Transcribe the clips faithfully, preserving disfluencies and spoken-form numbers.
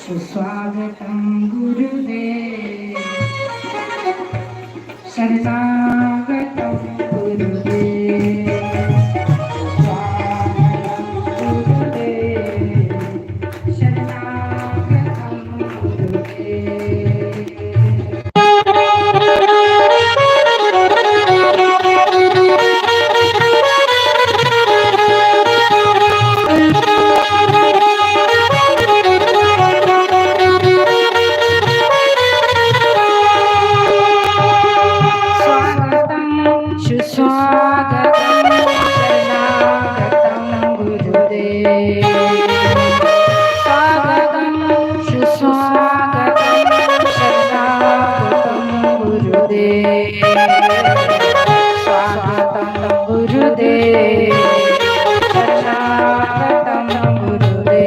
सुस्वागतं गुरुदेव, शरणागतं गुरुदेव, सुस्वागतं गुरुदेव, शरणागतं गुरुदेव। स्वागतं सुस्वागतं शरणागतं गुरुदेव। स्वागतं सुस्वागतं शरणागतं गुरुदेव। स्वागतं गुरुदेव, शरणागतं गुरुदेव।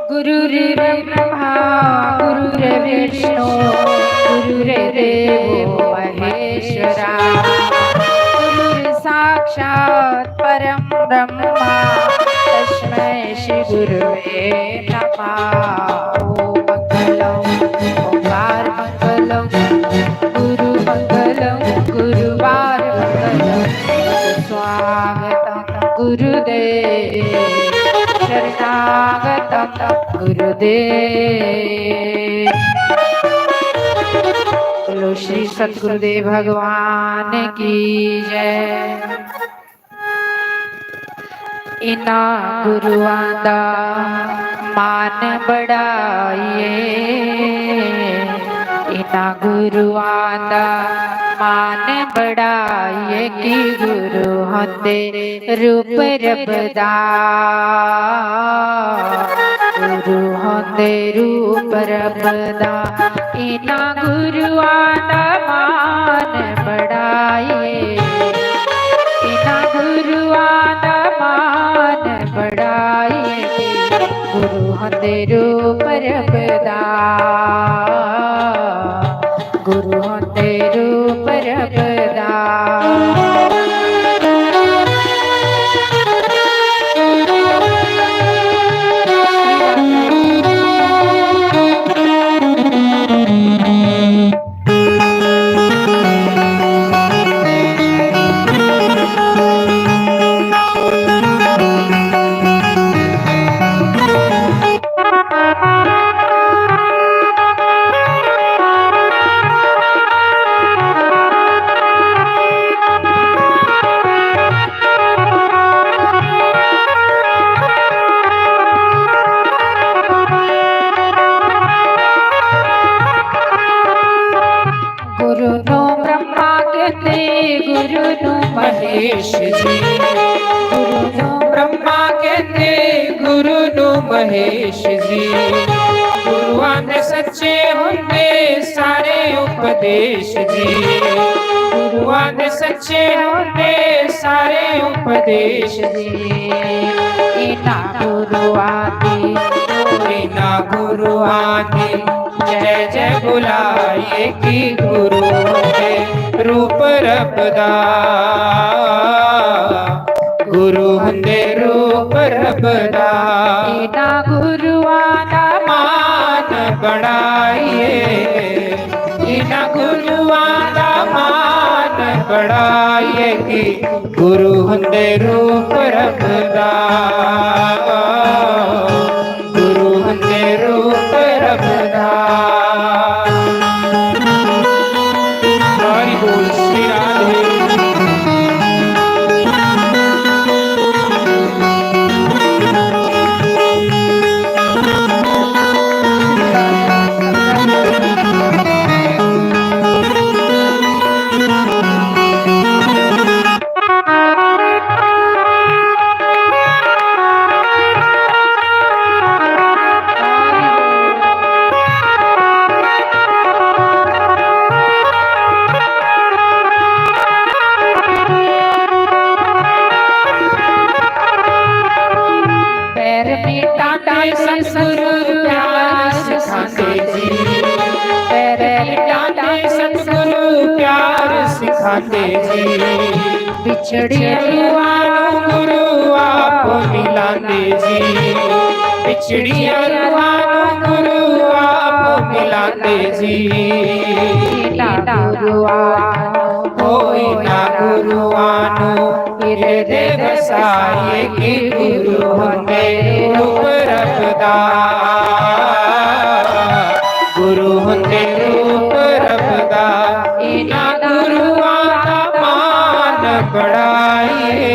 गुरुर्ब्रह्मा गुरुर्विष्णु गुरुर्देवो महेश्वरा। गुरुर्साक्षात् परं ब्रह्मा तस्मै श्री गुरुवे नमः। ॐ मङ्गलं ओंकार मङ्गलं गुरु मङ्गलं गुरुवार मङ्गलं। स्वागतं गुरुदेव, शरणागतं गुरुदेव। बोलो श्री सतगुरुदेव भगवान की जय। इन्हां गुरुआं दा मान बढ़ाइए, इन्हां गुरुआं दा मान बढ़ाइए कि गुरु होंदे रूप रब दा, गुरु होंदे रूप रब दा। इन्हां गुरुआं दा मान बढ़ाइए, इन्हां गुरुआं दा मान बढ़ाइए। गुरु होंदे रूप रब दा, गुरु होंदे रूप रब दा। गुरु नू ब्रह्मा कहते, गुरु नू महेश जी। गुरु नू ब्रह्मा कहते, गुरु नू महेश जी। गुरुआं दे सच्चे होंदे सारे उपदेश जी। गुरुआं दे सच्चे होंदे सारे उपदेश जी। इन्हां गुरुआं दी, इन्हां गुरुआं दी जय जय बुलाइए कि गुरु होंदे रूप रब दा, गुरु होंदे रूप रब दा। इन्हां गुरुआं दा मान बढ़ाइए, इन्हां गुरुआं दा मान बढ़ाइए कि गुरु होंदे रूप रब दा, गुरु होंदे रूप रब दा। हरि बोल श्री राधे। ਸਤਿਗੁਰੂ ਪਿਆਰ ਸਿਖਾਉਂਦੇ ਜੀ, ਪੈਰੇ ਡਾਂਡੇ ਸਤਿਗੁਰੂ ਪਿਆਰ ਸਿਖਾਉਂਦੇ ਜੀ। ਵਿਛੜੀਆਂ ਰੂਹਾਂ ਨੂੰ ਗੁਰੂ ਆਪ ਮਿਲਾਉਂਦੇ ਜੀ, ਵਿਛੜੀਆਂ ਰੂਹਾਂ ਨੂੰ ਗੁਰੂ ਆਪ ਮਿਲਾਉਂਦੇ ਜੀ। ਨਾ ਗੁਰੂਆਂ ਨੂੰ, ਹੋਈ ਨਾ ਗੁਰੂਆਂ ਨੂੰ ਹਿਰਦੇ ਵਸਾਈਏ, ਕਿ ਗੁਰੂ ਹੁੰਦੇ ਰੂਪ ਰੱਬ ਦਾ, ਗੁਰੂ ਹੁੰਦੇ ਰੂਪ ਰੱਬ ਦਾ। ਇਹਨਾਂ ਗੁਰੂਆਂ ਦਾ ਮਾਣ ਬੜਾਈਏ,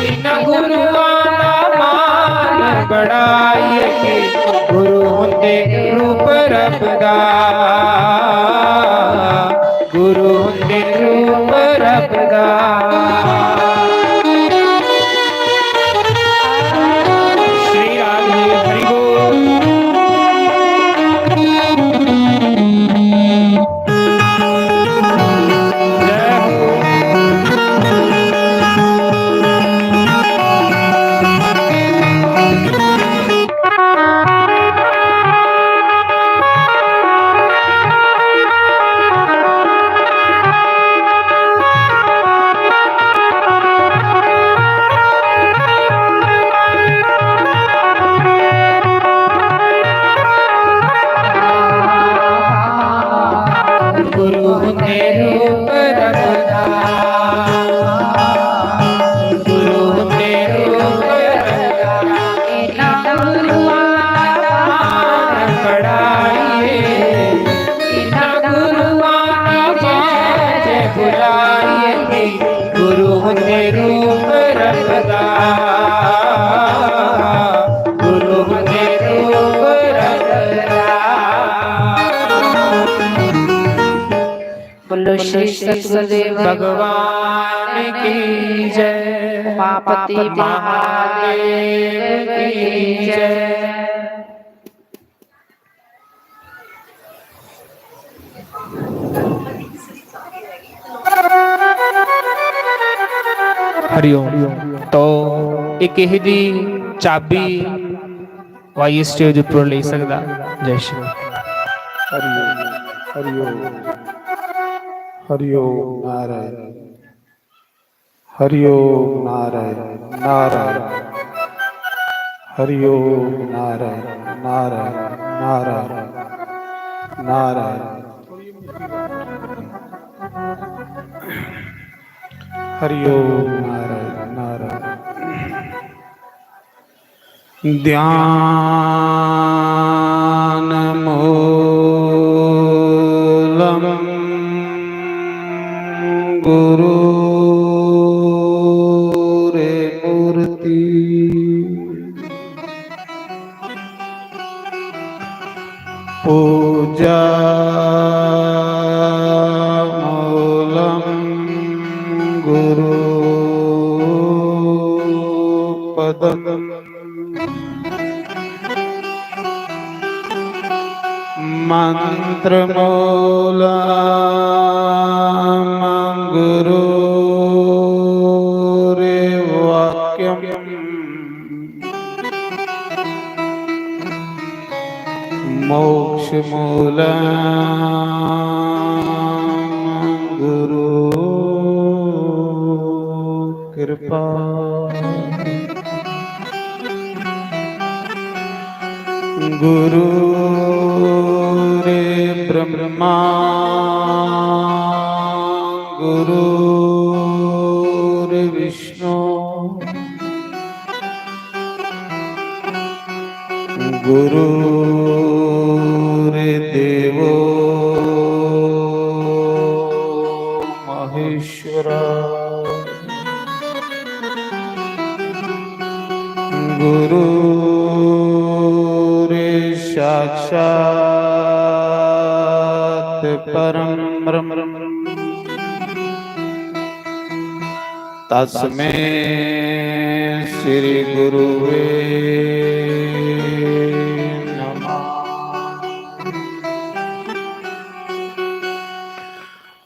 ਇਹਨਾਂ ਗੁਰੂਆਂ ਦਾ ਮਾਣ ਬੜਾਈਏ, ਕਿ ਗੁਰੂ ਹੁੰਦੇ ਰੂਪ ਰੱਬ ਦਾ, ਗੁਰੂ ਹੁੰਦੇ ਰੂਪ ਰੱਬ ਦਾ। ਸ਼੍ਰੀ ਰਾਧੇ, ਹਰੀ ਬੋਲ। ਗੁਰੂ ਦੇ ਰੂਪ ਰੰਗ ਦਾ, ਗੁਰੂ ਦੇ ਰੂਪ ਰੰਗ ਦਾ, ਇਹਨਾਂ ਗੁਰੂਆਂ ਦਾ ਮਾਣ ਬੜਾਈਏ, ਇਹਨਾਂ ਗੁਰੂਆਂ ਦਾ ਜੈ ਜੈ ਬੁਲਾਈਏ। ਗੁਰੂ ਦੇ ਰੂਪ ਰੰਗ ਦਾ, ਗੁਰੂ ਦੇ ਰੂਪ ਰੰਗ ਦਾ। बोलो श्री सतगुरुदेव भगवान की जय, उमापति महादेव की जय। हरिओम। तो इक ही दी चाबी वाई स्टेज उप्पर लेई सकदा। जय श्री। हरिओम, हरिओम, हरिओम, नारायण। हरिओम, नारायण, नारायण। हरिओम, नारायण, नारायण, नारायण, नारायण। हरिओम, नारायण, नारायण। ध्यानमूलं गुरोर्मूर्ति, पूजामूलं गुरुपदम्। मन्त्रमूलं गुरोर्वाक्यम्। मोक्षमूलं गुरु कृपा। गुरुर्ब्रह्मा गुरुर्विष्णु गुरुर्देवो महेश्वरा। गुरुर्साक्षात् परं ब्रह्म तस्मै श्री गुरुवे नमः।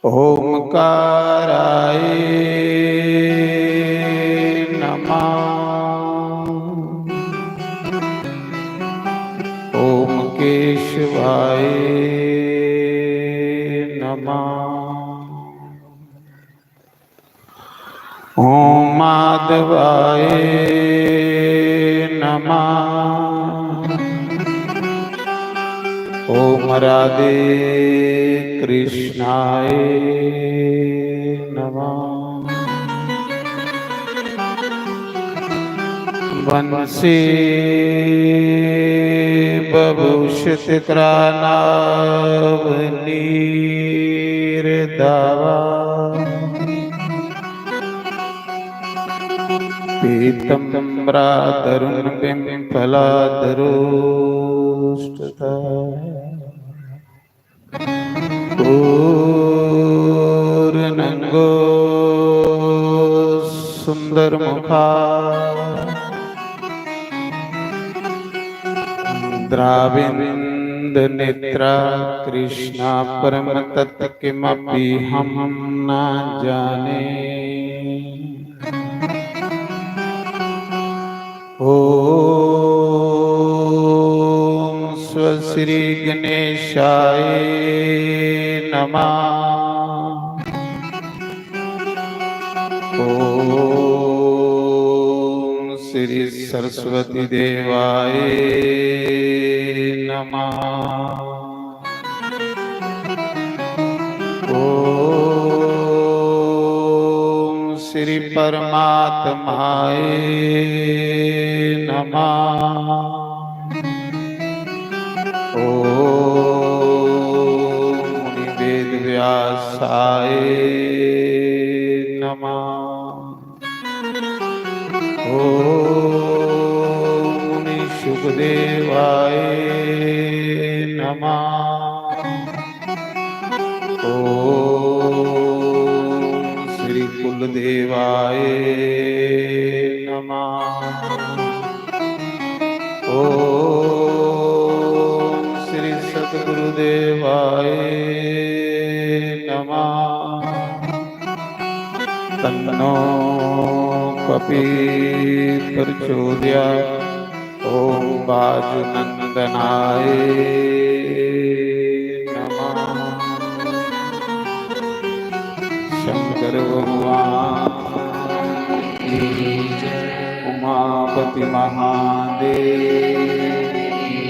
ओमकाराय नमः। केशवाय नमः। ॐ माधवाय नमः। ॐ राधे कृष्णाय नमः। वंशी बभूषित करानाव नीर दावा। पीतम्बरा तरुण पिंपला दरोष्टता। पूर्णंगो सुंदर मुखा। द्राविंद नेत्रा कृष्णा परम तत्व किमपि हम ना जाने। ॐ स्वश्री गणेशाय नमः। ॐ श्री सरस्वती देवाय नमः। ॐ श्री परमात्माय नमः। ॐ मुनि वेद व्यासाय नमः। ॐ मुनि सुखदेवाय नमः। ॐ श्री कुलदेवाय नमः। ॐ श्री सद्गुरुदेवाय नमः। तन्नो कपि प्रचोदयात्। ॐ वायुनन्दनाय नमः। शंकर भगवान की जय। उमापति महादेव की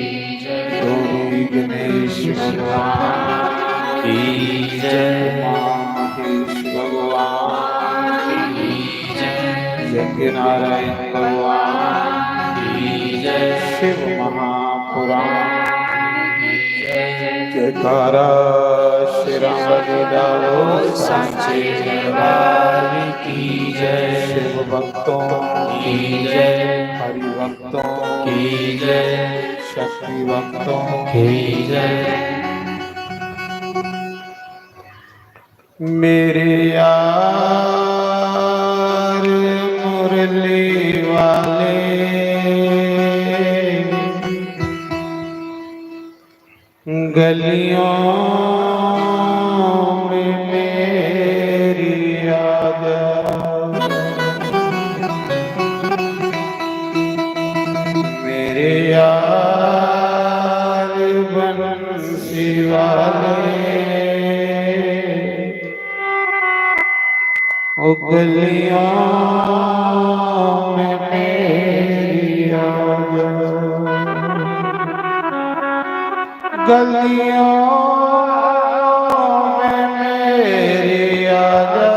जय। गौरी गणेश भगवान की जय। उमा महेश भगवान की जय। यज्ञ नारायण भगवान की जय। शिव महापुराण की जय। जयकारा श्री राम जी दा बोल सांचे दरबार की जय। शिव भक्तों की जय। हरि भक्तों की जय। शक्ति भक्तों की जय। मेरे यार मुरली वाले, गलियों में मेरी आ जा। मेरे यार बंसी वाले, ओ गलियों में मेरी आ जा। गलियों में मेरी आ जा।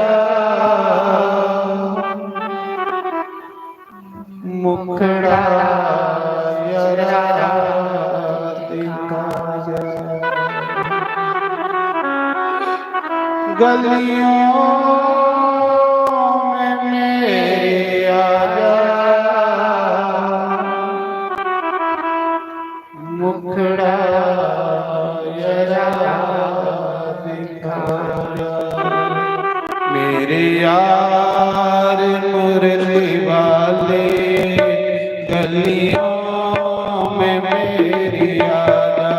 मुखड़ा जरा दिखा जा। गलियों में मेरी आ जा। मुखड़ा जरा दिखा जा। मेरे यार मुरली वाले, गलियों में मेरी आ जा।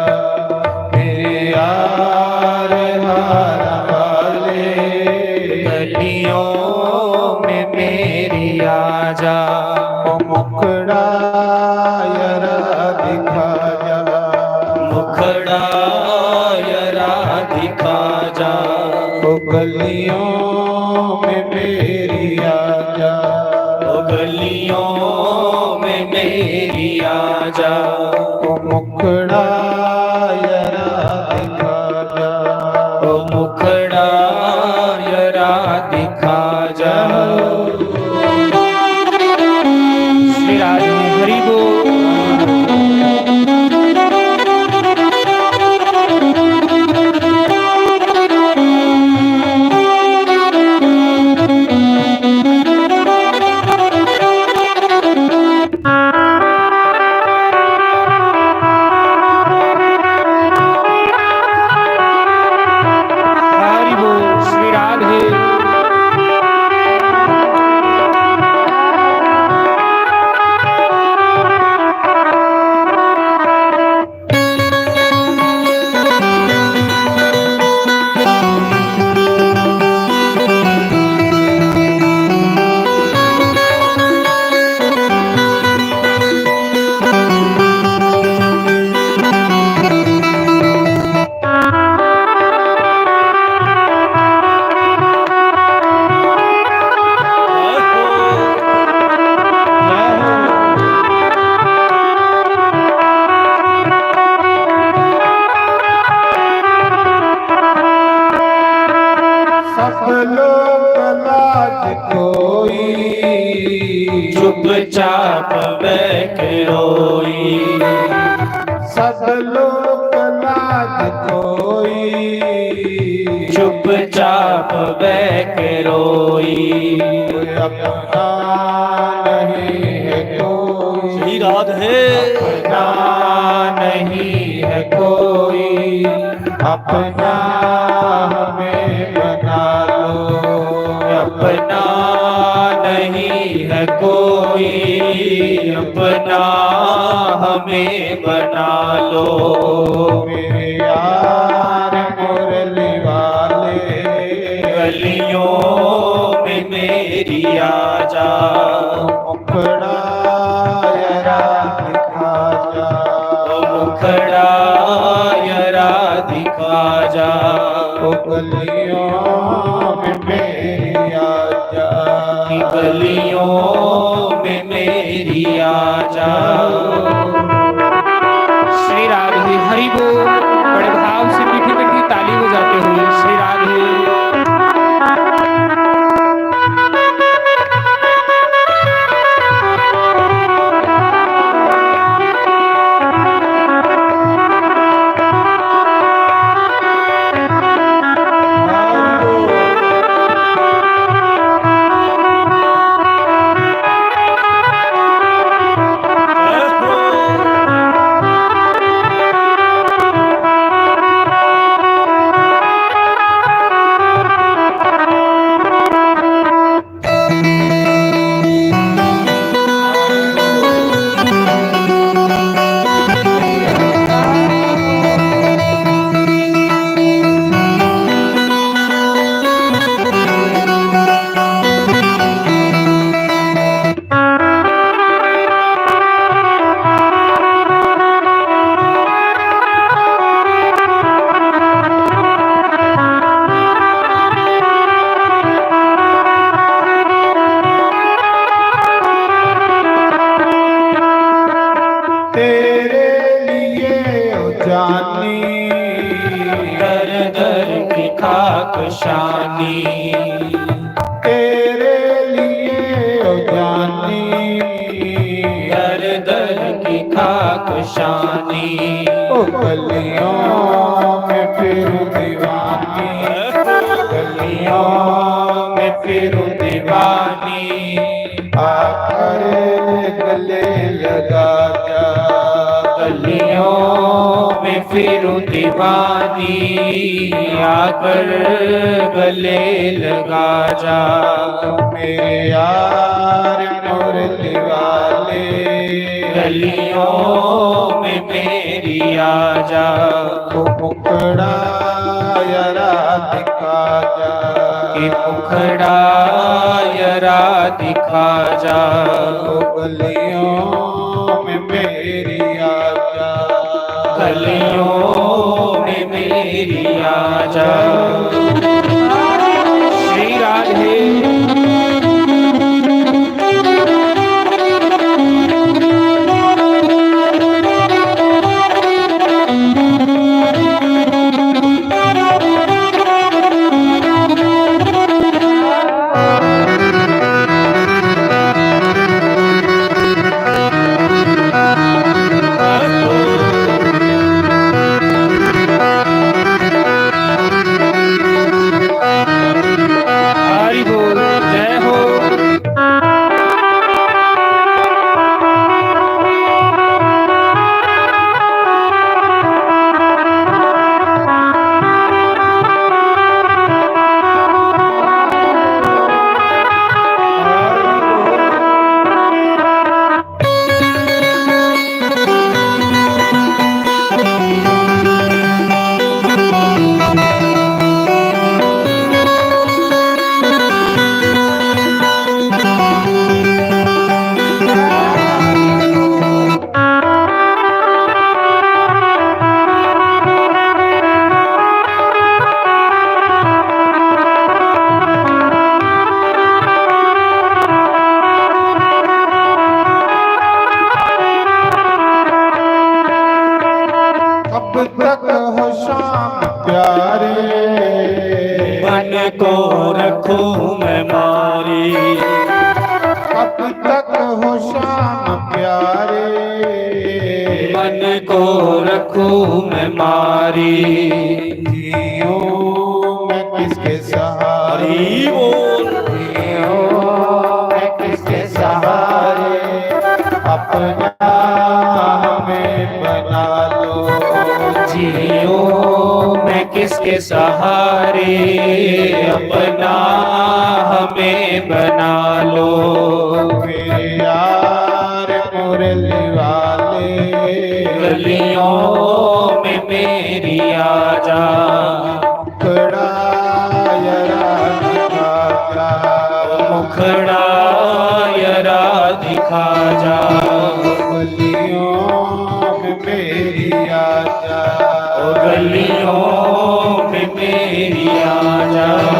मेरे यार हार वाले, गलियों में मेरी आ जा। ओ मुखड़ा जरा दिखा जा। मुखड़ा यरा दिखा जा। ओ गलियों में मेरी आ जा। ओ गलियों में मेरी आ जा। ओ मुखड़ा यरा दिखा जा। ओ मुखड़ा यरा दिखा जा। श्री राधे हरि बोल। हरि बोल, श्री राधे। सब लोग लाज कोई, चुपचाप बैठ रोई। सब लोग लाज कोई, चुपचाप बैठ रोई। कोई अपना नहीं है कोई, श्री राधे। अपना नहीं है कोई, अपना हमें बना लो। अपना नहीं है कोई, अपना हमें बना लो। मेरे यार मुरली वाले, गलियों में मेरी आ जा। मुखड़ा यरा दिखा जा। ओ मुखड़ा यरा दिखा जा। ओ गलियों में मेरी आ जा। गलियों में मेरी आ जा। श्री राधे हरि बोल। बड़े भाव से मीठी मीठी ताली बजाते हुए श्री राधे। तेरे लिए ओ जानी, दर दर की खाक शानी। तेरे लिए ओ जानी, दर दर की खाक शानी। ओ गलियों में फिर दीवानी, गलियों में फिर दीवानी। आकर गले लगा जा। गलियों में फिरूं दीवानी, आकर गले लगा जा। मेरे यार मुरली वाले, गलियों में मेरी आ जा। ओ मुखड़ा यरा दिखा जा। कि मुखड़ा यरा दिखा जा। ओ गलियों में मेरी आ जा। गलियों में मेरी आजा। श्री राधे। हरि बोल, जय हो। कब तक हो शाम प्यारे, मन को रखूं मैं मारी। कब तक हो शाम प्यारे, मन को रखूं मैं मारी। जीऊं मैं किसके सहारे, हरि बोल। जीऊं मैं किसके सहारे, अपना हमें बना लो। जीऊं मैं किसके सहारे, अपना हमें बना लो। मेरे यार मुरली वाले, गलियों में मेरी आजा। मुखड़ा जरा दिखा जा, मुखड़ा जरा दिखा जा। गलियों में मेरी आजा, ओ गलियों में मेरी आजा।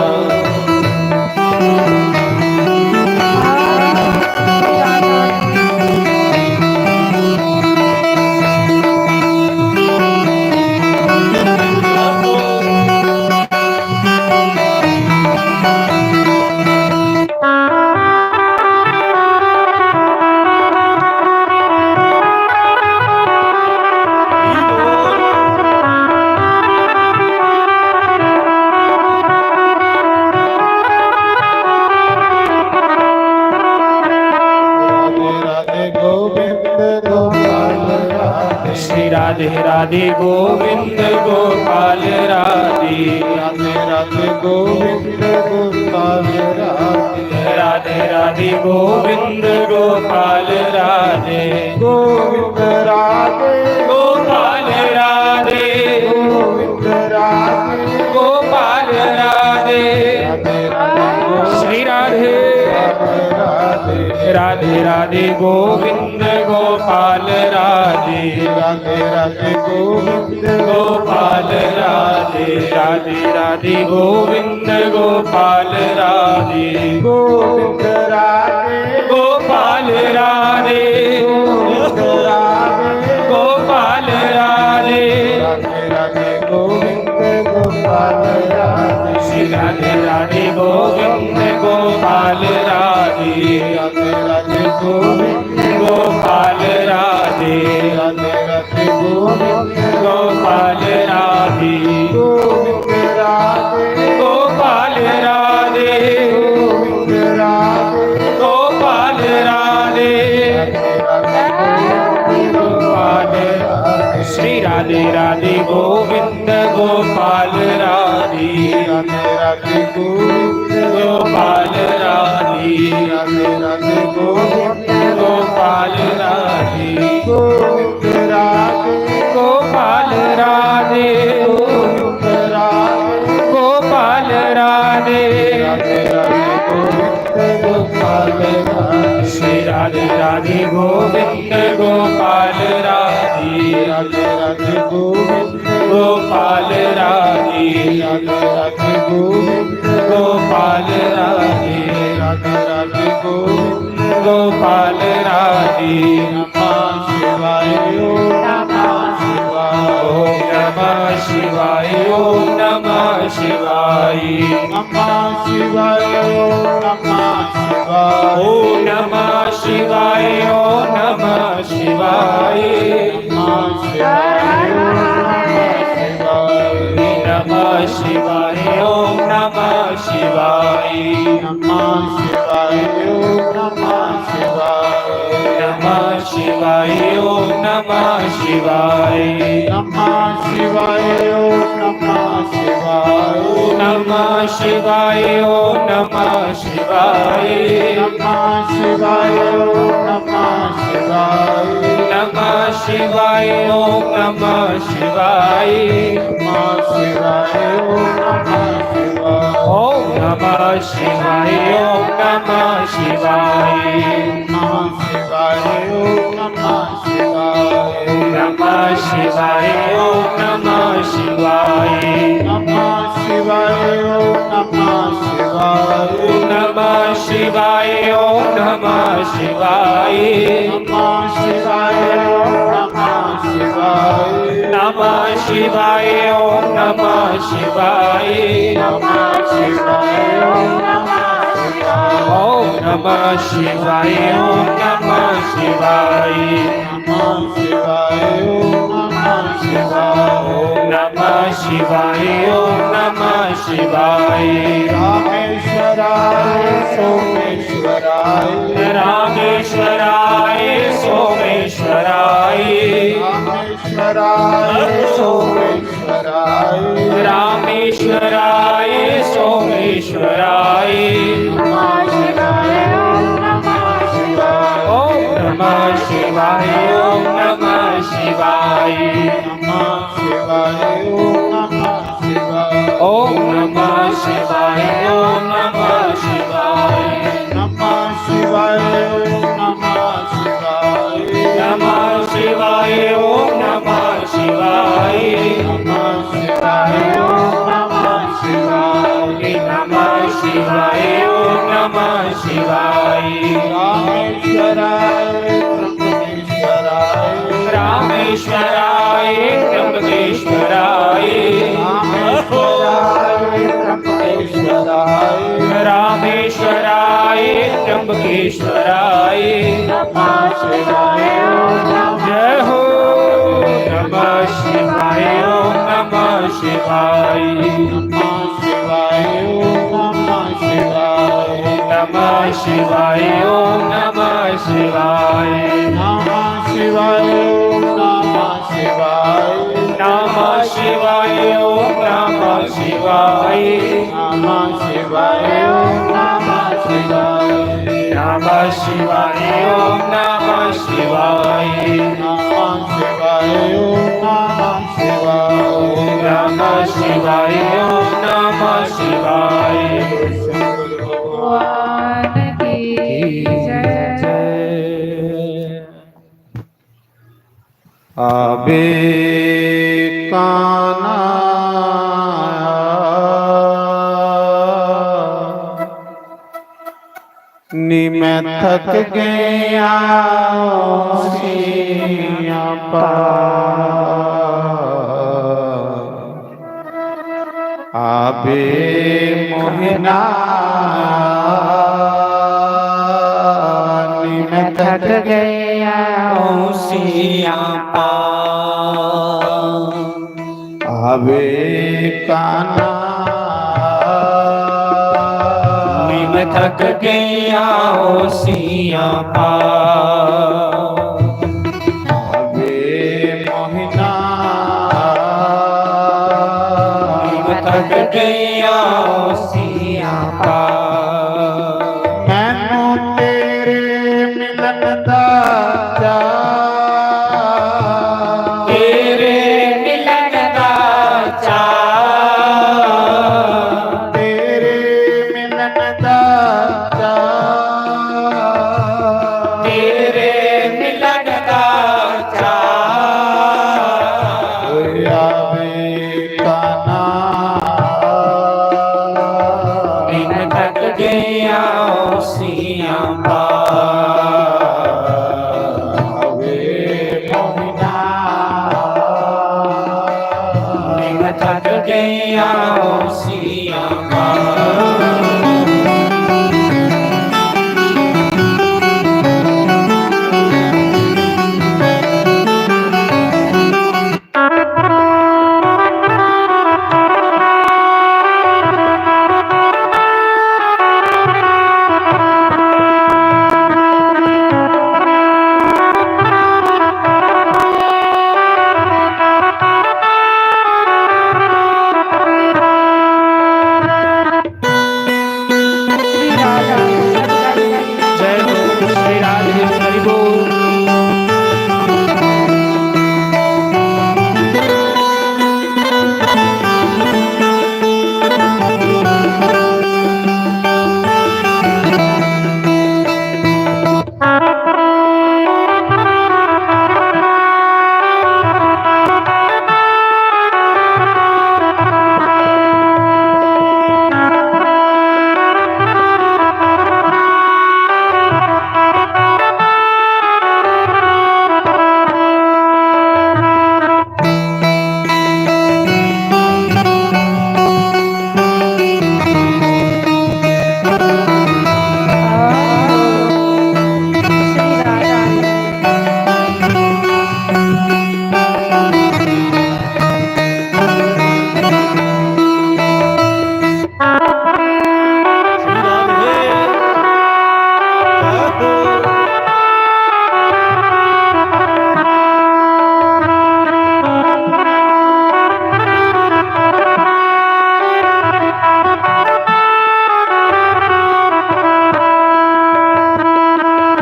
राधे गोविंद गोपाल राधे। श्री राधे राधे गोविंद गोपाल राधे। राधे राधे गोविंद गोपाल राधे। राधे राधे गोविंद गोपाल राधे। गोविंद राधे। गोपाल राधे। गोविंद राधे। गोपाल राधे। राधे राधे श्री राधे। राधे राधे। राधे राधे गोविंद गोपाल राधे। राधे राधे गोविंद गोपाल राधे। राधे राधे गोविंद गोपाल राधे। गोविंद राधे। गोपाल राधे। गोविंद राधे। गोपाल राधे। राधे राधे गोविंद गोपाल राधे। श्री राधे राधे गोविंद गोपाल राधे। राधे राधे गोविंद गोपाल राधे। राधे राधे गोविंद गोपाल राधे। गोविंद राधे। गोपाल राधे। गोविंद राधे। गोपाल राधे। राधे राधे गोविंद गोपाल राधे। श्री राधे राधे गोविंद गोपाल राधे। राधे राधे गोविंद गोपाल राधे। राधे राधे गोविंद गोपाल राधे। गोविंद राधे। गोपाल राधे। गोविंद राधे। गोपाल राधे। राधे राधे गोविंद गोपाल राधे। श्री राधे राधे गोविंद गोपाल राधे। राधे राधे पाल राजी। नमः शिवाय, ओम नमः शिवाय। ओम नमः शिवाय, ओम नमः शिवाय। नमः शिवाय, ओम नमः शिवाय। ओम नमः शिवाय, ओम नमः शिवाय। नमः शिवाय, ओम नमः शिवाय। नमः शिवाय, ओम नमः शिवाय। नमः शिवाय, ओम नमः शिवाय। नमः शिवाय, ओम नमः शिवाय। नमः शिवाय, ओम नमः शिवाय। नमः शिवाय, ओम नमः शिवाय। नमः शिवाय, ओम नमः शिवाय। नमः शिवाय, ओम नमः शिवाय। नमः शिवाय, ओम नमः शिवाय। ओम नमः शिवाय, ओम नमः शिवाय। नमः शिवाय, ओम नमः शिवाय। नमः शिवाय, ओम नमः शिवाय। नमः शिवाय, ओम नमः शिवाय। नमः शिवाय, ओम नमः शिवाय। नमः शिवाय, ओम नमः शिवाय। नमः शिवाय, ओम नमः शिवाय। नमः शिवाय, ओम नमः शिवाय। ओम नमः शिवाय, ओम नमः शिवाय। नमः शिवाय, ओम नमः शिवाय। ओम नमः शिवाय, ओम नमः शिवाय। रामेश्वराय सोमेश्वराय। रामेश्वराय सोमेश्वराय। रामेश्वराय सोमेश्वराय। रामेश्वराय सोमेश्वराय। नमः शिवाय, ओम नमः शिवाय। ओम नमः शिवाय, ओम नमः शिवाय। नमः शिवाय, ओम नमः शिवाय। ओम नमः शिवाय, ओम नमः शिवाय। नमः शिवाय, ओम नमः शिवाय। नमः शिवाय, ओम नमः शिवाय। नमः शिवाय, ओम नमः शिवाय। नमः शिवाय, ओम नमः शिवाय। रामेश्वराय त्र्यंबकेश्वराय। रामेश्वराय त्र्यंबकेश्वराय। रामेश्वराय त्र्यंबकेश्वराय। रामेश्वराय त्र्यंबकेश्वराय। नमः शिवाय, ओम नमः जय हो। नमः शिवाय, ओम नमः शिवाय। नमः शिवाय, ओम नमः शिवाय। नमः शिवाय, ओम नमः शिवाय। नमः शिवाय, ओम नमः शिवाय। नमः शिवाय, ओम नमः शिवाय। नमः शिवाय, ओम नमः शिवाय। नमः शिवाय, ओम नमः शिवाय। नमः शिवाय, ओम नमः शिवाय। नमः शिवाय, ओम नमः शिवाय। भगवान की जय। आबे काना नी मैं थक गया सियापा। आबे मोहिना नी मैं थक गया सियापा। आवे काना नी मैं थक गया सियापा। आवे मोहिना नी मैं थक गया सियापा। मैनू तेरे मिलन दा चाऽ। तेरे मिलन दा चाऽ। तेरे मिलन दा चाऽ। तेरे मिलन दा चाऽ। आवे काना गइयां होसियां। जय हो श्री राधे हरि बोल।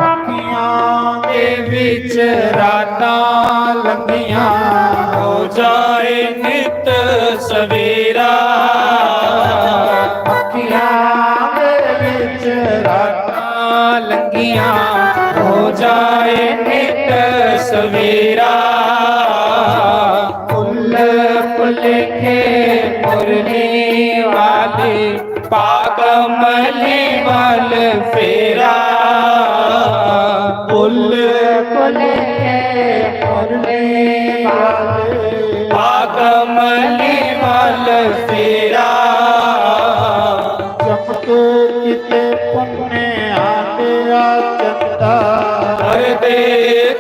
अखियां दे विच रातां लंघियां, हो जाए नित सवेरा। अखियां दे विच रातां लंघियां, हो जाए नित सवेरा। भुल भुलेखे मुरली वाले, पा कमली वाल फेरा। भुल भुलेखे मुरली वाले, पा कमली वाल फेरा। चमके किते पुन्ने आंदिया चंदा, कर दे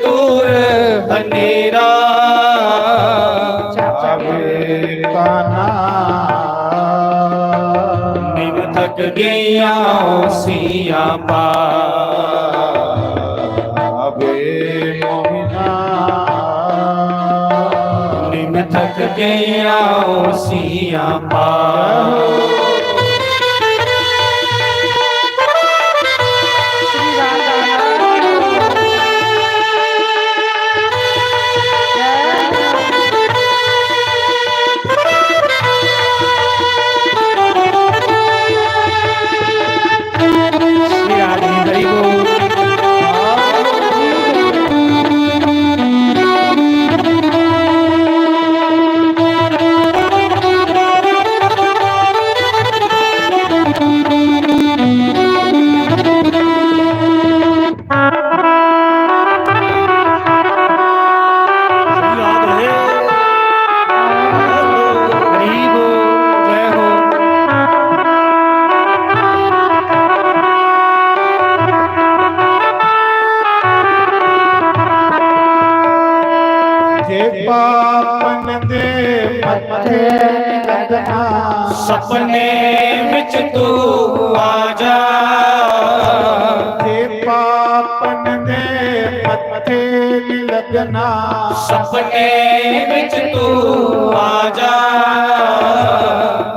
दूर हनेरा। जावे कान्हा। निम थक गइयां होसियां पावे मोहिना। निम थक गइयां होसियां पावे। जे पापन दे मत्थे लगना, सपने विच तू आ जा। जे पापन दे मत्थे लगना, सपने विच तू आ जा।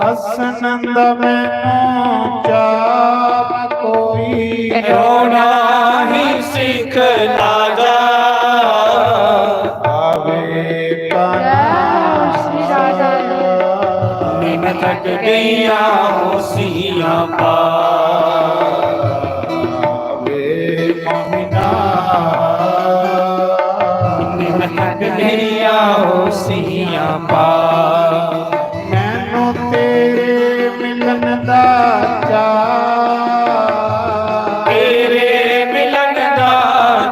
हसनंद मैनू चाप कोई, रोना ही सीख ला जा। आवे कान्हा। निम थक गइयां होसियां पावे मोहिना। निम थक गइयां होसियां पावे। मैनू तेरे मिलन दा चाऽ, तेरे मिलन दा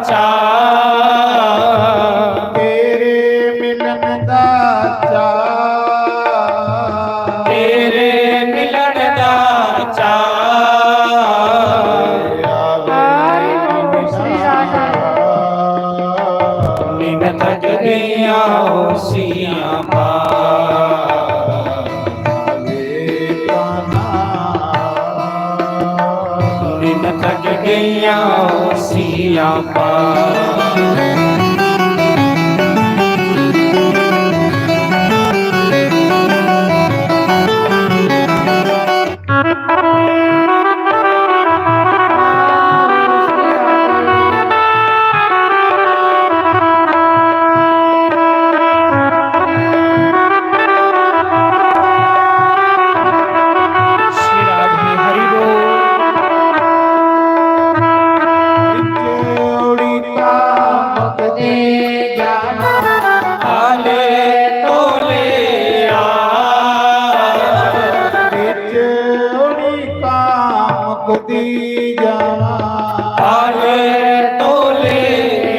चाऽ, तेरे मिलन दा चाऽ। गइयां होसियां पार। निमक गइयां होसियां पार। श्री राधे हरि बोल। जोड़ी का मुक्ति जाना आले तोले आ। जोड़ी का मुक्ति जाना आले तोले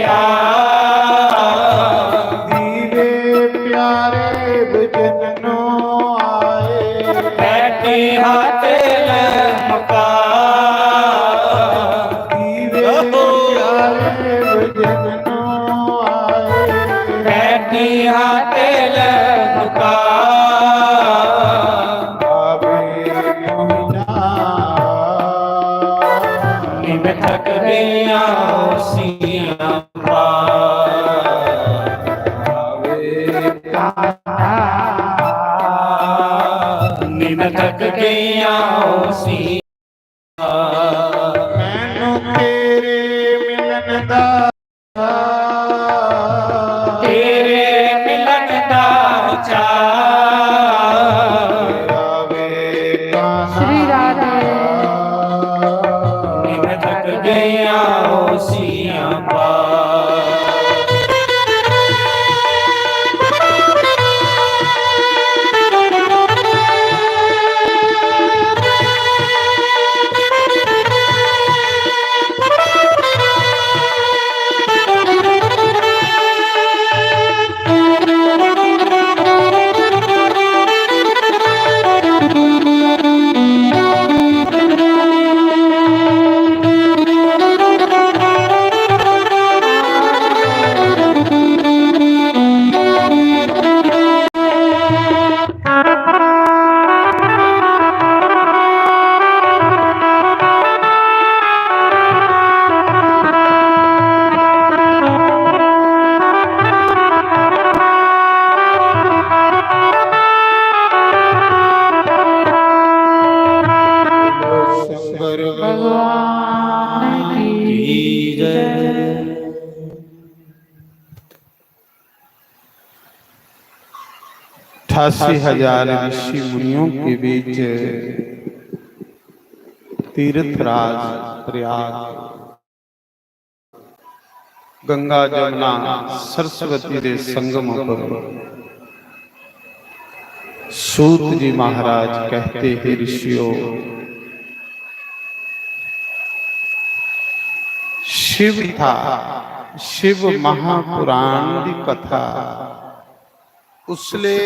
आ। दीवे प्यारे भजन नो आए। बैठी हाथे लमका। दीवे प्यारे भजन नो आए। बैठी हाथे लमका। आवे मोहिना। निम थक गइयां होसियां पार। आवे कान्हा। निम थक गइयां होसियां। मैनू तेरे मिलन दा, तेरे मिलन दा चाऽ। श्री राधे। निम थक गइयां होसियां पार। शंकर भगवान की जय। अठासी हजार ऋषि मुनियों के बीच तीर्थ राज प्रयाग, गंगा जमुना सरस्वती दे संगम पर सूत जी महाराज कहते हैं, ऋषियों, शिव था, शिव महापुराण दी कथा उसले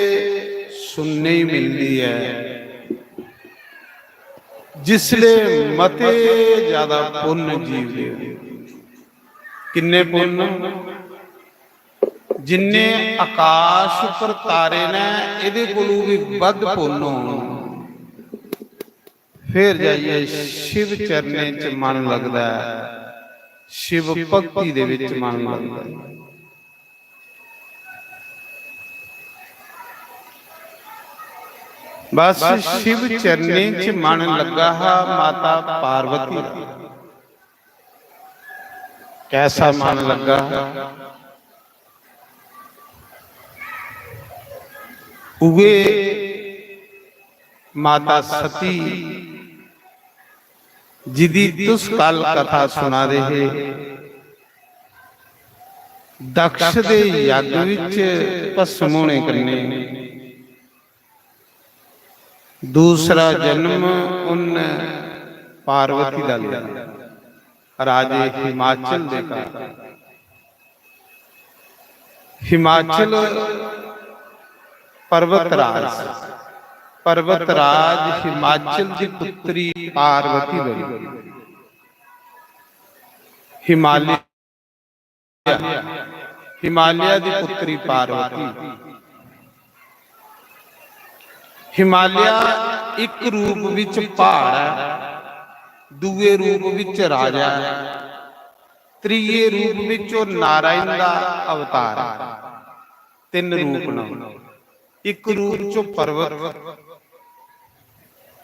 सुनने ही मिलदी ऐ, जिसले मते ज्यादा पुन्न जीव दे। किन्ने पुन्न? जिन्ने आकाश उपर तारे ने, एदे कोलू भी बद पुन्न होन। फिर जाइए शिव चरणें च मन लगदा ऐ, शिव भक्ति दे विच मन लगदा ऐ। बस शिव चरणें च मन लग्गा हा माता पार्वती दा। कैसा मन लग्गा? उए माता सती जिदी तुस कल कथा सुना दे हे, दक्ष दे यज्ञ विच भस्म होने कन्ने दूसरा जन्म उन पार्वती दा लिया, राजे हिमाचल दे घर। हिमाचल पर्वतराज, पर्वतराज हिमाचल दी पुत्री पार्वती बनी। हिमालय हिमालय दी पुत्री पार्वती। हिमालय इक रूप विच पहाड़ ऐ, दूए रूप विच राजा ऐ, त्रिये रूप विच ओह नारायण दा अवतार ऐ। तिन्न रूप न। इक रूप च पर्वत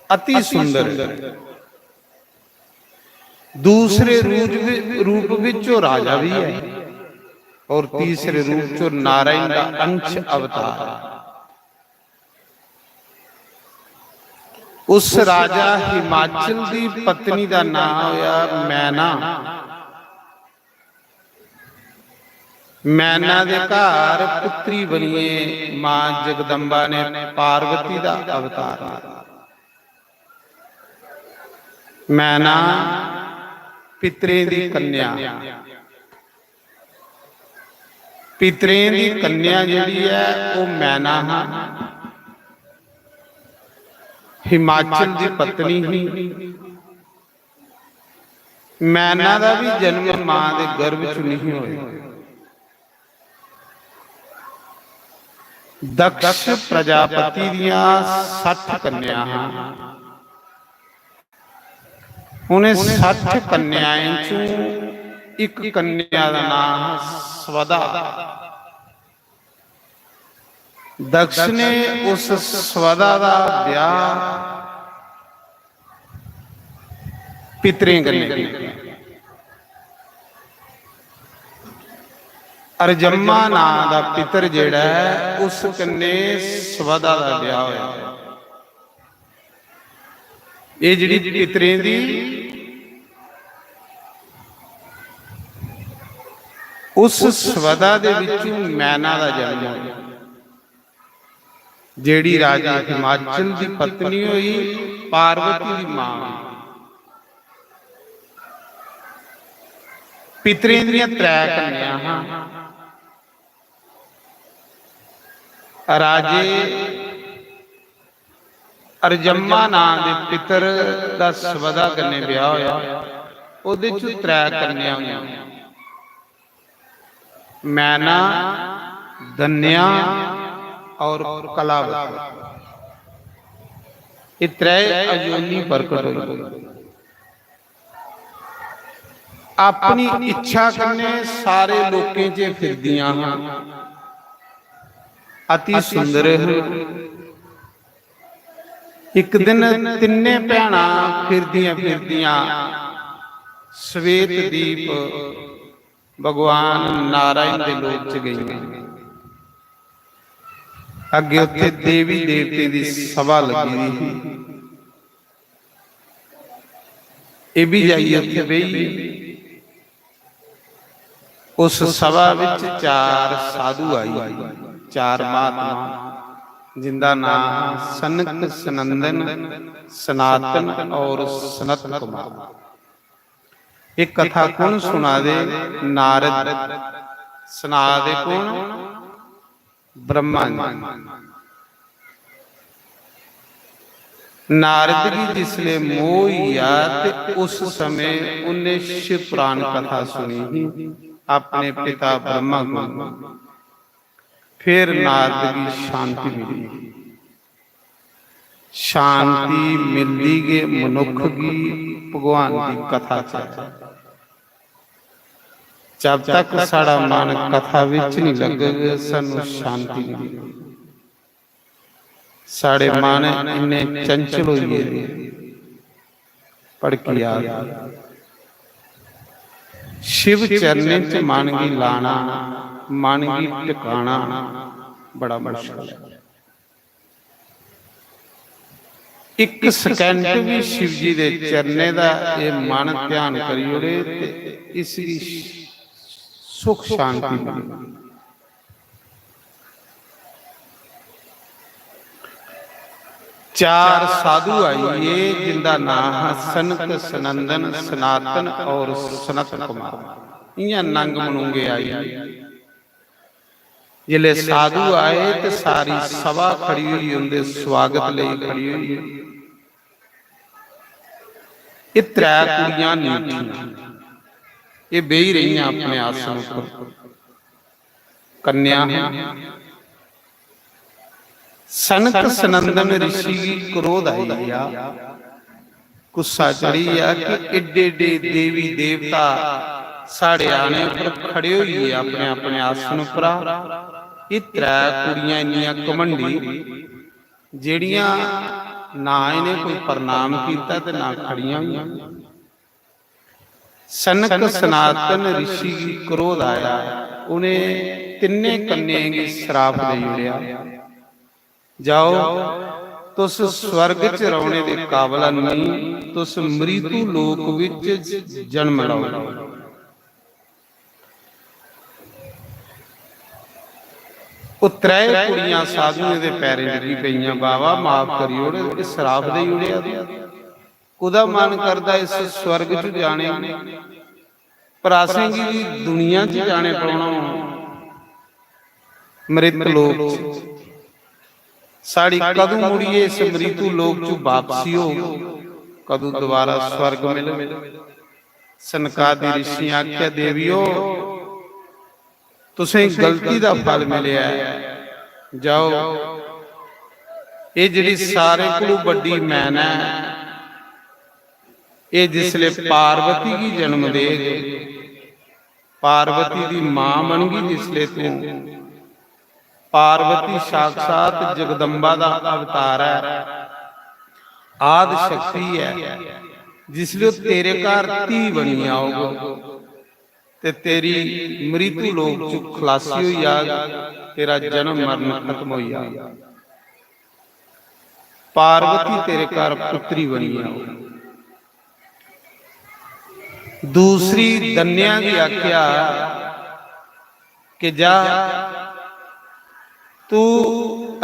अति सुंदर, दूसरे रूप वि-, रूप विच ओह राजा भी है और तीसरे रूप च ओह नारायण का अंश अवतार है। उस राजा हिमाचल दी पत्नी दा नाम होया मैना। मैना दे घर पुत्री बनिए मां जगदम्बा ने पार्वती दा अवतार लिया। मैना पितरें दी कन्या, पितरें दी कन्या जेह्ड़ी ऐ, ओह् मैना हा, हिमाचल दी पत्नी ही। मैना दा भी जन्म मां दे गर्भ च नहीं होया। दक्ष प्रजापति दियां सट्ठ कन्या हां। उन्हें सट्ठ कन्याएं चों इक कन्या दा नाम हा स्वदा। दक्ष ने उस स्वदा दा ब्याह पितरें कन्नै कीता। अरजम्मा नां दा पितर जेह्ड़ा ऐ, उस कन्नै स्वदा दा ब्याह होया। एह् जेह्ड़ी पितरें दी, उस स्वदा दे विचों मैना दा जन्म होया, जेह्ड़ी राजे हिमाचल दी पत्नी होई, पार्वती दी मां होई। पितरें दियां त्रै कन्या हां। राजे अरजम्मा नां दे पितर दा स्वदा कन्नै ब्याह होया। ओहदे च त्रै कन्या होइयां, मैना, धन्या और कलावती। एह त्रै अयोनी प्रकट होई। अपनी इच्छा कन्नै सारे लोकें च फिरदियां हां। अति सुंदर हां। इक दिन तिन्ने भैणां फिरदियां फिरदियां श्वेत दीप भगवान नारायण दे लोक च गईयां। अग्गे उत्थे देवी देवतें दी सभा लगी दी ही। एह भी जाइयै उत्थे बेही। उस सभा विच चार साधु आई, चार महात्मा, जिंदा नां हा सनक, सनंदन, सनातन और सनत कुमार। एह कथा कुण सुना दे? नारद। सुना दे कुण? ब्रह्मा जी। नारद गी जिसले मोह होई गेआ ते उस समय उन्हें शिव पुराण कथा सुनी ही अपने पिता ब्रह्मा को। फिर नारद गी शांति मिली। शांति मिलदी गै मनुख गी भगवान दी कथा च। जब तक साढ़ा मन कथा विच नहीं लगग, सानू शांति नहीं मिलग। साढ़े मन इन्ने चंचल होई गेदे, भड़की जा। शिव चरणें च मन गी लाना, मन गी टिकाना बड़ा मुश्किल है। इक second भी शिव जी दे चरणें दा एह मन ध्यान करी ओड़े ते इसगी सुख शांति मिले। चार साधु आई गे जिंदा नां हा सनक, सनंदन, सनातन और सनत कुमार। इयां नंग मनुंगे आई गे। जिसले साधु आए ते सारी सभा खड़ी होई उंदे स्वागत लेई खड़ी होई। एह त्रै कुड़ियां नेईं उठियां, एह बेही रहियां अपने आसन उप्पर। कन्या हा। सनक सनंदन ऋषि गी क्रोध आई गया, गुस्सा चढ़ी गया कि एड्डे एड्डे देवी देवता साढ़े आने पर खड़े होई गे अपने अपने आसन परा। एह् त्रै कुड़ियां इन्नियां घमंडी, जेह्ड़ियां ना इ'नें कोई प्रणाम कीता ते ना खड़ियां होइयां। सनक सनातन ऋषि गी क्रोध आया, उ'नें तिन्ने कन्याएं गी श्राप देई ओड़ेआ, "जाओ, तुस स्वर्ग च रौह्ने दे काबल नहीं, तुस मृत्यु लोक विच जन्म लैओ।" ओह् त्रै कुड़ियां साधुएं दे पैरें डिग्गी पेइयां, "बाबा, माफ करी ओड़, एह् श्राप देई ओड़ेआ तूं। कुदा मन करदा इस स्वर्ग च जाने गी, पर असेंगी बी दुनिया च जाने पौना हून, मृत लोक च। साढ़ी कदूं मुड़ियै इस मृत्यु लोक च वापसी होग, कदूं दोबारा स्वर्ग मिलग?" सनकादि ऋषि आख्या, "देवियो, तुसें गलती दा फल मिलेआ ऐ। जाओ, एह् जेह्ड़ी सारें कोलू बड्डी मैना ऐ, एह् जिसले पार्वती गी जन्म देग, पार्वती दी मां बनगी जिसले तूं, पार्वती साक्षात जगदम्बा दा अवतार ऐ, आद शक्ति ऐ, जिसले ओह् तेरे घर धी बनियै औग, ते तेरी मृत्यु लोक च खलासी होई जाग, तेरा जन्म मरण खत्म होई जाग, पार्वती तेरे घर पुत्री बनी जाग।" दूसरी दन्या गी आख्या कि जा, तू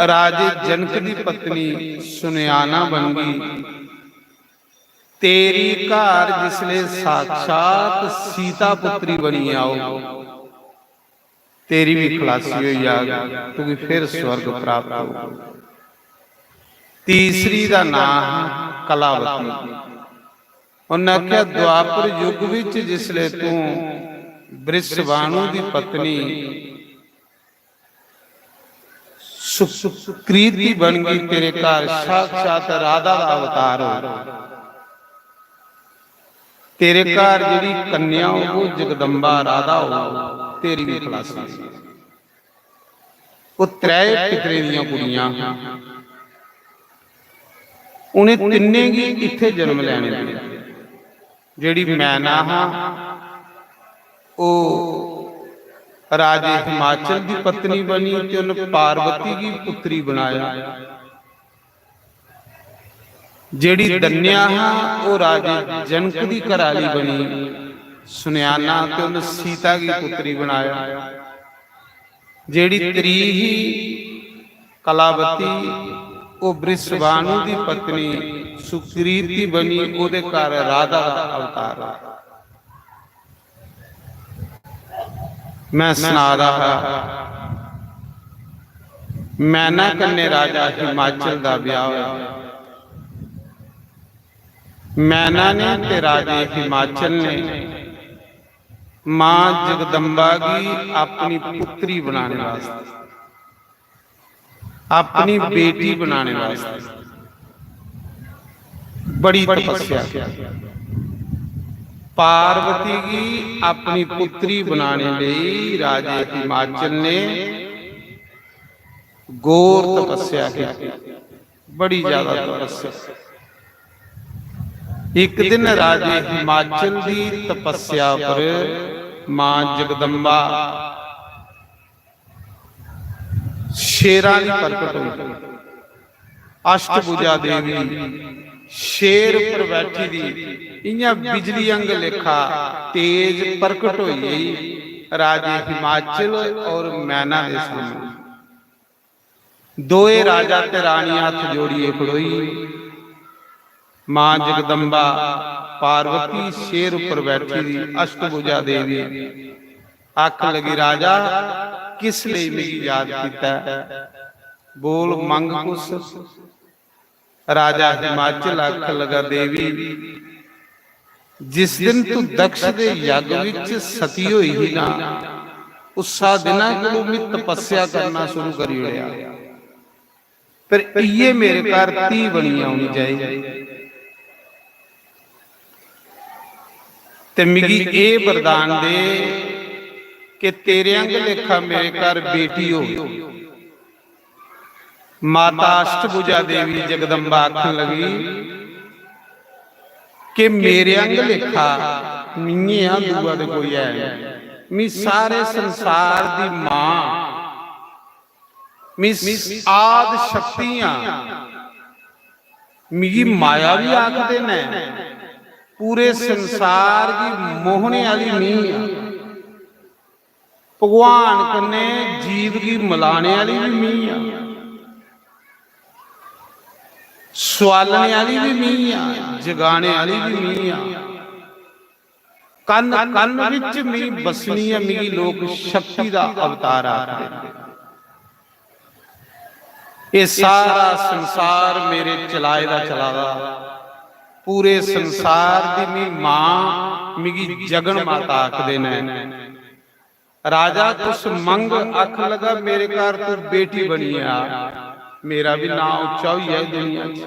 राजे जनक दी पत्नी सुनयाना बनगी, तेरी घर जिसले साक्षात सीता पुत्री बनी आओ, तेरी भी खलासी होई जाग, तुगी फिर स्वर्ग प्राप्त होग। तीसरी दा नां हा कलावती। उन्हें आख्या, द्वापर युग विच जिसले तू वृषभानु दी पत्नी सुकृति बन गई, तेरे घर साक्षात राधा दा अवतार हो, तेरे घर जेड़ी कन्या हो वो जगदम्बा राधा हो, तेरी भी खलासी। वो त्रै पितरें दियां कुड़ियां, उ'नें तिन्नें गी इत्थे जन्म लैने दिया। जेड़ी मैना हा, ओह राजे हिमाचल दी पत्नी बनी ते उन पार्वती गी पुत्री बनाया। जेड़ी दन्या हा, ओह राजे जनक दी घराली बनी सुनयाना ते उन सीता गी पुत्री बनाया। जेड़ी त्री ही कलावती, ओह वृषभानु दी पत्नी सुकृति बनी, ओहदे घर राधा दा अवतार होया। मैं सना दा हा, मैना कन्ने राजा हिमाचल दा ब्याह होया। मैना ने ते राजे हिमाचल ने मां जगदम्बा गी अपनी पुत्री बनाने वास्ते, अपनी बेटी बनाने वास्ते बड़ी तपस्या की। पार्वती गी अपनी पुत्री बनाने लेई राजे हिमाचल ने घोर तपस्या की, बड़ी ज्यादा तपस्या। एक दिन राजे हिमाचल दी तपस्या पर मां जगदम्बा शेरां दी प्रकट हुई। अष्टभुजा देवी शेर पर बैठी दी, इयां बिजली अंग लेखा तेज प्रकट हुई गई राजे हिमाचल और मैना दे सामने। दोए राजा ते रानियां हत्थ जोड़िए खड़ोई। मां जगदम्बा पार्वती शेर ऊपर बैठी दी अष्टभुजा देवी आख लगी, "राजा, किस लेई मिगी याद कीता है? बोल, मंग कुछ।" राजा हिमाचल आख लगा, "देवी, जिस दिन तू दक्ष दे यज्ञ विच सती होई ही ना, उस्सा दिना कोलू में तपस्या करना शुरू करी ओड़ेआ। पर इयै मेरे घर धी बनियै औनी चाहिदी। ते मिगी एह् वरदान दे कि तेरे आंग लेखा मेरे घर बेटी हो। माता अष्टभुजा देवी जगदम्बा आखन लगी कि मेरे आंग लेखा मिये आ, दूआ ते कोई है नहीं। मी सारे संसार दी मां, मी आद शक्ति आं। मिगी माया भी आखदे न, पूरे संसार गी मोहने आह्ली मी आं। भगवान कन्नै जीव गी मलाने आह्ली बी मी आं, सुआलने आह्ली बी मी आं, जगाने आह्ली बी मी आं। कन कन विच मी बसनी ऐ, मिगी लोक शक्ति दा अवतार आखदे न। एह् सारा संसार मेरे चलाए दा चला दा, पूरे संसार दी मी मां, मिगी जगन माता आखदे न। राजा कुछ मंग आखन लगा, मेरे घर तू बेटी बनी आ, मेरा भी नाम उच्चा होई जाए दुनिया च।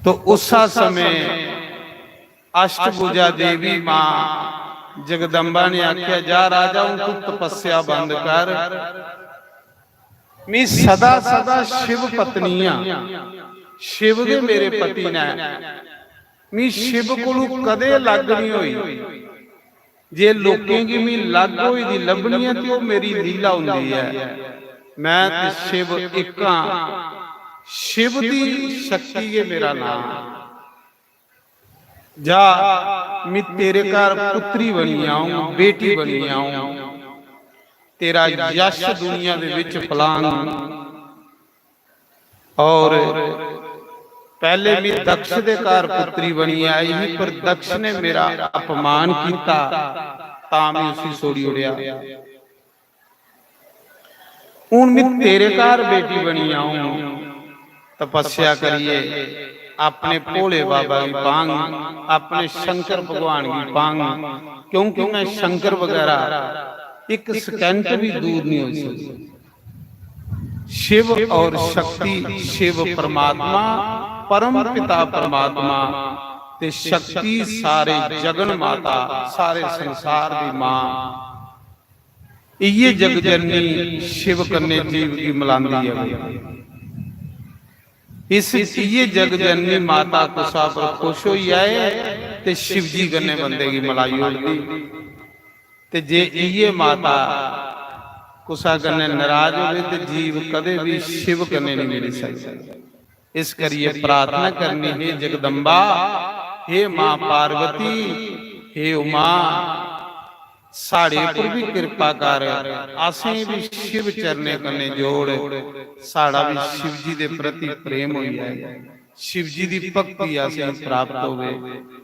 तो उसा समय अष्टभुजा देवी मां जगदम्बा ने आख्या, जा राजा, हूं तू तपस्या बंद कर, मी सदा सदा शिव पत्नी आं, शिव गै मेरे पति न, मी शिव कोलू कदे लग नहीं होई। जे लोकें गी मी लग होई दी लब्भनी ऐ ते ओह् मेरी लीला होंदी ऐ। मैं ते शिव इक आं, शिव दी शक्ति गै मेरा नाम। जा, मी तेरे घर पुत्री बनी आऊं, बेटी बनी आऊं, तेरा यश दुनिया दे विच फलांग। और पहले मी दक्ष दे घर पुत्री बनी आई ही, पर दक्ष ने मेरा अपमान किया, तां मैं उसी छोड़ी ओड़ेआ। हूं मी तेरे घर बेटी बनी आऊं, तपस्या करिए अपने भोले बाबा की पांग, अपने शंकर भगवान की पांग, क्योंकि मैं शंकर वगैरह एक सेकंड भी दूर नहीं हो सकता। शिव और शक्ति, शिव परमात्मा, परम पिता परमात्मा ते शक्ति सारे जगन माता, सारे संसार दी मां। इये जग जननी शिव कन्ने जीव की मिलांदी है। इस इये जग जननी माता कुसा पर खुश होई जाए ते शिव जी कन्ने बंदे की मलाई ओड़दी। ते जे इये माता कुसा कन्नै नाराज होवे ते जीव कदे भी शिव कन्नै नहीं मिली सकदा। इस करियै प्रार्थना करनी, हे जगदम्बा, हे मां पार्वती, हे उमा, साढ़े उप्पर भी किरपा कर, असें भी शिव चरणें कन्नै जोड़, साढ़ा भी शिव जी दे प्रति प्रेम होई जाए, शिव जी दी भक्ति असें प्राप्त होवे,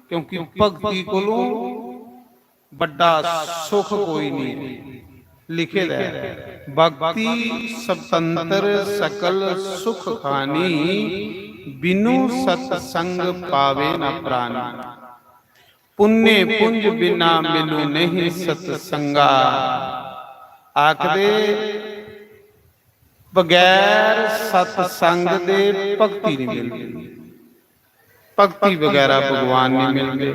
क्योंकि भक्ति कोलों बड्डा सुख कोई नहीं। लिखे दा है, भक्ति स्वतंत्र सकल सुख खानी, बिनु सत्संग पावे न प्राणी। पुण्य पुंज बिना मिलू नहीं सत्संगा। आखदे बगैर सत्संग दे भक्ति नहीं मिलदी। भक्ति वगैरह भगवान नहीं मिलदे,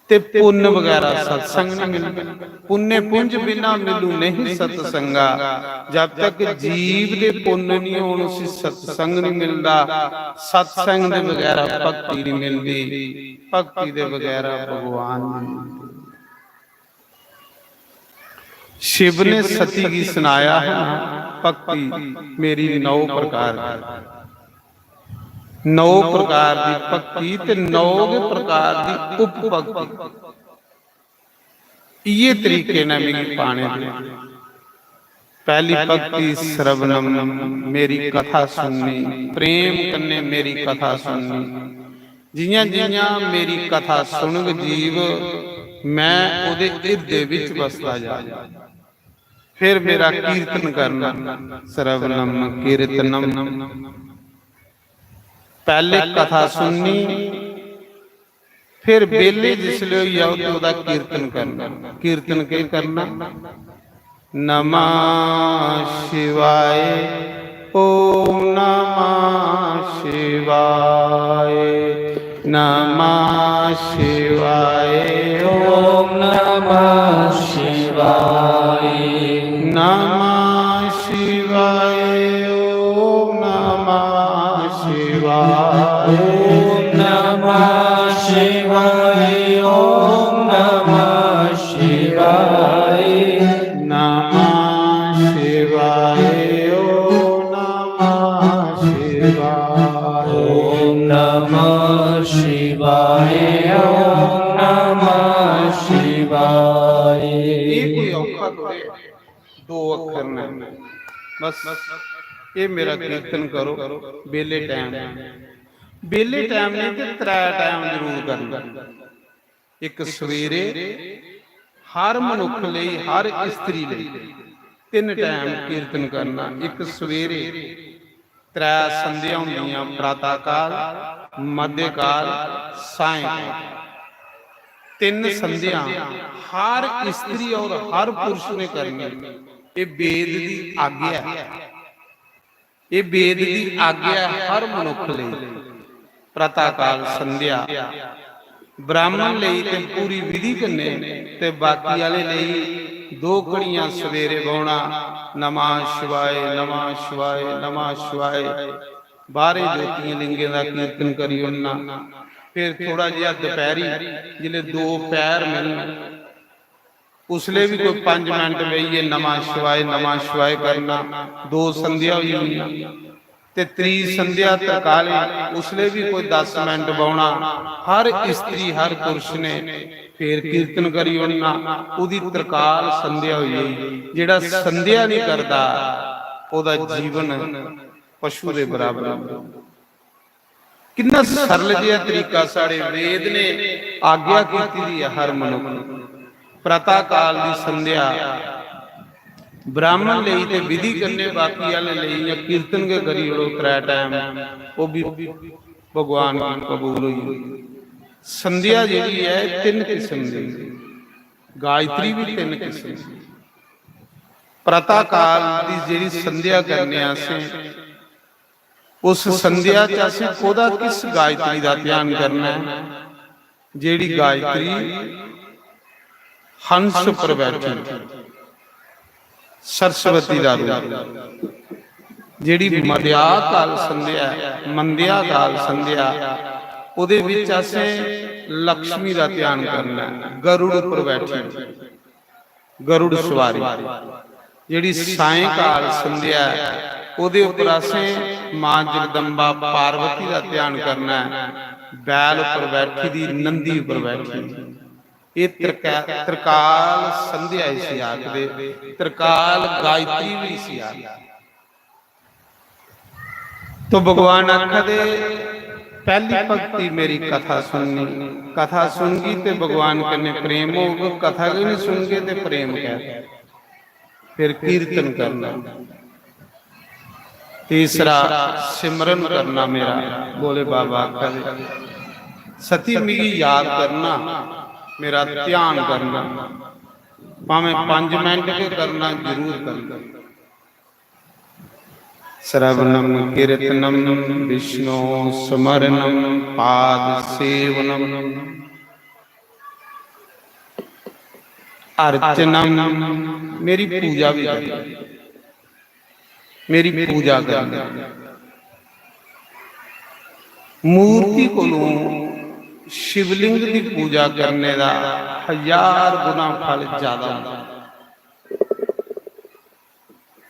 ते पुन्न वगैरह सत्संग नहीं मिलदे। पुण्य पुंज बिना मिलू नहीं सत्संगा। जब तक जीव दे पुन्न नहीं होण, उसी सत्संग नहीं मिलदा। सत्संग दे वगैरह भक्ति नहीं मिलदी, भक्ति दे वगैरह भगवान नहीं मिलदे। शिव ने सती गी सुनाया है, भक्ति मेरी नौ प्रकार दी, नौ प्रकार दी भक्ति ते नौ गै प्रकार दी उपभक्ति। इये तरीके ने मिगी पाने दे। पहली भक्ति श्रवणम, मेरी कथा सुननी, प्रेम कन्ने मेरी कथा सुननी। जियां जियां मेरी कथा सुनग जीव, मैं ओदे हिरदे विच बसदा जाग। फिर मेरा कीर्तन करना, श्रवणम कीर्तनम। पहले कथा सुननी, फिर बेले जिसले होई जाओ ते ओह्दा कीर्तन करना। कीर्तन केह् करना? नमः शिवाय, ओम नमः शिवाय, नमः शिवाय, ओम नमः शिवाय, नमः शिवाय, ओम नमः शिवाय, ओम नमः शिवाय, ओम नमः शिवाय, नमः शिवाय, ओम नमः शिवाय, ओम नमः शिवाय, ओम नमः शिवाय। ये कोई औखा थोड़े है, दो अक्षर ने बस। ये मेरा कीर्तन करो, बेले टाइम, बेले टाइम नहीं ते त्रै टाइम जरूर करना। एक सवेरे, हर मनुख लेई, हर स्त्री लेई तिन्न टाइम कीर्तन करना। एक सवेरे, त्रै संध्या होंदियां, प्रातःकाल, मध्यकाल, सायंकाल। तिन्न संध्या हर स्त्री और हर पुरुष ने करनी। ये वेद दी आज्ञा है। ये वेद दी आज्ञा है हर मनुख लेई। प्रातःकाल संध्या ब्राह्मण लेई ते पूरी विधि कन्नै, ते बाकी आह्ले लेई दो घड़ियां सवेरे बौह्ना, नमः शिवाय, नमः शिवाय, नमः शिवाय। बाह्रें ज्योतियें लिंगें दा कीर्तन करी ओड़ना। फिर थोड़ा जेहा दपैह्री जिसलै दो पैह्र मिलन, उसलै बी कोई पंज मिंट बेहियै नमः शिवाय, नमः शिवाय करना, दो संध्या होई जानियां। ते त्री संध्या तरकालें, उसलै बी कोई दस मिंट बौह्ना। हर स्त्री, हर पुरुष ने फिर कीर्तन करी ओड़ना। ओह्दी तरकाल संध्या होई गेई। जेह्ड़ा संध्या नहीं करदा, ओह्दा जीवन पशु दे बराबर होंदा। किन्ना सरल जेहा तरीका साढ़े वेद ने आज्ञा कीती दी ऐ हर मनुख। प्रातः काल दी संध्या ब्राह्मण लेई ते विधि कन्नै बाकी आह्ले लेई इ'यां कीर्तन गै करी ओड़ो त्रै टाइम, ओह् बी भगवान गी कबूल होई जंदी। संध्या जेह्ड़ी ऐ, तिन्न किस्म दी, गायत्री बी तिन्न किस्म दी। प्रातः काल दी जेह्ड़ी संध्या करने असें, उस संध्या च असें कोह्दा, किस गायत्री दा ध्यान करना ऐ? जेह्ड़ी गायत्री हंस पर बैठी, सरस्वती दा रूप, जेह्ड़ी मध्या काल संध्या ऐ, मंध्या काल संध्या, ओह्दे बिच असें लक्ष्मी दा ध्यान करना ऐ, गरुड़ उप्पर बैठी। गरुड़ सवारी, जेह्ड़ी सायंकाल संध्या ऐ, ओह्दे उप्पर असें मां जगदम्बा पार्वती दा ध्यान करना ऐ। बैल उप्पर बैठी दी, नंदी उप्पर बैठी दी। एह् त्रिका-, त्रिकाल संध्या इसी आखदे, त्रिकाल गायत्री बी इसी आखदे। तो भगवान आखा दे, "पहली भक्ति मेरी कथा सुननी, कथा सुनगी ते भगवान कन्नै प्रेम होग, कथा गै नहीं सुनगे ते प्रेम कैह्?" फिर कीर्तन करना। तीसरा, सिमरन करना मेरा, भोले बाबा आखा दे, "सती मिगी याद करना, मेरा ध्यान करना, भामें पंज मिनट गै करना, जरूर करना।" श्रवणं कीर्तनं विष्णो स्मरणं पाद सेवनम्। अर्चनम, मेरी पूजा भी करनी, मेरी पूजा करनी। मूर्ति कोलों शिवलिंग दी पूजा करने दा हजार गुना फल ज्यादा होंदा।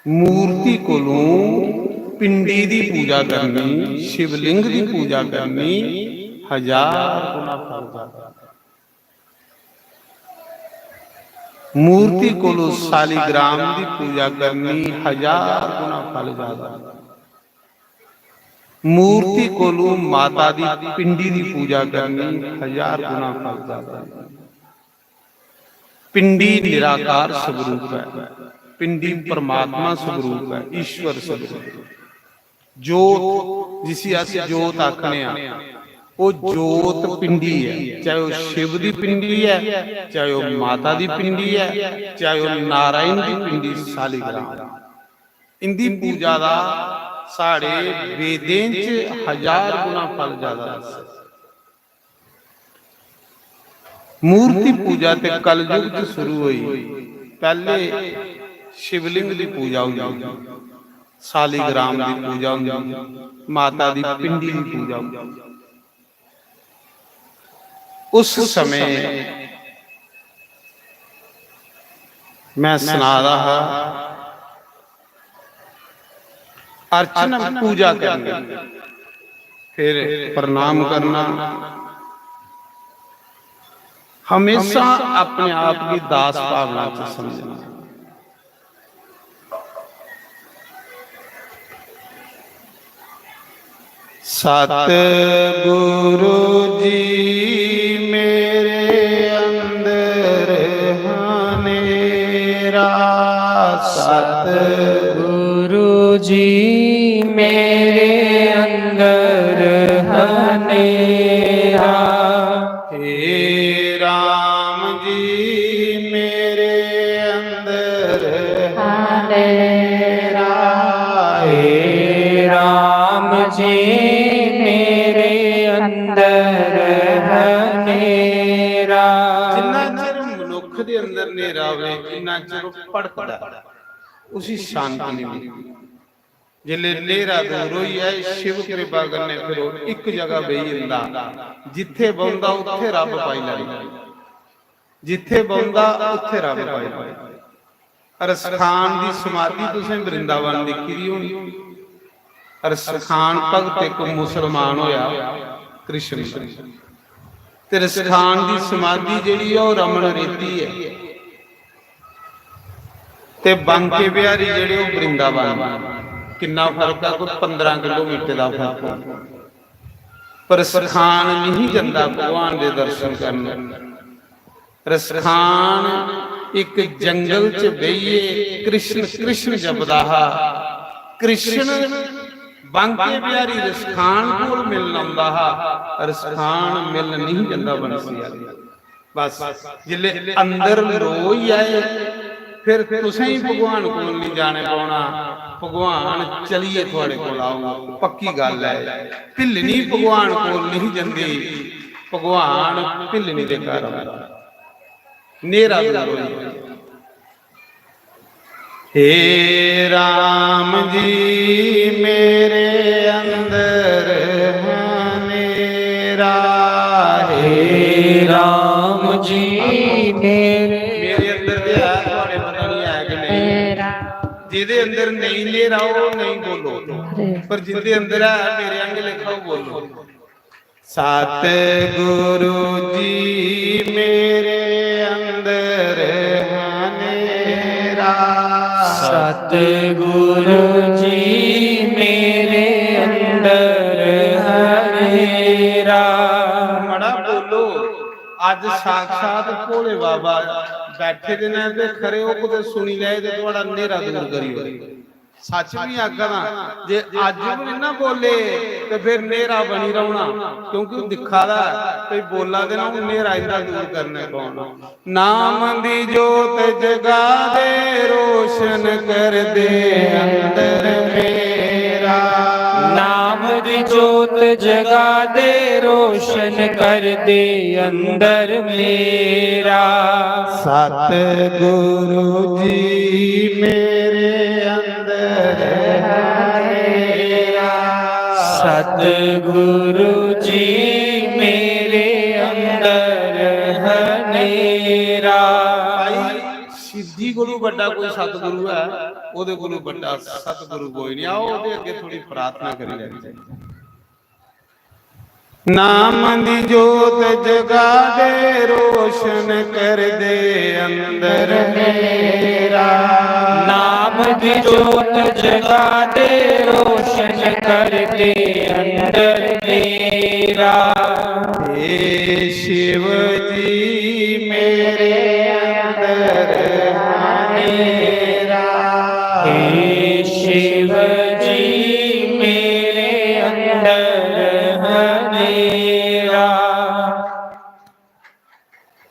मूर्ति कोलों पिंडी दी पूजा करनी, शिवलिंग दी पूजा करनी, हजार गुना फल ज्यादा। मूर्ति कोलों सालीग्राम दी पूजा करनी, हजार गुना फल ज्यादा। मूर्ति कोलों माता दी पिंडी दी पूजा करनी, हजार गुना फल ज्यादा। पिंडी निराकार स्वरूप है, पिंडी परमात्मा स्वरूप है, ईश्वर स्वरूप है। जोत, जिसी अस जोत आखने आं, ओह् जोत पिंडी ऐ, चाहे ओह् शिव दी पिंडी ऐ, चाहे ओह् माता दी पिंडी ऐ, चाहे ओह् नारायण दी पिंडी सालिग्राम। इंदी पूजा दा साढ़े वेदें च हजार गुना फल ज्यादा दस्से। मूर्ति पूजा ते कलयुग च शुरू होई। पैह्ले शिवलिंग दी पूजा होंदी, सालिग्राम दी पूजा होंदी, माता दी पिंडी दी पूजा होंदी। उस समय मैं सना दा हा, अर्चना, पूजा करनी, फिर प्रणाम करना, हमेशा अपने आप की दास भावना च समझना। सतगुरु जी मेरे अंदर हनेरा, सतगुरु जी मेरे अंदर हनेरा। हे राम जी मेरे अंदर हनेरा, हे राम जी मेरे अंदर हनेरा। जिन्ना चिर मनुख दे अंदर नेरा होवे, इन्ना चिर भटकदा, उसी शांति नहीं मिलदी। जिसले नेरा दूर होई जाए, शिव कृपा कन्नै फिर ओह इक जगह बेही जंदा, जित्थे बौंहदा उत्थे रब पाई लैंदा, जित्थे बौंहदा उत्थे रब पाई लैंदा। रसखान दी समाधि तुसें वृंदावन दिक्खी दी होनी। रसखान भगत इक मुसलमान होया, कृष्ण दा। ते रसखान दी समाधि जेह्ड़ी ऐ, ओह् रमन रेती ऐ। ते बांके बिहारी जेह्ड़े, ओह् वृंदावन। किन्ना फर्क ऐ? कोई पंदरां किलोमीटर दा फर्क ऐ। पर रसखान नहीं जंदा भगवान दे दर्शन करन। रसखान इक जंगल च बेहियै कृष्ण कृष्ण जपदा हा। कृष्ण बांके बिहारी रसखान कोल मिलन औंदा हा, रसखान मिलन नहीं जंदा बंसी आह्ले। बस, जिसले अंदर लो होई जाए, फिर तुसें ही भगवान कोल नहीं जाने पौना, भगवान चलिए थुआड़े कोल आऊगा, पक्की गल्ल ऐ। भिल्लनी भगवान कोल नहीं जंदी, भगवान भिल्लनी दे घर औंदा। नेरा दूर होई जाए। हे राम जी, मेरे अंदर हनेरा। हे राम जी, मेरे मेरे अंदर ते है, थुआड़े पता नहीं है कि नहीं। हनेरा। जेह्दे अंदर नेईं नेरा, ओह् नेईं बोलो, अरे। पर जिंदे अंदर है, मेरे आंगे लेखा ओह् बोलो। सतगुरु जी मेरे अंदर हनेरा। सतगुरु जी मेरे अंदर हनेरा। मड़ा बोलो, अज साक्षात भोले बाबा बैठे दे न ते खरे ओह् कुतै सुनी लै ते थुआड़ा न्हेरा दूर करी ओड़े। सच भी आखा दा, जे अज भी ना बोले ते फिर न्हेरा बनी रौहना, क्योंकि ओह् दिक्खा दा ऐ, कोई बोला दे ना, हून न्हेरा इंदा दूर करने कौन? नाम दी जोत जगा दे, रोशन कर दे अंदर मेरा। नाम दी जोत जगा दे, रोशन कर दे अंदर मेरा। सतगुरु जी मेरे अंदर हनेरा। सतगुरु जी मेरे अंदर हनेरा। भाई, सिद्धि कोलू बड्डा कोई सतगुरु है, ओदे कोलू बड्डा सतगुरु कोई नहीं। आओ, ओदे अगे थोड़ी प्रार्थना करी लैंदे। नाम दी जोत जगा दे, रोशन कर दे अंदर मेरा। नाम दी जोत जगा दे, रोशन कर दे अंदर मेरा। हे शिव जी मेरे अंदर हनेरा। हे शिव जी मेरे अंदर हनेरा।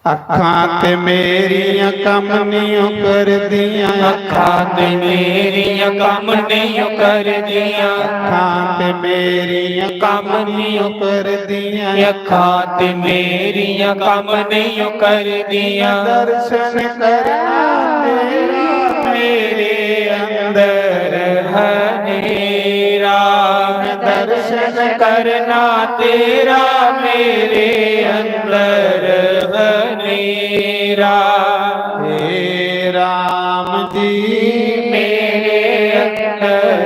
अक्खां ते मेरियां कम्म निं ओ करदियां। अक्खां ते मेरियां कम्म निं ओ करदियां। अक्खां ते मेरियां कम्म निं ओ करदियां। अक्खां ते मेरियां कम्म निं ओ करदियां। दर्शन करना तेरा मेरे अंदर हनेरा। दर्शन करना तेरा मेरे अंदर हनेरा। हे राम जी मेरे अंदर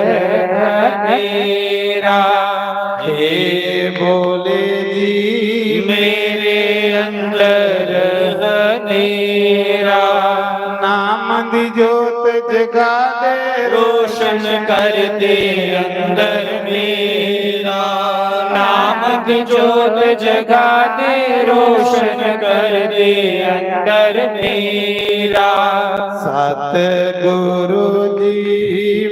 हनेरा। हे भोले जी मेरे अंदर हनेरा। नाम दी जोत जगा दे रोशन कर दे अंदर मेरा। नाम दी जोत जगा दे रोशन कर दे अंदर मेरा। सतगुरु जी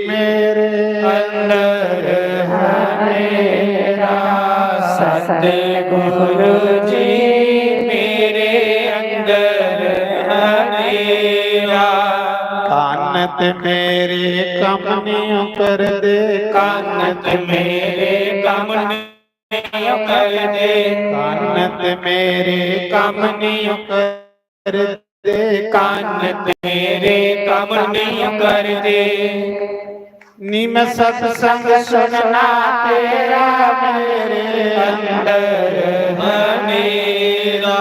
मेरे अंदर हनेरा। सतगुरु जी मेरे अंदर हनेरा। कान ते मेरे कम निं ओ करदे। कान ते मेरे कम निं ओ करदे। कान ते मेरे कम निं ओ करदे। कान ते मेरे कम निं ओ करदे। नी मैं सत्संग सुनना तेरा मेरे अंदर हनेरा।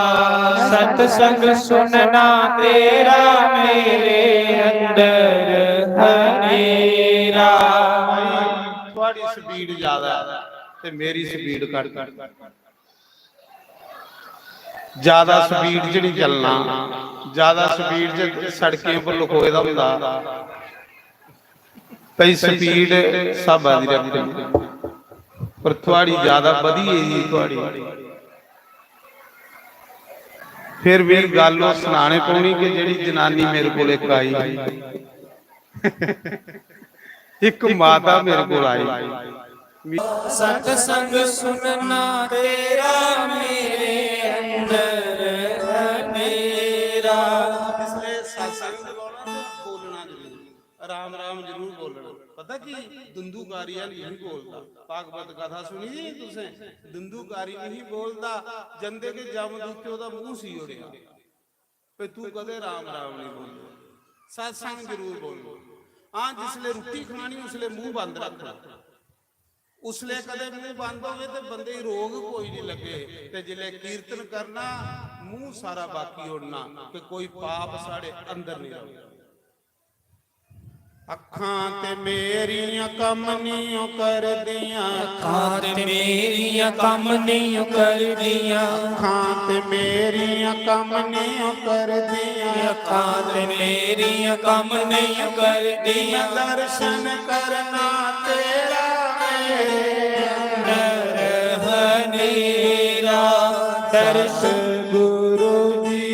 सत्संग सुनना तेरा मेरे अंदर हनेरा। थोड़ी स्पीड ज्यादा है ते मेरी स्पीड घट। ज्यादा स्पीड च नहीं चलना। ज्यादा स्पीड च सड़कें पर लखोए दा होंदा। भई स्पीड स्हाबा दी रखनी, पर थुआड़ी ज्यादा बधी गेई थुआड़ी। फिर भी गल्ल ओह् सनाने पौनी कि जेह्ड़ी जनानी मेरे कोल इक आई, इक माता मेरे कोल आई। सत्संग सुनना तेरा मेरे अंदर हनेरा। इसलिए सत्संग बोलना जरूर। राम राम जरूर बोलना। पता की? दुंदूकारी आली नहीं बोलदा। भागवत कथा सुनी दी तुसें? दुंदूकारी नहीं बोलदा। जंदे के जमदूते ओदा मुंह सी ओड़ेआ। पे तू कदे राम राम नहीं बोलदा। सत्संग जरूर बोलना। हां, जिसले रुट्टी खानी उसले मुंह बंद रखना। उसले कदे मुंह बंद होवे ते बंदे गी रोग कोई नहीं लगे। ते जिसले कीर्तन करना, मुंह सारा बाकी ओढ़ना कि कोई पाप साढ़े अंदर नहीं रहे। अखां ते मेरियां कम नहीं ओ करदियां। अखां ते मेरियां कम नहीं ओ करदियां। अखां ते मेरियां कम नहीं ओ करदियां। अखां ते मेरियां कम नहीं ओ करदियां। दर्शन करना तेरा मेरे अंदर हनेरा। दर्शन गुरु जी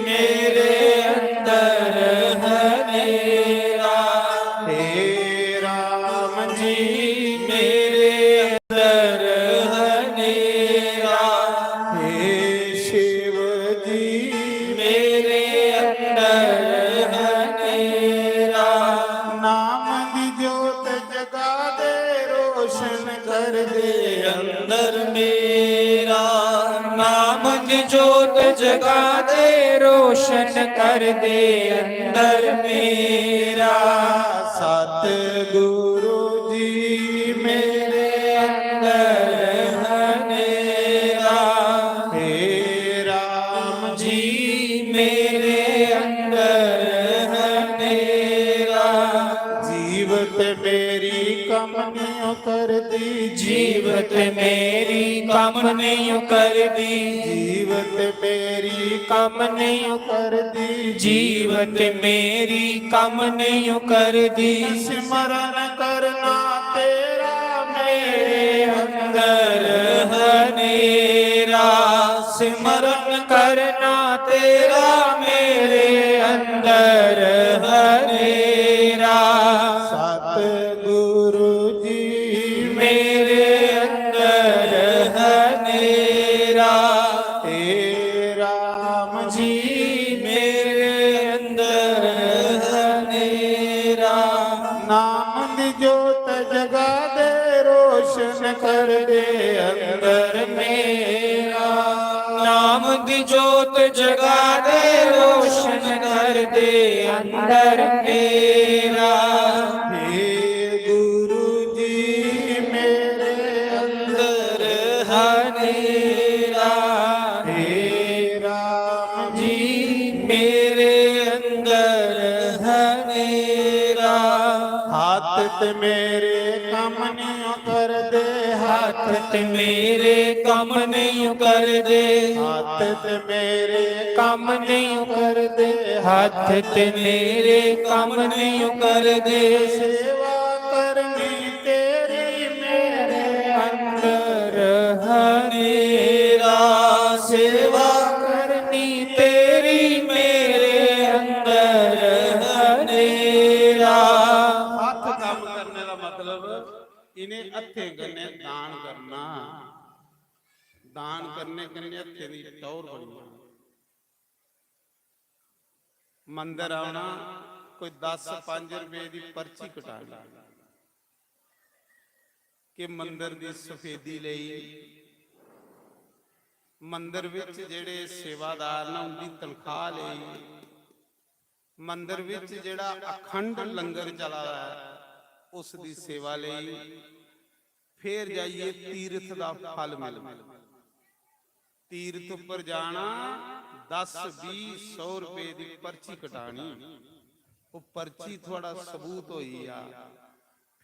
मेरे अंदर हनेरा। हे राम जी मेरे अंदर हनेरा। हे शिव जी मेरे अंदर हनेरा। नाम दी जोत जगा दे रोशन कर दे अंदर मेरा। नाम दी जोत जगा दे रोशन कर दे अंदर मेरा। सतगुरु जी मेरे अंदर हनेरा। हे राम जी मेरे अंदर हनेरा। जीवत मेरी कम नहीं ओ करदी। जीवत मेरी कम नहीं ओ करदी। जीवत मेरी कम नहीं ओ करदी। जीवत मेरी कम नहीं ओ करदी। सिमरन करना तेरा मेरे अंदर हनेरा। सिमरन करना तेरा मेरे अंदर हनेरा। सतगुरु जी मेरे अंदर हनेरा। हे राम जी नाम दी जोत जगा दे, रोशन कर दे अंदर मेरा। नाम दी जोत जगा दे, रोशन कर दे अंदर मेरा। हे गुरु जी, मेरे अंदर हनेरा। हे राम जी, मेरे अंदर हनेरा। हाथ ते मेरे काम नहीं कर दे, हाथ ते मेरे काम नहीं कर दे, हाथ ते मेरे काम नहीं कर दे, हाथ ते मेरे काम नहीं कर दे। सेवा करनी तेरी मेरे अंदर हनेरा, सेवा करनी तेरी मेरे अंदर हनेरा। हत्थ कम्म करने दा मतलब इ'नें हत्थें कन्नै दान करना। दान करने कन्नै हत्थें दी टौह्र बनी जानी। मंदर औना, कोई दस पंज रपेऽ दी पर्ची कटानी, कि मंदर दी सफेदी लेई, मंदर विच जेह्ड़े सेवादार न उं'दी तनखाह् लेई, मंदर विच जेह्ड़ा अखंड लंगर चला दा ऐ, उस दी सेवा लेई, फिर जाइयै तीर्थ दा फल मिलदा। तीर्थ उप्पर जाना, दस बीह् सौ रपेऽ दी पर्ची कटानी, ओह् पर्ची थुआढ़ा सबूत होई गेआ,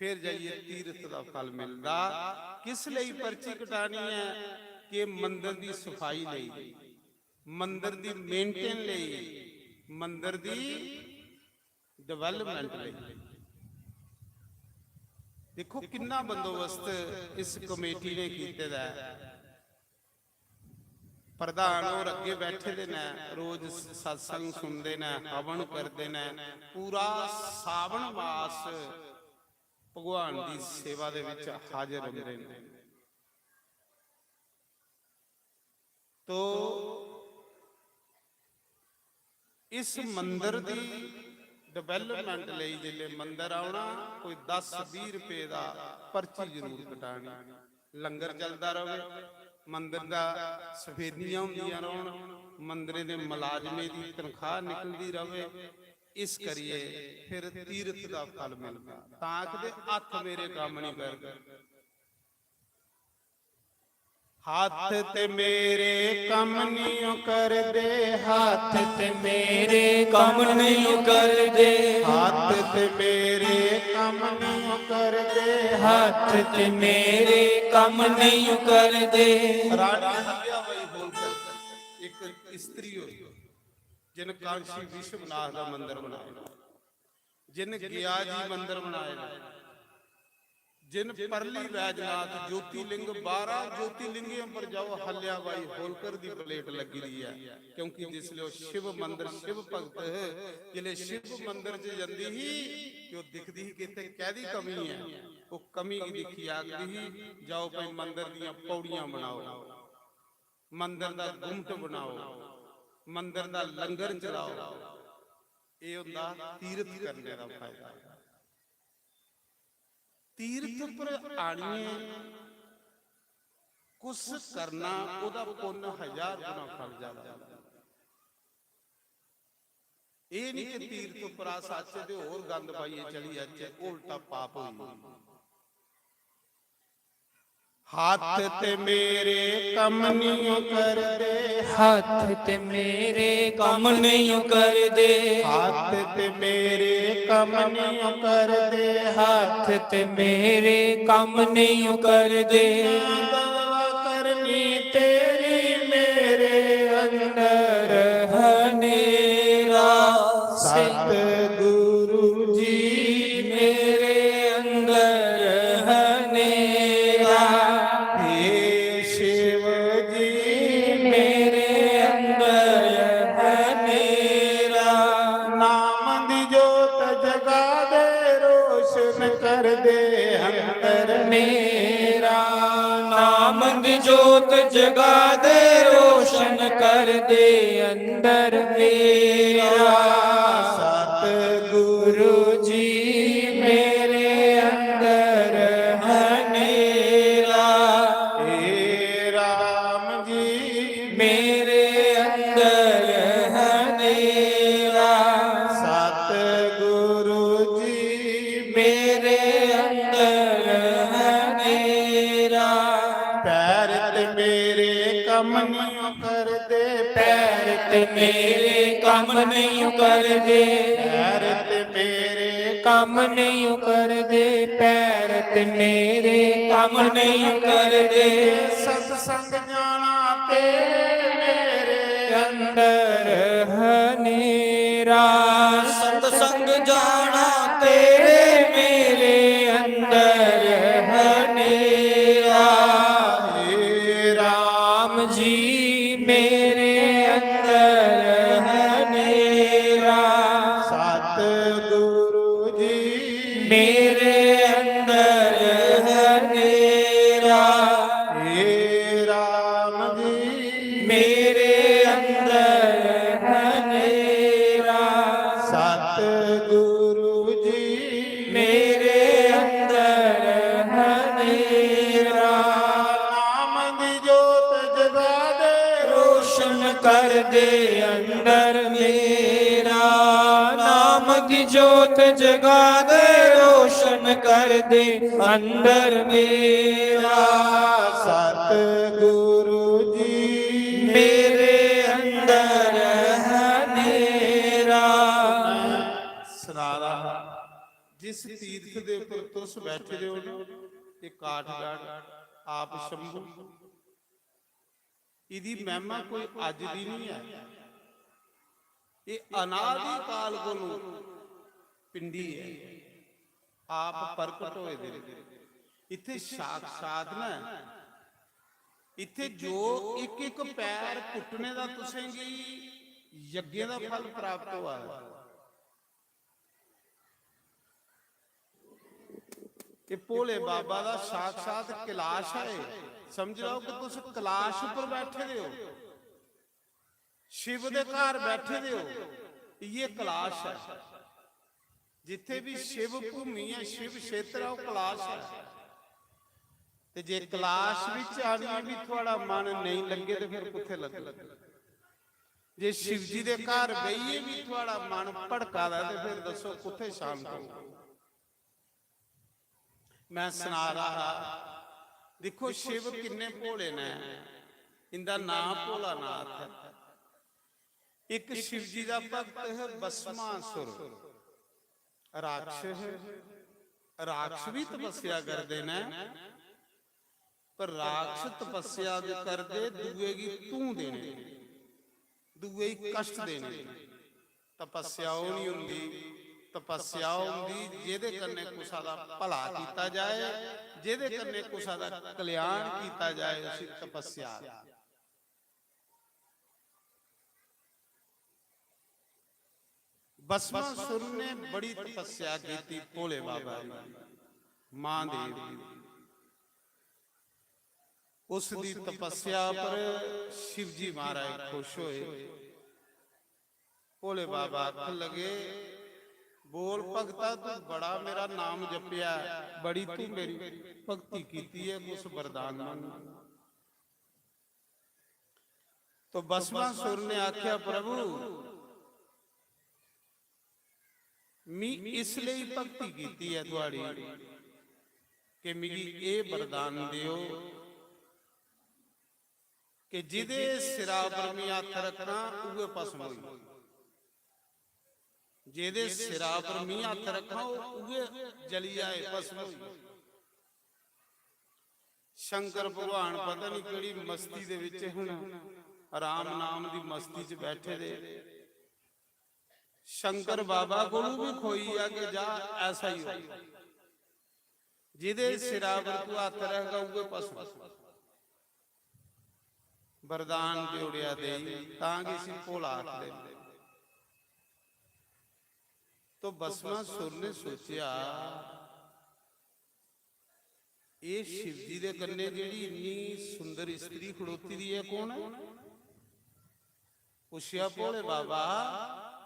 फिर जाइयै तीर्थ दा फल मिलदा। किस लेई पर्ची कटानी ऐ? कि मंदर दी सफाई लेई, मंदर दी मेंटेन लेई, मंदर दी डेवलपमेंट लेई। देखो किन्ना बंदोबस्त इस कमेटी ने कीते दा ऐ। प्रधान होर अग्गे बैठे दे न, रोज सत्संग सुनदे न, हवन करदे न, पूरा सावन मास भगवान दी सेवा दे विच हाजर रौंह्दे न। तो इस मंदर दी डेवलपमेंट लेई जिसले मंदर औना, कोई दस बीह् रपेऽ दा पर्ची जरूर कटानी। लंगर चलदा र'वै, मंदर दा सफेदियां होंदियां रौह्न, मंदरें दे मलाजमें दी तनखाह् निकलदी र'वै। इस करियै फिर तीर्थ दा फल मिलदा। तां आखदे, "हत्थ मेरे कम्म निं करदे।" हाथ ते मेरे कम नहीं करदे, हाथ ते मेरे कम नहीं करदे, हाथ ते मेरे कम नहीं करदे। हाथ ते मेरे कम नहीं करदे। रानी हल्याबाई होलकर एक स्त्री होई, जिन कांशी विश्वनाथ दा मंदर बनाया, जिन गया जी मंदर बनाए, जिन परली बैजनाथ ज्योतिलिंग, बारह ज्योतिलिंगें पर जाओ, हल्याबाई होलकर दी प्लेट लगी दी है। क्योंकि जिसले ओह् शिव मंदर, शिव भगत, जिसले शिव मंदर च जंदी ही ते ओह् दिखदी ही कि इत्थै कैदी कमी है, ओह् कमी गी दिक्खी आखदी ही, "जाओ भाई मंदर दियां पौड़ियां बनाओ, मंदर दा गुम्मट बनाओ, मंदर दा लंगर चलाओ।" एह् होंदा तीर्थ करने दा फायदा। तीर्थ पर आनियै कुछ करना, ओह्दा पुन्न हजार गुना फल ज्यादा होंदा। एह् निं कि तीर्थ उप्पर अस आचै ते होर गंद पाइयै चली जाचै, उल्टा पाप होई जाना। हाथ ते मेरे कम नियो करदे, हाथ ते मेरे कम नियो करदे, हाथ ते मेरे कम नियो करदे, हाथ ते मेरे कम नियो करदे। दवा करनी तेरी मेरे अंदर हनेरा। सतगुरु जी मेरे अंदर हनेरा। हे शिव जी मेरे अंदर हनेरा। नाम दी जोत जगा दे, रोशन कर दे अंदर मेरा। नाम दी जोत जगा दे, रोशन कर दे अंदर मेरा। सतगुरु जी मेरे नहीं करदे, पैर ते मेरे कम्म नहीं करदे, पैर ते मेरे कम्म नहीं करदे, पैर ते मेरे कम्म नहीं करदे। सत्संग जाना तेरे मेरे अंदर हनेरा, सत्संग जाना तेरे मेरे अंदर हनेरा। हे राम जी, मेरे अंदर हनेरा। सतगुरु जी, मेरे अंदर हनेरा। हे राम जी, मेरे अंदर हनेरा। सतगुरु जी, मेरे अंदर हनेरा। नाम दी जोत जगा दे, रोशन कर दे अंदर मेरा। नाम की जोत जगा दे, रोशन कर दे अंदर मेरा। सतगुरु जी, मेरे अंदर हनेरा। सुना रहा, जिस तीर्थ दे उपर तुस बैठे दे हो ना, ये काठगढ़, आप शंभू, इदी महिमा कोई अज दी नहीं है, ये अनादि काल कोलों पिंडी है, आप प्रकट होए दे। इत्थे साक्षात ना, इत्थे जो इक इक पैर पुट्टने दा तुसेंगी यज्ञें दा फल प्राप्त होआ है। ये भोले बाबा दा साक्षात कैलाश है। समझ लो कि तुस कैलाश पर बैठे दे हो, शिव दे घर बैठे दे हो, ये कैलाश है। जिथे भी शिव भूमि है, शिव क्षेत्र है, वो कैलाश है। ते जे कैलाश विच आनिए भी थुआड़ा मन नहीं लगे, ते फिर कुत्थे लगे? जे शिव जी दे घर बेहिए भी थुआड़ा मन भड़का दा, ते फिर दसो कुत्थे शांत हो? मैं सुना रहा, देखो शिव किन्ने भोले ने, इंदा नाम भोलानाथ है। एक शिव जी दा भक्त है भस्मासुर, राक्षस है। राक्षस भी तपस्या करदे ने, पर राक्षस तपस्या दे करदे दुए गी धूं देने, दुए गी कष्ट देने। तपस्या ओह् नहीं होंदी, तपस्या ओह् होंदी जेह्दे कन्नै कुसा दा भला कीता जाए, जेह्दे कन्नै कुसा दा कल्याण कीता जाए, उसी तपस्या। भस्मासुर ने बड़ी तपस्या की थी भोले बाबा की, महादेव की। उस दी तपस्या पर शिव जी महाराज खुश होए। भोले बाबा आखन लगे, "बोल भगता, तू बड़ा मेरा नाम जपया, बड़ी तू मेरी भक्ति कीती है, कुछ वरदान मंग।" तो भस्मासुर ने आख्या, "प्रभु, मी इसलिए भक्ति कीती है थुआड़ी कि मिगी एह वरदान दियो कि जिदे सिरा पर मी हत्थ रखना, उए भस्म होई, जेदे सिरा पर मी हत्थ रखना, उए जली जाए, भस्म होई।" शंकर भगवान पता नहीं केड़ी मस्ती दे विच हन, राम नाम दी मस्ती च बैठे दे। शंकर बाबा कोलू भी खोई आ कि जा ऐसा ही हो, जिदे सिरा पर तू हत्थ रखगा उए भस्म। वरदान देउड़ेआ देई, तां गै इसी भोला आखदे न। तो भस्मासुर ने सोचेआ, "एह् शिव जी दे कन्नै जेह्ड़ी इन्नी सुंदर स्त्री खड़ोती दी ऐ, कौन ऐ?" पुच्छेआ, "भोले बाबा,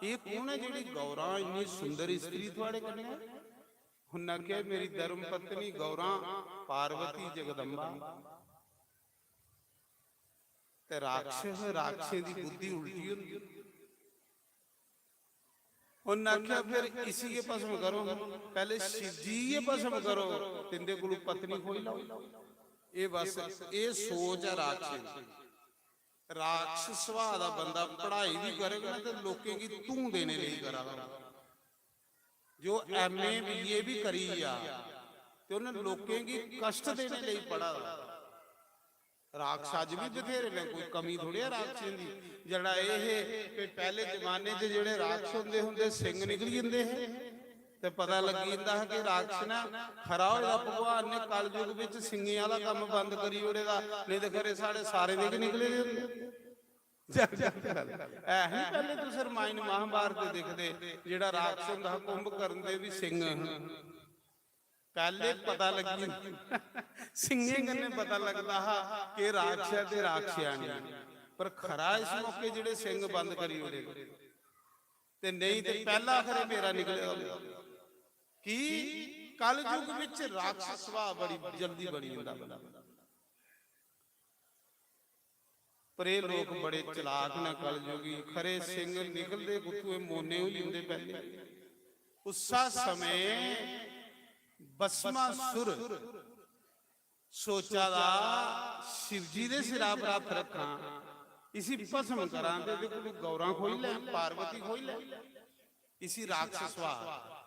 एह् कौन ऐ जेह्ड़ी गौरां इन्नी सुंदर स्त्री थुआढ़े कन्नै?" उन्नै आखेआ, "मेरी धर्म पत्नी गौरां पार्वती जगदम्बा।" ते राक्षस, राक्षसें दी बुद्धि उल्टी होंदी। उन्नै आखेआ, "फिर इसी गै भस्म करो, पैह्ले शिव जी गै भस्म करो, ते इंदे कोलू पत्नी खोई लैओ।" एह् बस, एह् सोच ऐ राक्षसें दी। राक्षस सुभाऽ दा बंदा पढ़ाई बी करग ना ते लोकें गी धूं देने लेई करा दा होग। जो एमए बीए बी करी गेआ ते उ'नें लोकें गी कष्ट देने लेई पढ़ा दा। राक्षस अज्ज बी बथेरे ने, कोई कमी थोड़ी ऐ राक्षसें दी। जेह्ड़ा एह् हे कि पैह्ले जमाने च जेह्ड़े राक्षस होंदे होंदे सिंग निकली जंदे हे ते पता लग्गी जंदा हा कि राक्षस ने खरा होया भगवान ने कलयुग बिच सिंगें आह्ला कम्म बंद करी ओड़े दा, नेईं ते खरे साढ़े सारें दे गै निकले दे होंदे। ऐ ही पैह्ले तुस रामायण महाभारत दिखदे, जेह्ड़ा राक्षस होंदा हा कुंभकर्ण दे बी सिंग हे। पैह्ले पता लग्गी, सिंगें कन्नै पता लगदा हा कि राक्षस ते राक्षसानी, पर खरा इस मौके जेह्ड़े सिंग बंद करी ओड़े ते नेईं ते पैह्ला खरे मेरा निकले दा होंदा। की कलयुग बिच राक्षस सुभाऽ बड़ी जल्दी बनी जंदा बंदा। पर एह् लोक बड़े चलाक न कलयुगी, खरे सिंग निकलदे कुत्थुए, मोने होई जंदे पैह्ले। उस्सा समें भस्मासुर सोचा दा शिवजी दे सिरा पर हत्थ रक्खां, इसी भस्म करां ते एह्दे कोलू गौरां खोई लैं, पार्वती खोई लैं, इसी राक्षस सुभाऽ।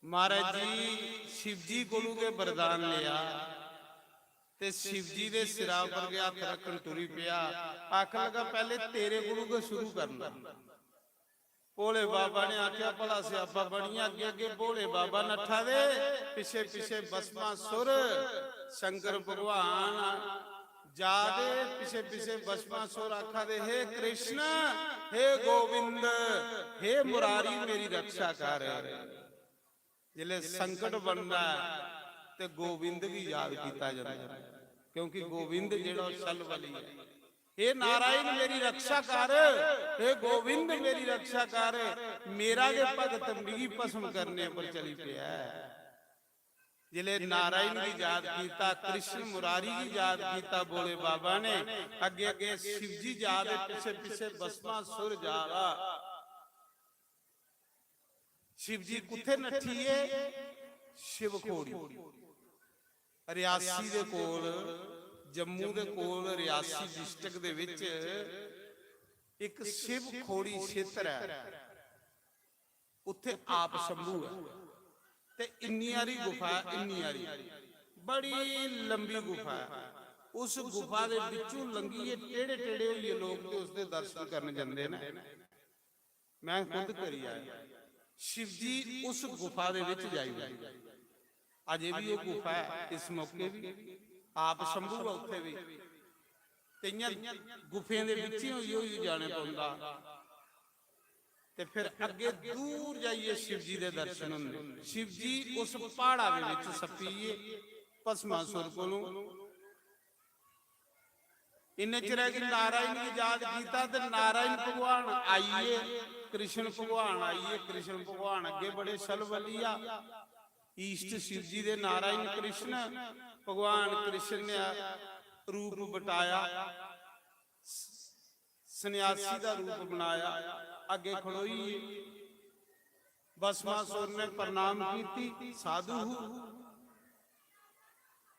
महाराज जी शिवजी कोलू गै वरदान लेआ ते शिवजी दे सिरा पर गै हत्थ रक्खन टुरी पेआ। आखन लगा, "पैह्ले तेरे कोलू गै शुरू करना।" भोले बाबा ने आखेआ, "भला स्यापा बनिया, अग्गे अग्गे भोले बाबा नट्ठा दे, पिच्छे पिच्छे भस्मासुर शंकर भगवान जा दे, पिच्छे पिच्छे भस्मासुर आखा दे, 'हे कृष्ण, हे गोविंद, हे मुरारी, मेरी रक्षा कर।'" जिसलै संकट बनदा ऐ ते गोविंद गी याद कीता जंदा ऐ, क्योंकि गोविंद जेह्ड़ा ओह् छल बली ऐ। "हे नारायण मेरी रक्षा कर, हे गोविंद मेरी रक्षा कर, मेरा गै भगत मिगी भस्म करने पर चली पेआ ऐ।" जिसलै नारायण गी याद कीता, कृष्ण मुरारी गी याद कीता भोले बाबा ने, अग्गे अग्गे शिव जी जा दे, पिच्छे पिच्छे भस्मासुर जा दा। शिव जी कुत्थे नट्ठी ऐ? शिव खोड़ी। रियासी दे कोल, जम्मू दे कोल रियासी डिस्ट्रिक्ट दे विच इक शिव खोड़ी क्षेत्र ऐ। उत्थे आप शंभू ऐ ते इन्नी हारी गुफा ऐ, इन्नी हारी बड़ी लंबी गुफा ऐ। उस गुफा दे बिच्चों लंघियै टेढ़े टेढ़े होइयै लोक ते उसदे दर्शन करन जंदे न। मैं खुद करी आया। शिव जी उस गुफा दे विच जाई गए। अजे भी वो गुफा है, इस मौके भी आप शंभू है उत्थे भी। ते इयां गुफें दे विच ही होई होई जाने पौंदा। ते फिर अग्गे दूर जाइए शिव जी दे दर्शन होंदे। शिव जी उस पहाड़ा दे विच सप्पी गे भस्मासुर कोलों। इन्ने चिरै गी नारायण गी याद कीता ते नारायण भगवान आई गे, कृष्ण भगवान आई गे। कृष्ण भगवान अग्गे बड़े छल बलिया। ईष्ट शिव जी दे नारायण कृष्ण भगवान कृष्ण ने रूप बटाया, सन्यासी दा रूप बनाया, अग्गे खड़ोई गे। भस्मासुर ने प्रणाम कीती, साधु हूँ।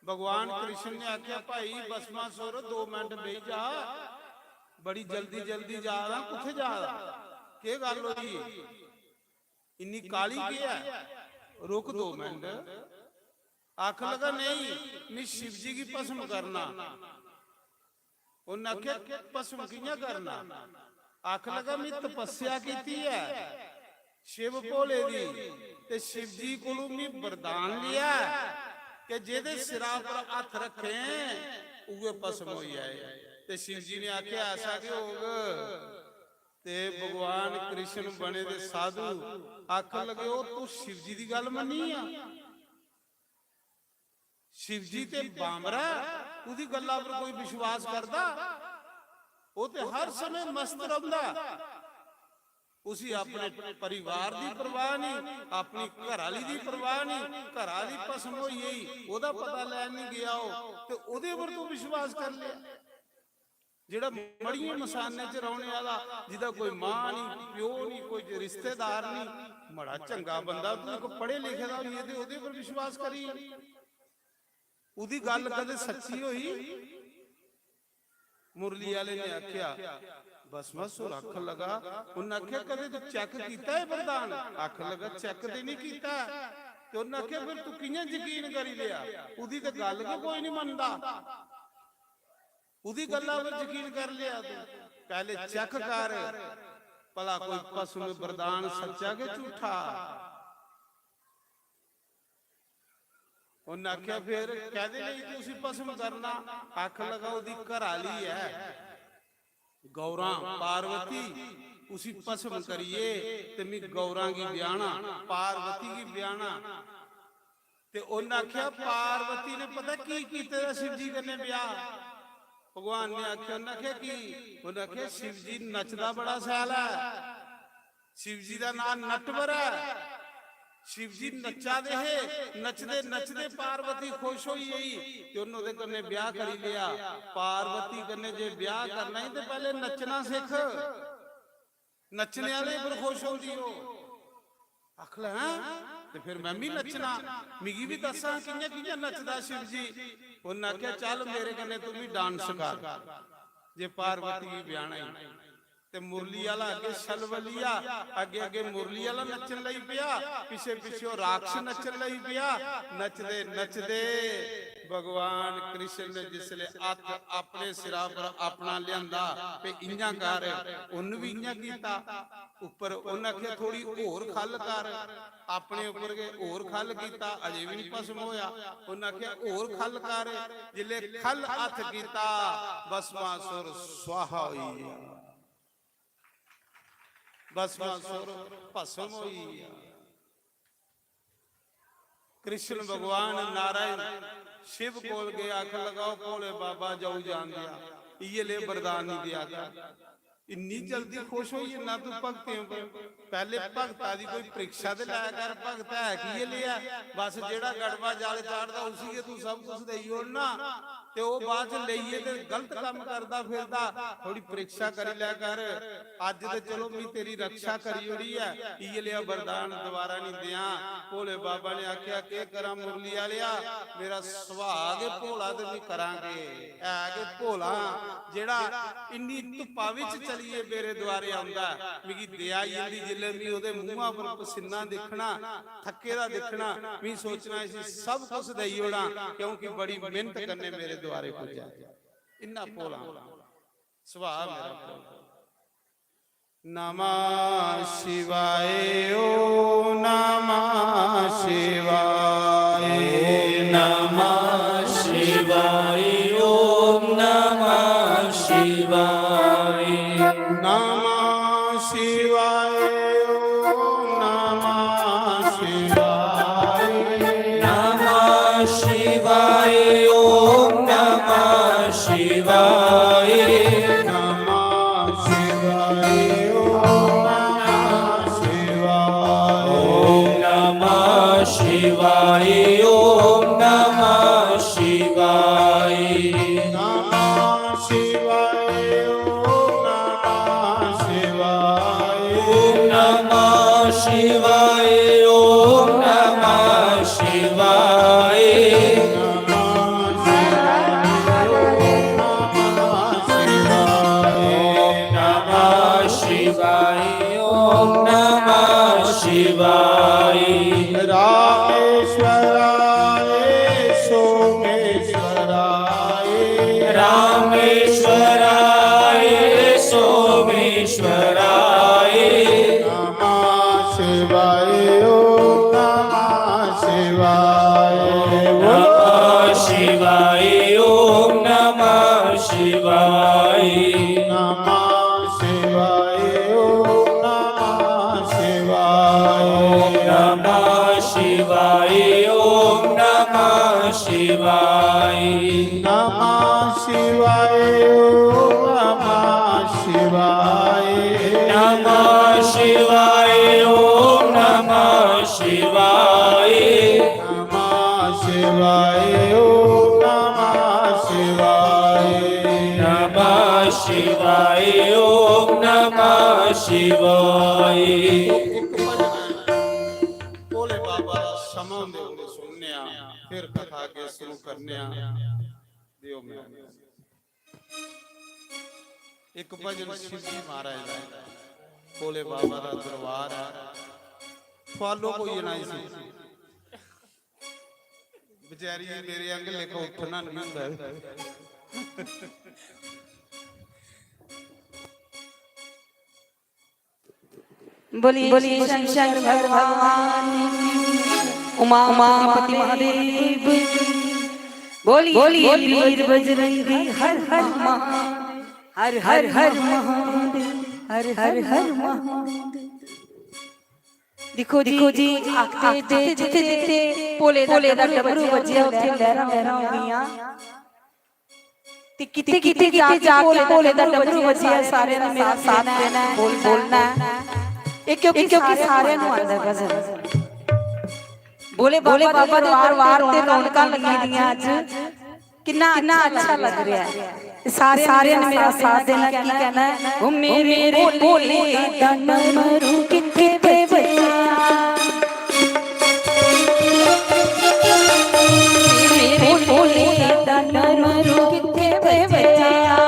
भगवान कृष्ण ने आख्या, "भाई भस्मासुर, दो मिनट बेही जा, बड़ी जल्दी जल्दी जा रहा, कुत्थे जा रहा? केह गल होई? इन्नी काली केह है? रुक दो मिनट।" आख लगा, "नहीं, मैं शिव जी की भस्म करना।" उन्हें आख्या, "भस्म कियां करना?" आख लगा, "मैं तपस्या कीती है शिव भोले दी, ते शिव जी कोलों मैं वरदान लिया है कि जेदे सिरा पर हत्थ रखे, उए भस्म हो जाए।" ते शिव जी ने आख्या, "ऐसा क्यों होग?" ते भगवान कृष्ण बने दे साधु आखन लगे, "ओ तू शिव जी दी गल मन्नी आ?" शिव जी ते बामरा, ओदी गल्ला पर कोई विश्वास करदा? ओह ते हर समय मस्त रौंहदा। उसी अपने परिवार दी परवाह नहीं, अपनी घराली दी परवाह नहीं, घराली भस्म होई गई, ओहदा पता लैन नहीं गया हो, ते ओहदे पर तू विश्वास कर लिया। जेड़ा मड़िये मसाने च रौहने वाला, जिदा कोई मां नहीं, प्यो नहीं, कोई रिश्तेदार नहीं, मड़ा चंगा बंदा, तू इक पढ़े लिखे दा होइए ते ओहदे पर विश्वास करी। ओह्दी गल्ल कदें सच्ची होई? मुरली आह्ले ने आखेआ, भस्मासुर आखन लगा, उन्नै आखेआ, "कदें तू चैक कीता ऐ वरदान?" आखन लगा, "चैक ते नहीं कीता।" ते उन्नै आखेआ, "फिर तू कि'यां यकीन करी लेआ? ओह्दी ते गल्ल गै कोई नहीं मनदा, ओह्दी गल्ला पर यकीन करी लेआ तू। पैह्ले चैक कर, भला कोई भस्म वरदान सच्चा के झूठा।" उन्नै आखेआ, "फिर कैह्दे लेई तू उसी भस्म करना?" आखन लगा, "ओह्दी घर आह्ली ऐ गौरां, पार्वती, उसी भस्म करियै ते मी गौरां गी ब्याहना, पार्वती गी ब्याहना।" ते उन्नै आखेआ, "पार्वती ने पता की कीते दा शिव जी कन्नै ब्याह?" भगवान ने आखेआ, उन्नै आखेआ, "की?" उन्नै आखेआ, "शिव जी नचदा बड़ा शैल ऐ।" शिव जी दा नां नटवर ऐ। शिव जी नच्चा दे हे, नचदे नचदे पार्वती खुश होई गेई ते उन्नै ओह्दे कन्नै ब्याह करी लेआ। पार्वती कन्नै जे ब्याह करना ही ते पैह्ले नच्चना सिक्ख, नच्चने आह्ले पर खुश होंदी ओह्। आख लै, "हैं? ते फिर मैं भी नच्चना, मिगी भी दस्सां कि'यां कि'यां नचदा शिव जी।" उन्नै आखेआ, "चल मेरे कन्नै तू भी डांस कर, जे पार्वती गी ब्याहना ही।" ते मुरली आह्ला अग्गे छलबलिया, अग्गे अग्गे मुरली आह्ला नच्चन लगी पेआ, पिच्छे पिच्छे ओह् राक्षस नच्चन लगी पेआ। नचदे नचदे भगवान कृष्ण ने जिसले हत्थ अपने सिरा पर अपना लिआंदा ते इ'यां कर, उन्न भी इ'यां कीता। उप्पर उन्न आखेआ, "थोड़ी होर खल कर।" अपने उप्पर गै होर खल कीता, अजे भी नहीं भस्म होया। उन्न आखेआ, "होर खल कर।" जिसले खल हत्थ कीता, भस्मासुर स्वाहा होई गेआ। भस्मासुर भस्म होई गेआ। कृष्ण भगवान नारायण शिव कोल गए, आखन लगा, "ओ भोले बाबा, जाऊ जान दिया, इये ले वरदान नहीं दिया कर। इन्नी जल्दी खुश होई जन्ना तू भक्तें उप्पर? पैह्ले भक्ता दी कोई परीक्षा ते लै कर, भक्त है की ये लेआ? बस जेह्ड़ा गड़बा जल चाढ़दा उसी गै तू सब कुछ देई ओड़ना।" ते ओह् बाद च लेइयै ते गलत कम्म करदा फिरदा, थोड़ी परीक्षा करी लै कर। अज्ज ते चलो मी तेरी रक्षा करी ओड़ी ऐ, इयै लेआ वरदान दोबारा नहीं देआं। भोले बाबा ने आखेआ, "केह् करां मुरली आलेआ, मेरा सुभाऽ गै भोला ते मी करां केह्? है गै भोला, जेह्ड़ा इन्नी धुप्पा बिच चलियै मेरे द्वारे औंदा ऐ, मिगी दया आई जंदी जिसलै मी ओह्दे मूंहा पर पसीना दिक्खना, थक्के दा दिक्खना, मी सोचना इसी सब कुछ देई ओड़ां, क्योंकि बड़ी मेहनत कन्नै मेरे द्वारे पुज्जा।" इन्ना भोला सुभाऽ मेरा भोला। नमः शिवाय, ॐ नमः शिवाय। नमः शिवाय, ॐ नमः शिवाय। नमः शिवाय, ॐ नमः शिवाय। नमः शिवाय, ॐ नमः शिवाय। नमः शिवाय, ॐ नमः शिवाय। ॐ नमः शिवाय, ॐ नमः शिवाय। नमः शिवाय, ॐ नमः शिवाय। ॐ नमः शिवाय, ॐ नमः शिवाय। नमः शिवाय, ॐ नमः शिवाय। नमः शिवाय, ॐ नमः शिवाय। रामेश्वराय सोमेश्वराय। रामेश्वराय सोमेश्वराय। नमः शिवाय, ॐ नमः शिवाय। नमः शिवाय, ॐ नमः शिवाय। नमः शिवाय, ॐ नमः शिवाय। नमः शिवाय, ॐ नमः शिवाय। नमः शिवाय, ॐ नमः शिवाय। नमः शिवाय, ॐ नमः शिवाय। नमः शिवाय, ॐ नमः शिवाय। नमः शिवाय, ॐ नमः शिवाय। भोले बाबा दा समां होंदे होंदे सुनने। फिर कथा अग्गें शुरू करने आं। दियो मैं। एक भजन शिव जी महाराज दा, भोले बाबा दा दरबार है। Follow कोई ना इसी। बेचारी मेरे आंगे लेखा उठना नहीं होंदा। बोलिए बोलिए शंकर भगवान, उमा उमापति महादेव। बोलिए बोलिए वीर बजरंगी हर हर महादेव, हर हर हर महादेव, हर हर हर महादेव। देखो देखो जी, आखते जिथे जिथे भोले दा डमरू बजेआ, उत्थे लहरां लहरां हो गईयां। ते किथे किथे जाके भोले दा डमरू बजेआ, सारे ने मेरा साथ देना है, बोल बोलना है। ये क्योंकि क्योंकि सारे नू आंदा भजन। भोले बाबा दे दरबार ते रौनकां लगी दियां अज। किन्ना किन्ना अच्छा लग रहा है। सारे सारे ने मेरा साथ देना, की कहना है? ओ मेरे भोले दा डमरू किथे बजेआ? मेरे भोले दा डमरू किथे बजेआ?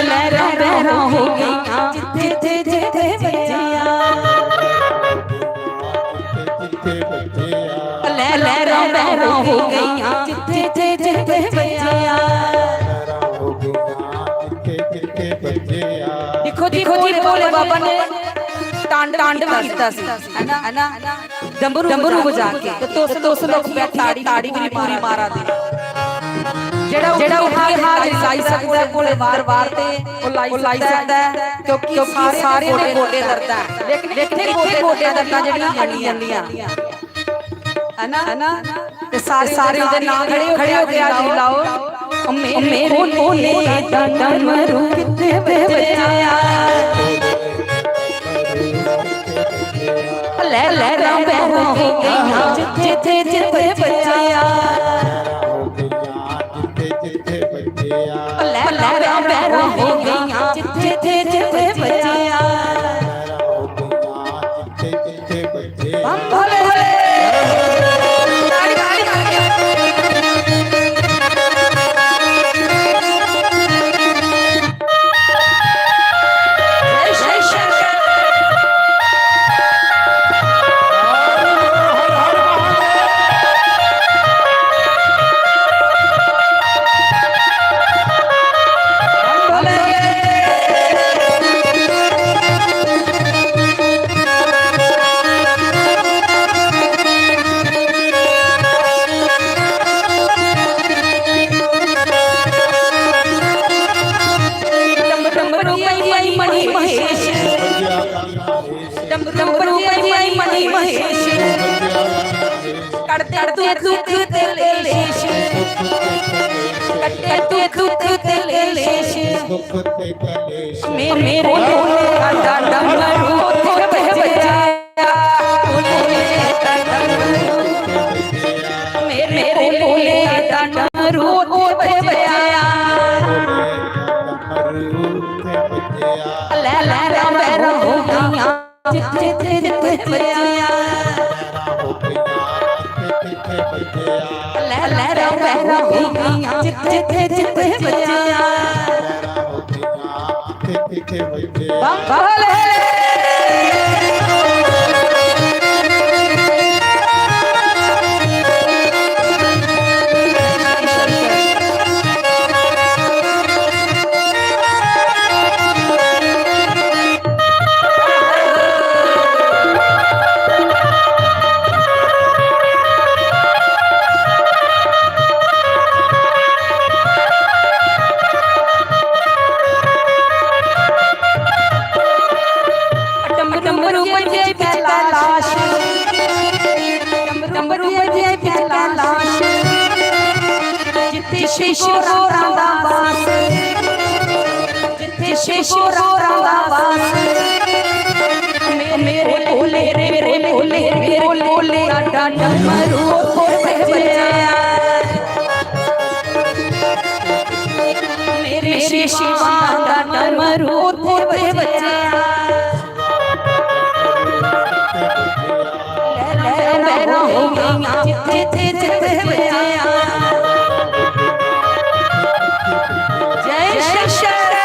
लहरां लहरां हो गईयां जिथे जिथे बजेआ। लहरां लहरां हो गईयां जिथे जिथे बजेआ। देखो देखो जी, भोले बाबा ने तांडव तांडव कीता सी, है ना, है ना? डमरू डमरू बजा के। ते तुस लोग बैठे ताड़ी ताड़ी पूरी पूरी मारा दे। जेड़ा जेड़ा उठा के हाथ लाई सकदा है भोले दरबार ते, ओ लाई सकदा है, क्योंकि सारे दे गोडे दर्द है। लेकिन इतने गोडे दर्द है जेड़ियां हड्डियां, है ना, है ना? ते सारे सारे ओदे नाम खड़े हो के आज लाओ। ओ मेरे भोले दा डमरू किथे बजेआ? लहरां लहरां हो गईयां जिथे जिथे बजेआ। लहरां लहरां हो गईयां जिथे जिथे बजेआ। बम भोले भोले। ताड़ी, ताड़ी, ताड़ी। जय श्री शंकर। डमरू पई मणि महेश। डमरू पई मणि महेश। कटदे दुख ते कलेश। कटदे दुख ते कलेश। मेरे भोले दा डमरू उत्थे बजेआ। मेरे भोले दा डमरू उत्थे बजेआ। लहरां लहरां हो गईयां जिथे जिथे बजेआ। लहरां लहरां हो गईयां जिथे जिथे बजेआ। बम भोले। डमरू डमरू बजे कैलाश। डमरू डमरू बजे कैलाश। जिथे शिव राम दा वास। जिथे शिव राम दा वास। मेरे भोले रे, मेरे भोले रे, भोले दा डमरू उत्थे बजेआ। मेरे शिवा दा डमरू उत्थे बजेआ। हो गईयां जिथे जिथे बचे आ। जय शंकर।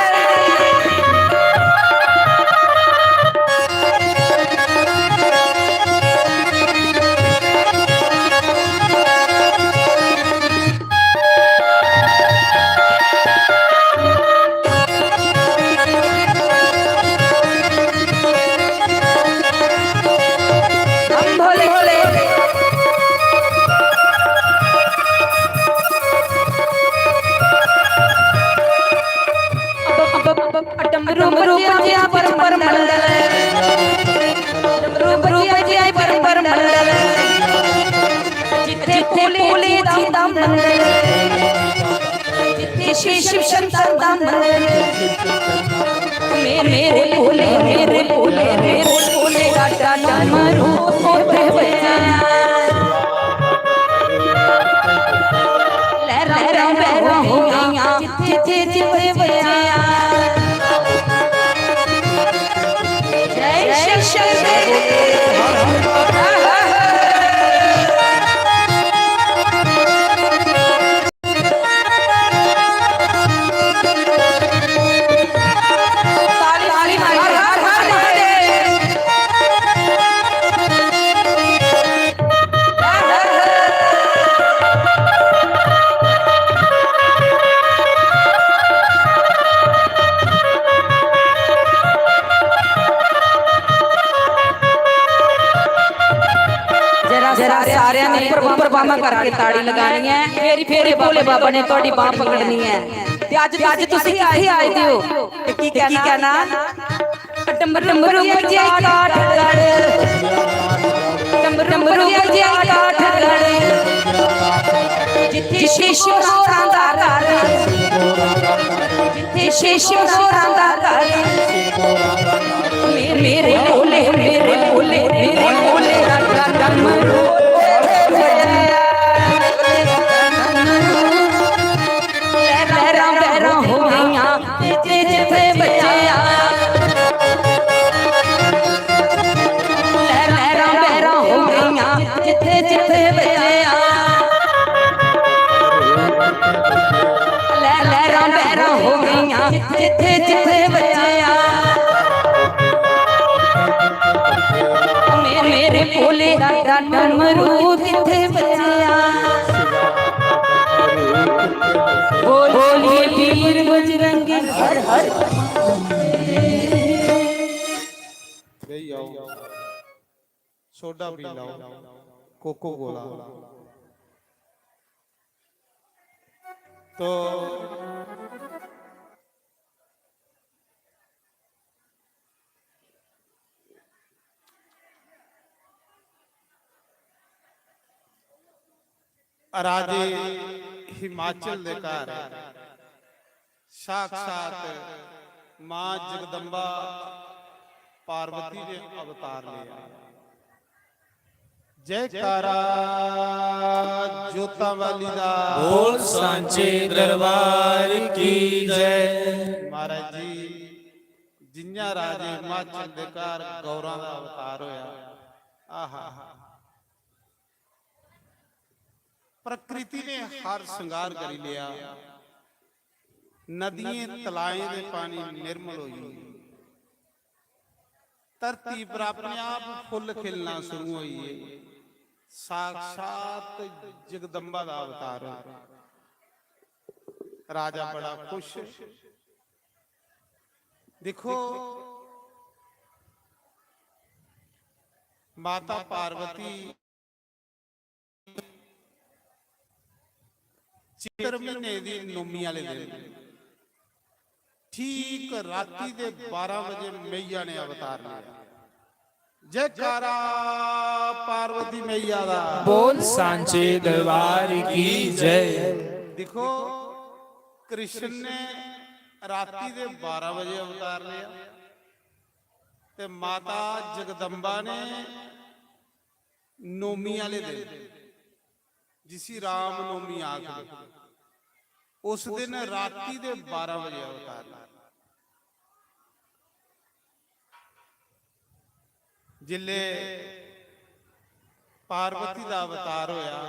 हम भोले भोले। डमरू बजिया पर मंडल, डमरू बजिया पर मंडल, जिथे भोले जी दा मंडल, जिथे शिव शंकर दा मंडल। मेरे भोले, मेरे भोले, मेरे भोले, राजा डमरू होते बजा। लहरा लहरा हो गईयां, जिथे जिथे बजा। जय शंकर। ताली, ताली मारो। हर हर महादेव। जरा जरा सारेआं ने ऊपर बांह करके ताड़ी लगानी है। मेरी फेरे भोले बाबा ने थोड़ी बांह पकड़नी है। ते अज्ज, अज्ज तुसी इत्थे आए दे हो, ते की कहना? डमरू बजिया काठगढ़, डमरू बजिया काठगढ़, जिथे शिव होरां दा घर, जिथे शिव होरां दा घर। मेरे भोले, मेरे भोले, मेरे भोले, डमरू लहरां लहरां हो गईयां, जिथे जिथे बचे आ। लहरां लहरां हो गईयां, जिथे जिथे बचे आ। लहरां लहरां हो गईयां, जिथे जिथे बचे आ। मेरे भोले दा डमरू किथे बचे आ। बोलिए वीर बजरंग। हर हर। गई आओ, सोडा पी लाओ, कोको कोला। तो राजे हिमाचल दे घर साक्षात मां जगदम्बा पार्वती ने अवतार लिया। जयकारा जोतां वाली दा। बोल सांचे दरबार की जय। महाराज जी, जियां राजे हिमाचल दे घर गौरां दा अवतार होया, आहा, प्रकृति ने हर श्रृंगार करी लिया, नदियें तलाएं दे पानी निर्मल होई गे, धरती पर अपने आप फुल्ल खिलना शुरू होई गे। साक्षात जगदम्बा दा अवतार होया। राजा बड़ा खुश। देखो, माता पार्वती चित्र महीने दी नौमी आले दिन ठीक राती दे बारह बजे मैया ने अवतार लिया। जयकारा पार्वती मैया दा। बोल सांचे दरबार की जय। देखो, कृष्ण ने राती दे बारह बजे अवतार लिया ते माता जगदम्बा ने नौमी आले दिन, जिसी राम नौमी आखदे, उस दिन राती दे बारह बजे अवतार लिया। जिसले पार्वती दा अवतार होया।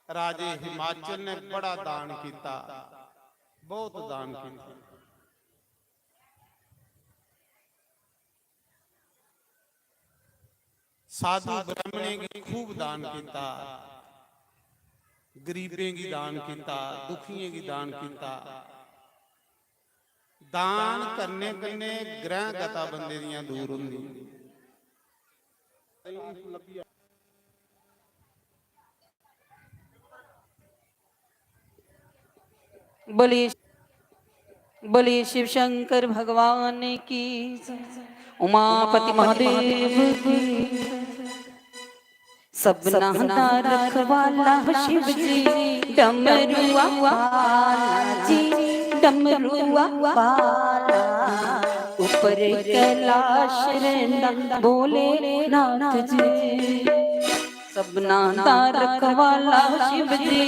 राजे हिमाचल ने बड़ा दान किया, बहुत दान किया। साधु ब्राह्मणें गी खूब दान किया, गरीबें गी दान किया, दुखियें गी दान किया। दान करने कन्नै ग्रह गता बंदे दियां दूर होंदी। बोलिए, बोलिए शिव शंकर भगवान की जय। उमापति महादेव की जय। सबना दा रखवाला शिव जी, डमरुआ वाला जी, डमरुआ वाला। ऊपर कैलाश रहिंदा भोलेनाथ जी। सबना दा रखवाला शिव जी,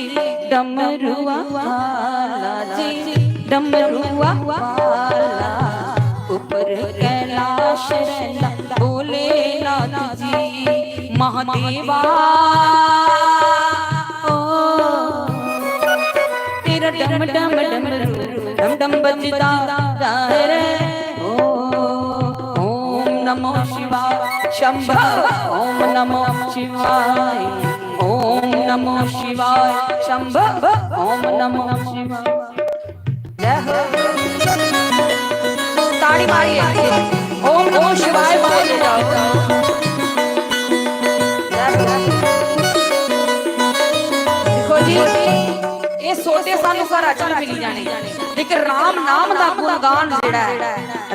डमरुआ वाला जी, डमरुआ वाला। ऊपर कैलाश रहिंदा भोलेनाथ जी। महादेवा, ओ, तेरा डम डम डमरू, डम डम बजदा जाहर है। ओ, ओम नमो शिवाय शंभो, ओम नमो शिवाय, ओम नमो शिवाय शंभो, ओम नमो शिवाय। जय हो। ताड़ी मारिए ओम नमो शिवाय बोल जाओ। जय हो। देखो जी, ये सोटे सानू घरा च नहीं मिली जाने, लेकिन राम नाम दा गुणगान जेड़ा है,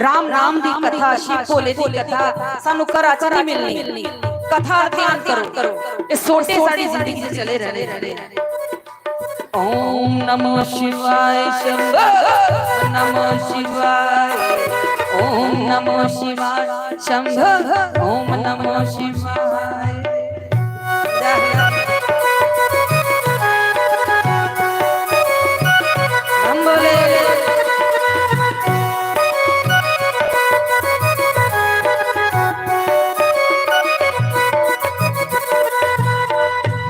राम नाम दी कथा, शिव भोले दी कथा सानू घरा च नहीं मिलनी। कथा दा ध्यान करो, ये सोटे साड़ी जिंदगी च चले रहने। ओम नमो शिवाय शंभो नमो शिवाय, ओम नमो शिवाय शंभो, ओम नमो शिवाय। हम बोले।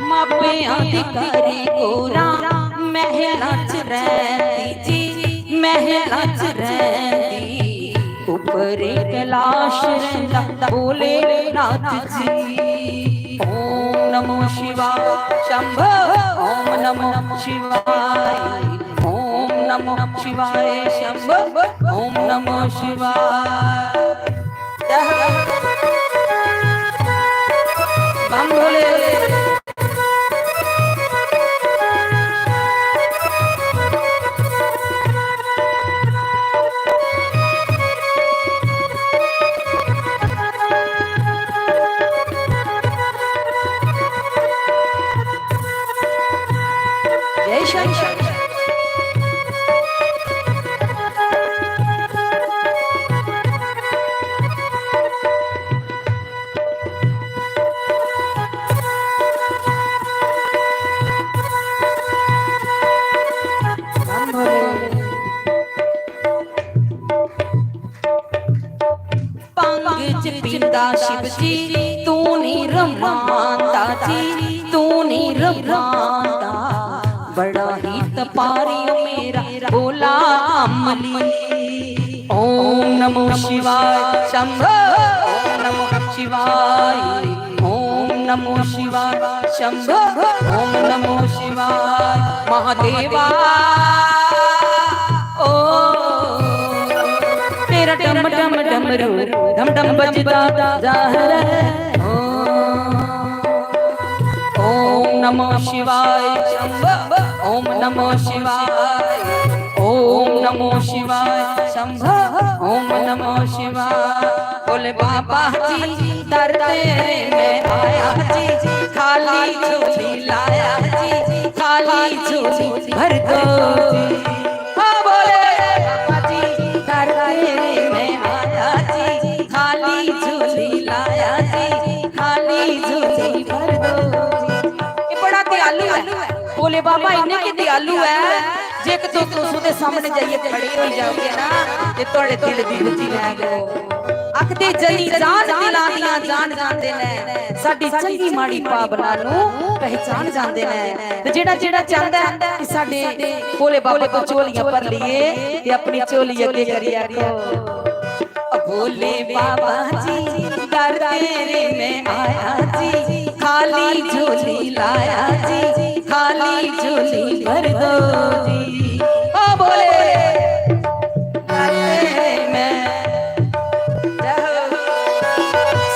मापियां दी करी कोरा महलां च रैंह्दी जी, महलां च रैंह्दी। ऊपर कैलाश रैंह्दा भोलेनाथ जी। ओम नमो शिवाय शंभो, ओम नमो शिवाय, ओम नमो शिवाय शंभो, ओम नमो शिवाय। जय हो। बम भोले। जय शंकर। भंग च पींदा शिव जी, तू नी रमांदा जी, तू नी रमांदा। बड़ा ही तपारी ओ मेरा भोला अमली। ओम नमो शिवाय शंभो, ओम नमो शिवाय, ओम नमो शिवाय शंभो, ओम नमो शिवाय महादेवा। ओ तेरा डम डम डमरू, डम डम बजदा जाहर है। ओ ओम नमो शिवाय शंभो, ओम नमो शिवाय, ओम नमो शिवाय शंभो, ओम नमो शिवाय। बोले बाबा जी दर तेरे मैं आया जी, खाली झोली लाया जी, खाली झोली भर दो जी। हाँ बोले बाबा जी दर तेरे मैं आया जी, खाली झोली लाया जी, खाली झोली भर दो जी। ये बड़ा दयालु है, भोले बाबा इन्ने के दयालु है, जे कि तुस उसदे सामने जाइए खड़े हो जाओगे ना, ते थोड़े दिल दी बुद्धि लै गए। ਅਖਦੇ ਜਨੀ ਜਾਨ ਦਿਲਾਂ ਦੀਆਂ ਜਾਣ ਜਾਂਦੇ ਨੇ, ਸਾਡੀ ਚੰਗੀ ਮਾੜੀ ਭਾਵਨਾ ਨੂੰ ਪਹਿਚਾਣ ਜਾਂਦੇ ਨੇ। ਤੇ ਜਿਹੜਾ ਜਿਹੜਾ ਚਾਹੁੰਦਾ ਹੈ ਕਿ ਸਾਡੇ ਭੋਲੇ ਬਾਬਾ ਤੋਂ ਝੋਲੀਆਂ ਭਰ ਲਈਏ, ਤੇ ਆਪਣੀ ਝੋਲੀ ਅੱਗੇ ਕਰੀ ਆਖੋ। भोले बाबा जी, दर तेरे में आया जी, खाली झोली लाया जी, खाली झोली भर दो जी। ओ भोले, दर तेरे में। जय हो।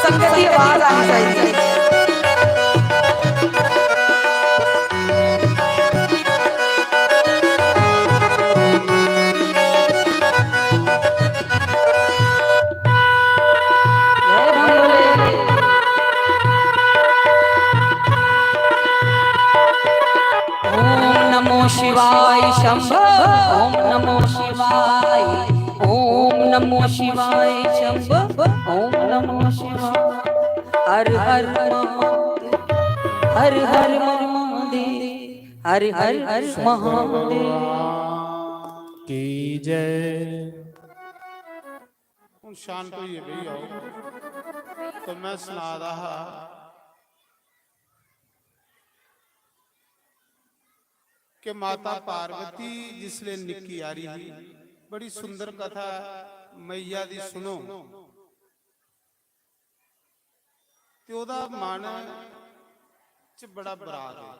संगत की आवाज आनी चाहिए। ओम नमो शिवाय शंभो, ओम नमो शिवाय, ओम नमो शिवाय शंभो, ओम नमो शिवाय। हर हर महादेव, हर हर महादेव, हर हर महादेव। की जय। हुन शांत होइयै बेही जाओ। तो मैं सना दा हा कि माता पार्वती जिसलै निक्की हारी ही, बड़ी सुंदर कथा मैया दी, सुनो। ते ओह्दा मन च बड़ा बराग ऐ,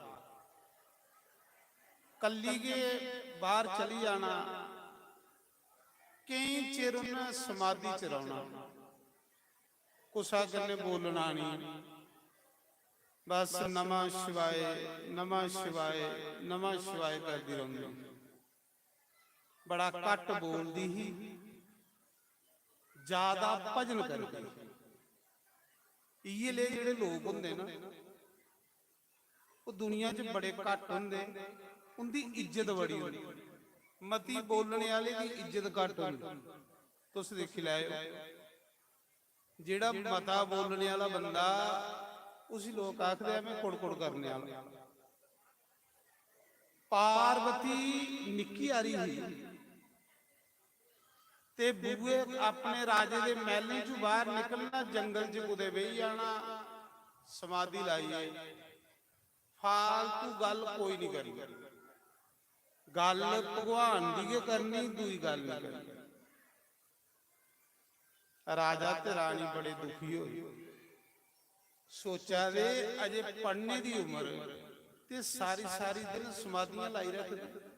कल्ली गै बाहर चली जाना, केईं चिर उन्नै समाधि च रौह्ना, कुसै कन्नै बोलना निं, बस नमः शिवाय, नमः शिवाय, नमः शिवाय करदी रौंह्दी। बड़ा घट्ट बोलदी ही, ज्यादा भजन करदी ही। इ'यै ले जेह्ड़े लोक होंदे ना, ओह् दुनिया च बड़े घट्ट होंदे, उं'दी इज्जत बड़ी होंदी। मती बोलने आह्ले दी इज्जत घट्ट होंदी। तुस दिक्खी लैएओ, जेह्ड़ा मता बोलने आह्ला बंदा, उसी लोक आखदे, "में कुड़कुड़ करने आह्ला।" पार्वती निक्की हारी ही ते बुए अपने राजे दे मैह्लें चों बाहर निकलना, जंगल च कुतै बेही जाना, समाधि लाइयै। फालतू गल्ल कोई निं करनी। गल्ल भगवान दी गै करनी, दूई गल्ल निं करनी। राजा ते रानी बड़े दुखी होए। सोचा दे, अजे पढ़ने दी उम्र ते सारी सारी दिन समाधियां लाई रखदे।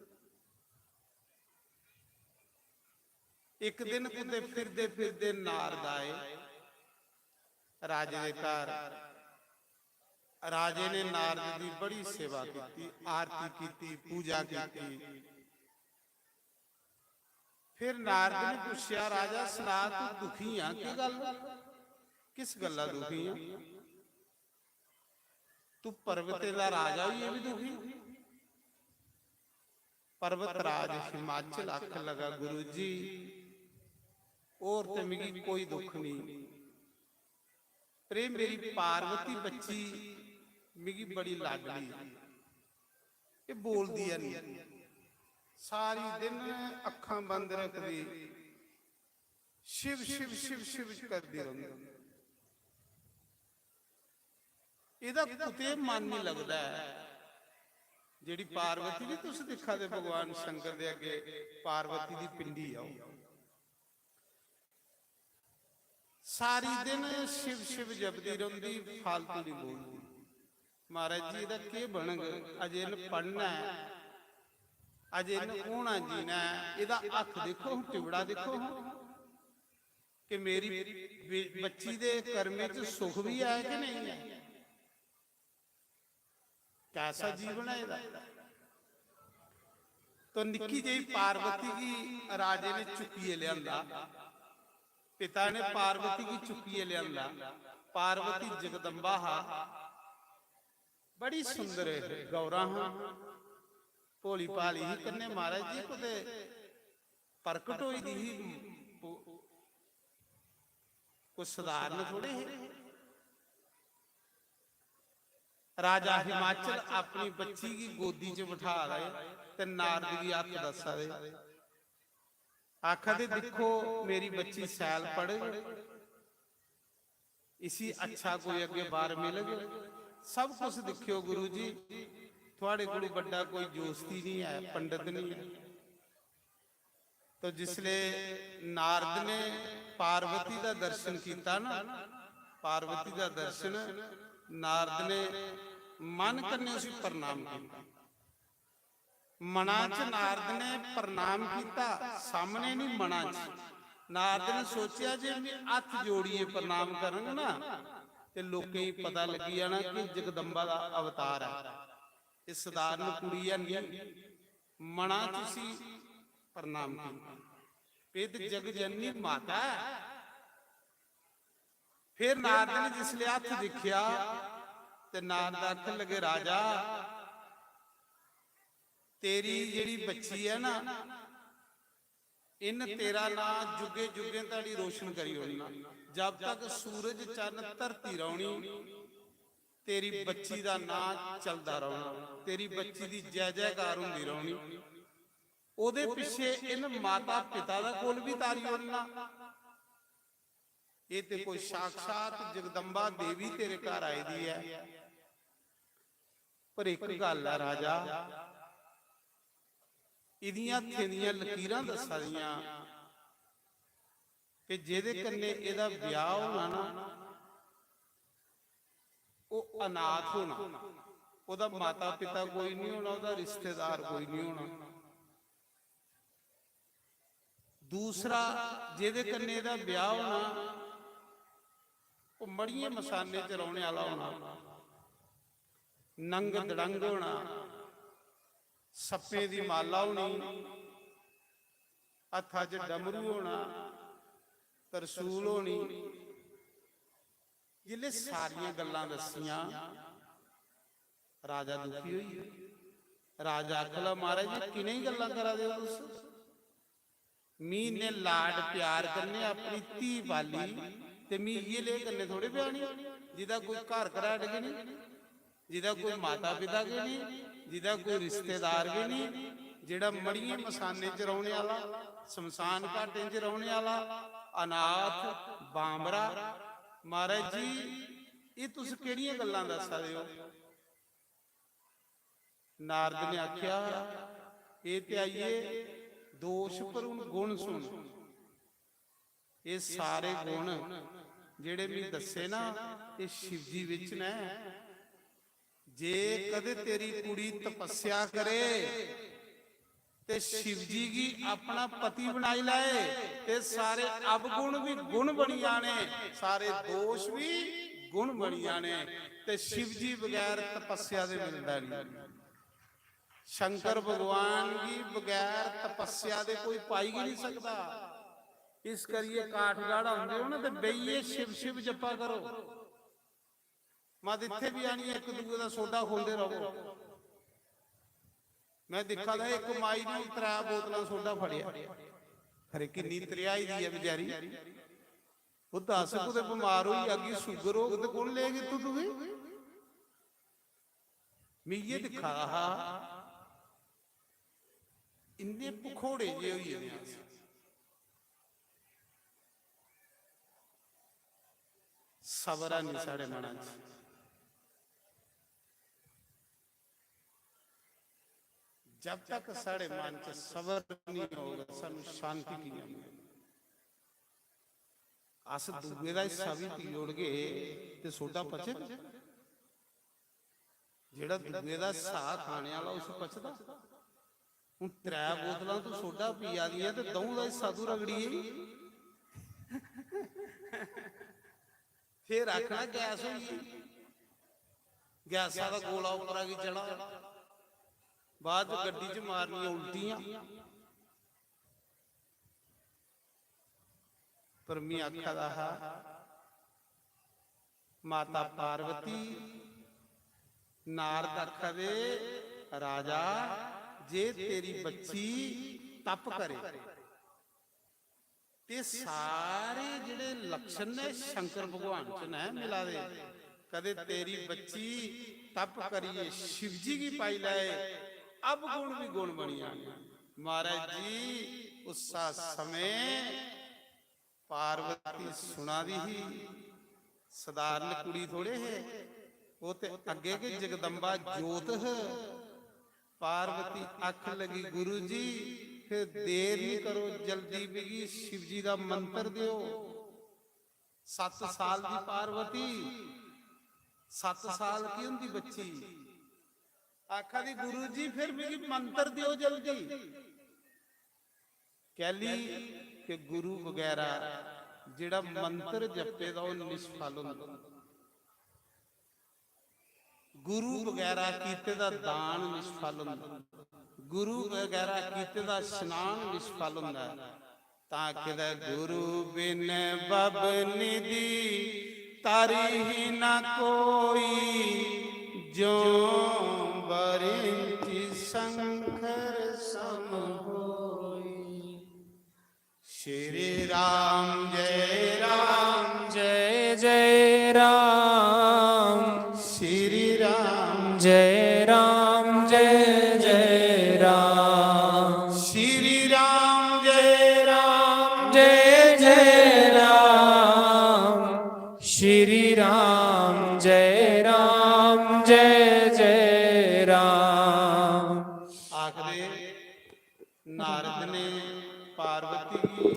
इक दिन कुतै फिरदे फिरदे नारद आए राजे दे घर। राजे ने नारद दी बड़ी सेवा कीती, आरती कीती, पूजा कीती। फिर नारद ने पुच्छेआ, "राजा, सना, तू दुखी आ, केह् गल्ल? किस गल्ला दुखी आ? तू पर्वतें दा राजा होइयै बी दुखी?" पर्वत राज हिमाचल आखन लगा, "गुरु जी, होर ते मिगी कोई दुख नेईं, पर एह् मेरी पार्वती बच्ची मिगी बड़ी लाडली, एह् बोलदी ऐ निं, सारी दिन अक्खां बंद रखदी, शिव शिव शिव शिव करदी रौंह्दी। एह्दा कुतै मन निं लगदा ऐ।" जेह्ड़ी पार्वती निं तुस दिक्खा दे, भगवान शंकर दे अग्गें पार्वती दी पिंडी ऐ ओह्। सारी दिन शिव शिव जपदी रौंह्दी, फालतू निं बोलदी। महाराज जी, एह्दा केह् बनग? अजें इन्न पढ़ना ऐ, अजें इन्न होना जीना ऐ। एह्दा हत्थ दिक्खो हां, टिबड़ा दिक्खो हां, कि मेरी बे-, बच्ची दे कर्में च सुख बी ऐ कि नेईं ऐ? कैसा जीवन है एह्दा? तो निक्की जेही पार्वती गी राजे ने चुक्कियै लेआंदा। पिता ने पार्वती गी चुक्कियै लेआंदा। पार्वती जगदम्बा हा, बड़ी सुंदर गौरा हा, भोली भाली ही। कन्नै महाराज जी कुतै प्रकट होई दी ही, कोई सधारण थोड़े हे। राजा हिमाचल अपनी बच्ची गी गोदी च बठा दे ते नारद गी हत्थ दस्सा दे, आखा दे, "दिक्खो, मेरी बच्ची सैल पढ़ग, इसी अच्छा कोई अग्गे बर मिलग। सब कुछ दिक्खेओ गुरु जी, थुआड़े कोलू बड्डा कोई जोस्ती नहीं है, पंडित नहीं है। तो जिसले नारद ने पार्वती दा दर्शन किया ना, पार्वती दा दर्शन, नारद ने मन कन्नै उसी प्रणाम किया। मना च नारद ने प्रणाम किया, सामने नहीं, मना च। नारद ने सोचेआ जे मैं हत्थ जोड़िए प्रणाम करंग ना, ते लोकें गी पता लगी जाना कि जगदम्बा दा अवतार है। एह् सधारण कुड़ी है नहीं, मना च उसी प्रणाम किया। एह् ते जग जननी माता है। फिर नारद ने जिसले हत्थ दिक्खेआ ते नारद आखन लगे, "राजा, तेरी जेह्ड़ी बच्ची है ना, इन तेरा नां जुगे जुगे धोड़ी रोशन करी ओड़ना। जब तक सूरज चन्न धरती रौह्नी, तेरी बच्ची दा नां चलदा रौह्ना, तेरी बच्ची दी जय जयकार होंदी रौह्नी। ओह्दे पिच्छे इन माता पिता दा कुल बी तारी ओड़ना।" ये ते कोई साक्षात जगदम्बा देवी तेरे घर आई दी है। पर एक गल्ल है राजा, इदियां हत्थें दियां लकीरां दस्सा दियां कि जेह्दे कन्नै एह्दा ब्याह होना ना, ओह् अनाथ होना, ओह्दा माता पिता कोई नहीं होना, ओह्दा रिश्तेदार कोई नहीं होना। दूसरा, जेह्दे कन्नै एह्दा ब्याह होना, ओह् मड़िये मसाने च रौह्ने आह्ला होना, नंग दड़ंग होना, सप्पें दी माला होनी, हत्था च डमरू होना, तरसूल होनी। जिसलै सारियां गल्लां दस्सियां, राजा दुखी होई गेआ। राजा आखन लगा, "महाराज जी, किनेही गल्लां करा दे ओ तुस? मी इन्ने लाड प्यार कन्नै अपनी धी पाली, ते मी इ'यै लेह कन्नै थोड़े ब्याहनी, जिदा कोई घर घराट गै निं, जिदा कोई माता पिता गै निं, जिदा कोई रिश्तेदार गै निं, जेह्ड़ा मड़ियें मसानें च रौह्ने आह्ला, शमशान घाटें च रौह्ने आह्ला, अनाथ, बांबरा।" महाराज जी, एह् तुस केह्ड़ियां गल्लां दस्सा दे ओ? नारद ने आखेआ, "एह् ते आई गे दोश, पर हून गुण सुन। एह् सारे गुण जेह्ड़े मी दस्से ना, एह् शिवजी बिच न। जे कदें तेरी कुड़ी तपस्या करे ते शिवजी गी अपना पति बनाई लैए, ते सारे अवगुण भी गुण बनी जाने, सारे दोष भी गुण बनी जाने, ते शिवजी बगैर तपस्या दे मिलदा नहीं। शंकर भगवान गी बगैर तपस्या दे कोई पाई गै नहीं सकदा। इस करिए काठगढ़ आंदे हो ना, ते बेहियै शिव शिव जप्पा करो।" मत इत्थै बी आनियै इक दूए दा सोडा खोंदे र'वो। में दिक्खा दा इक माई ने त्रै बोतलां सोडा फड़ेआ। खरे किन्नी त्रेहाई दी ऐ बचैरी। ओह् दस्स कुतै बमार होई जागी, शुगर होग ते कु'न लेग इत्थूं तुगी? में इ'यै दिक्खा दा हा, इन्ने भखोड़े जे होई गेदे आं अस। सबर है नहीं साढ़े मना च। जब तक साढ़े मन च सबर नहीं होगा, सानू शांति कि'यां मिलनी? अस दूए दा हिस्सा भी पी ओड़गे ते सोडा पचग? जेड़ा दूए दा हिस्सा खाने आह्ला, उसी पचदा? हून त्रै बोतलां तू सोडा पिया दी ऐ ते द'ऊं दा हिस्सा तू रगड़ी गेई। फिर आखना गैस होई गेई, गैसा दा गोला उप्परा गी चढ़ा, बाद च गड्डी च मारनियां उल्टियां। पर में आखा दा हा, माता पार्वती, नारद आखा दे, "राजा, जे तेरी बच्ची तप करे ते सारे जेह्ड़े लक्षण ने शंकर भगवान च न मिला दे, कदे तेरी बच्ची तप करियै शिवजी गी पाई लैए, अवगुण भी गुण बनी जाने।" महाराज जी, उस्सा समें पार्वती सुना दी ही, सधारण कुड़ी थोड़े हे, ओह् ते अग्गे गै जगदम्बा जोत ह। पार्वती आखन लगी, "गुरु जी, फिर देर नहीं करो, जल्दी मिगी शिव जी दा मंत्र दियो।" सत्त साल दी पार्वती, सत्त साल की होंदी बच्ची, आखा दी, "गुरु जी, फिर मिगी मंत्र दियो जल्दी।" कैली के गुरु बगैरा जेड़ा मंत्र जपे दा, ओह् निष्फल होंदा। गुरु बगैरा कीते दा दान निष्फल होंदा, गुरु बगैरा कीते दा स्नान निष्फल होंदा है। तां आखे दा, "गुरु बिन बब निधि तरही न कोई, जो बरिंच शंकर सम होई।" श्री राम जय राम जय जय राम, श्री राम जय राम जय जय राम, श्री राम जय राम जय जय राम, श्री राम जय राम जय जय राम। आखदे नारद ने पार्वती गी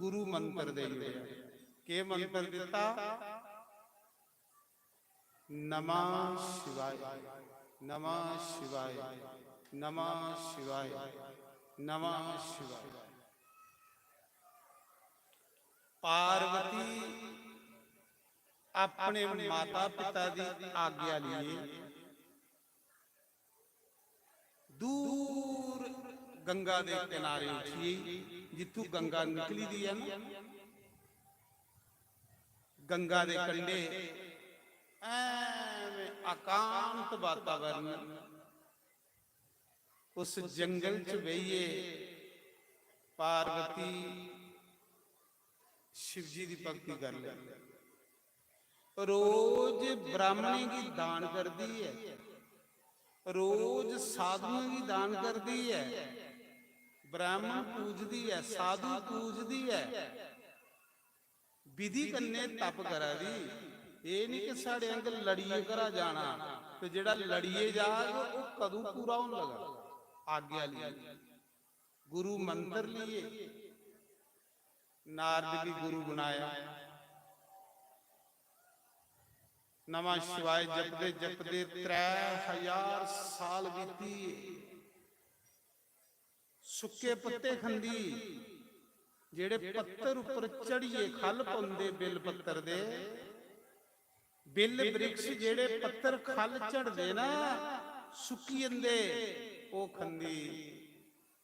गुरु मंत्र देई ओड़ेआ। केह् मंत्र दित्ता? नमः शिवाय, नमः शिवाय, नमः शिवाय, नमः शिवाय। पार्वती अपने माता पिता दी आज्ञा लिए दूर गंगा दे किनारे उठी, जित्थू गंगा निकली दी है ना, गंगा दे कंढे ऐवें एकांत वातावरण, उस जंगल च बेहियै पार्वती शिवजी दी भक्ति कर ले। रोज ब्राह्मणें गी दान करदी ऐ, रोज साधुएं गी दान करदी ऐ, ब्राह्मण पूजदी ऐ, साधु पूजदी ऐ, विधि कन्नै तप करा दी। एह् निं कि साढ़े आंगर लड़ियै घरा जाना, ते जेह्ड़ा लड़ियै जाग, ओह् कदूं पूरा होन लगा? आज्ञा लेई, गुरु मंत्र लिए, नारद गी गुरु बनाया। नमः शिवाय जपदे जपदे त्रै हजार साल बीती गे। सुक्के पत्ते खंदी, जेह्ड़े पत्तर उप्पर चढ़ियै खल पौंदे बिल पत्तर दे, बिल वृक्ष जेह्ड़े पत्तर खल झड़दे ना, सुक्की जंदे, ओह् खंदी।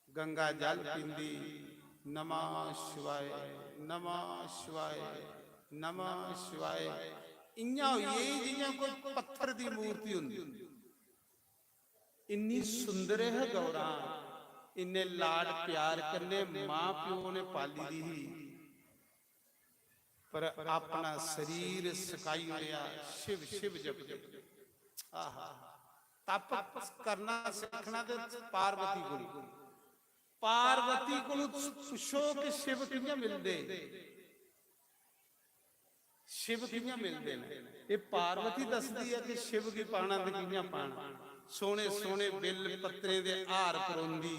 गंगा जल पींदी, नमः शिवाय, नमः शिवाय, नमः शिवाय। इ'यां होई गेई जि'यां कोई पत्थर दी मूर्ति होंदी। इन्नी सुंदर ऐ गौरा, इन्ने लाड प्यार कन्नै मां प्यो ने पाली दी ही, पर अपना शरीर सकाई ओड़ेआ शिव शिव जपदे। आहा, तप करना सीखना ते पार्वती कोल, पार्वती कोल पुच्छो कि शिव कि'यां मिलदे, शिव कि'यां मिलदे न। एह् पार्वती दसदी ऐ कि शिव गी पाना ते कि'यां पाना। सोह्ने सोह्ने बिल पत्तरें दे हार परोंदी,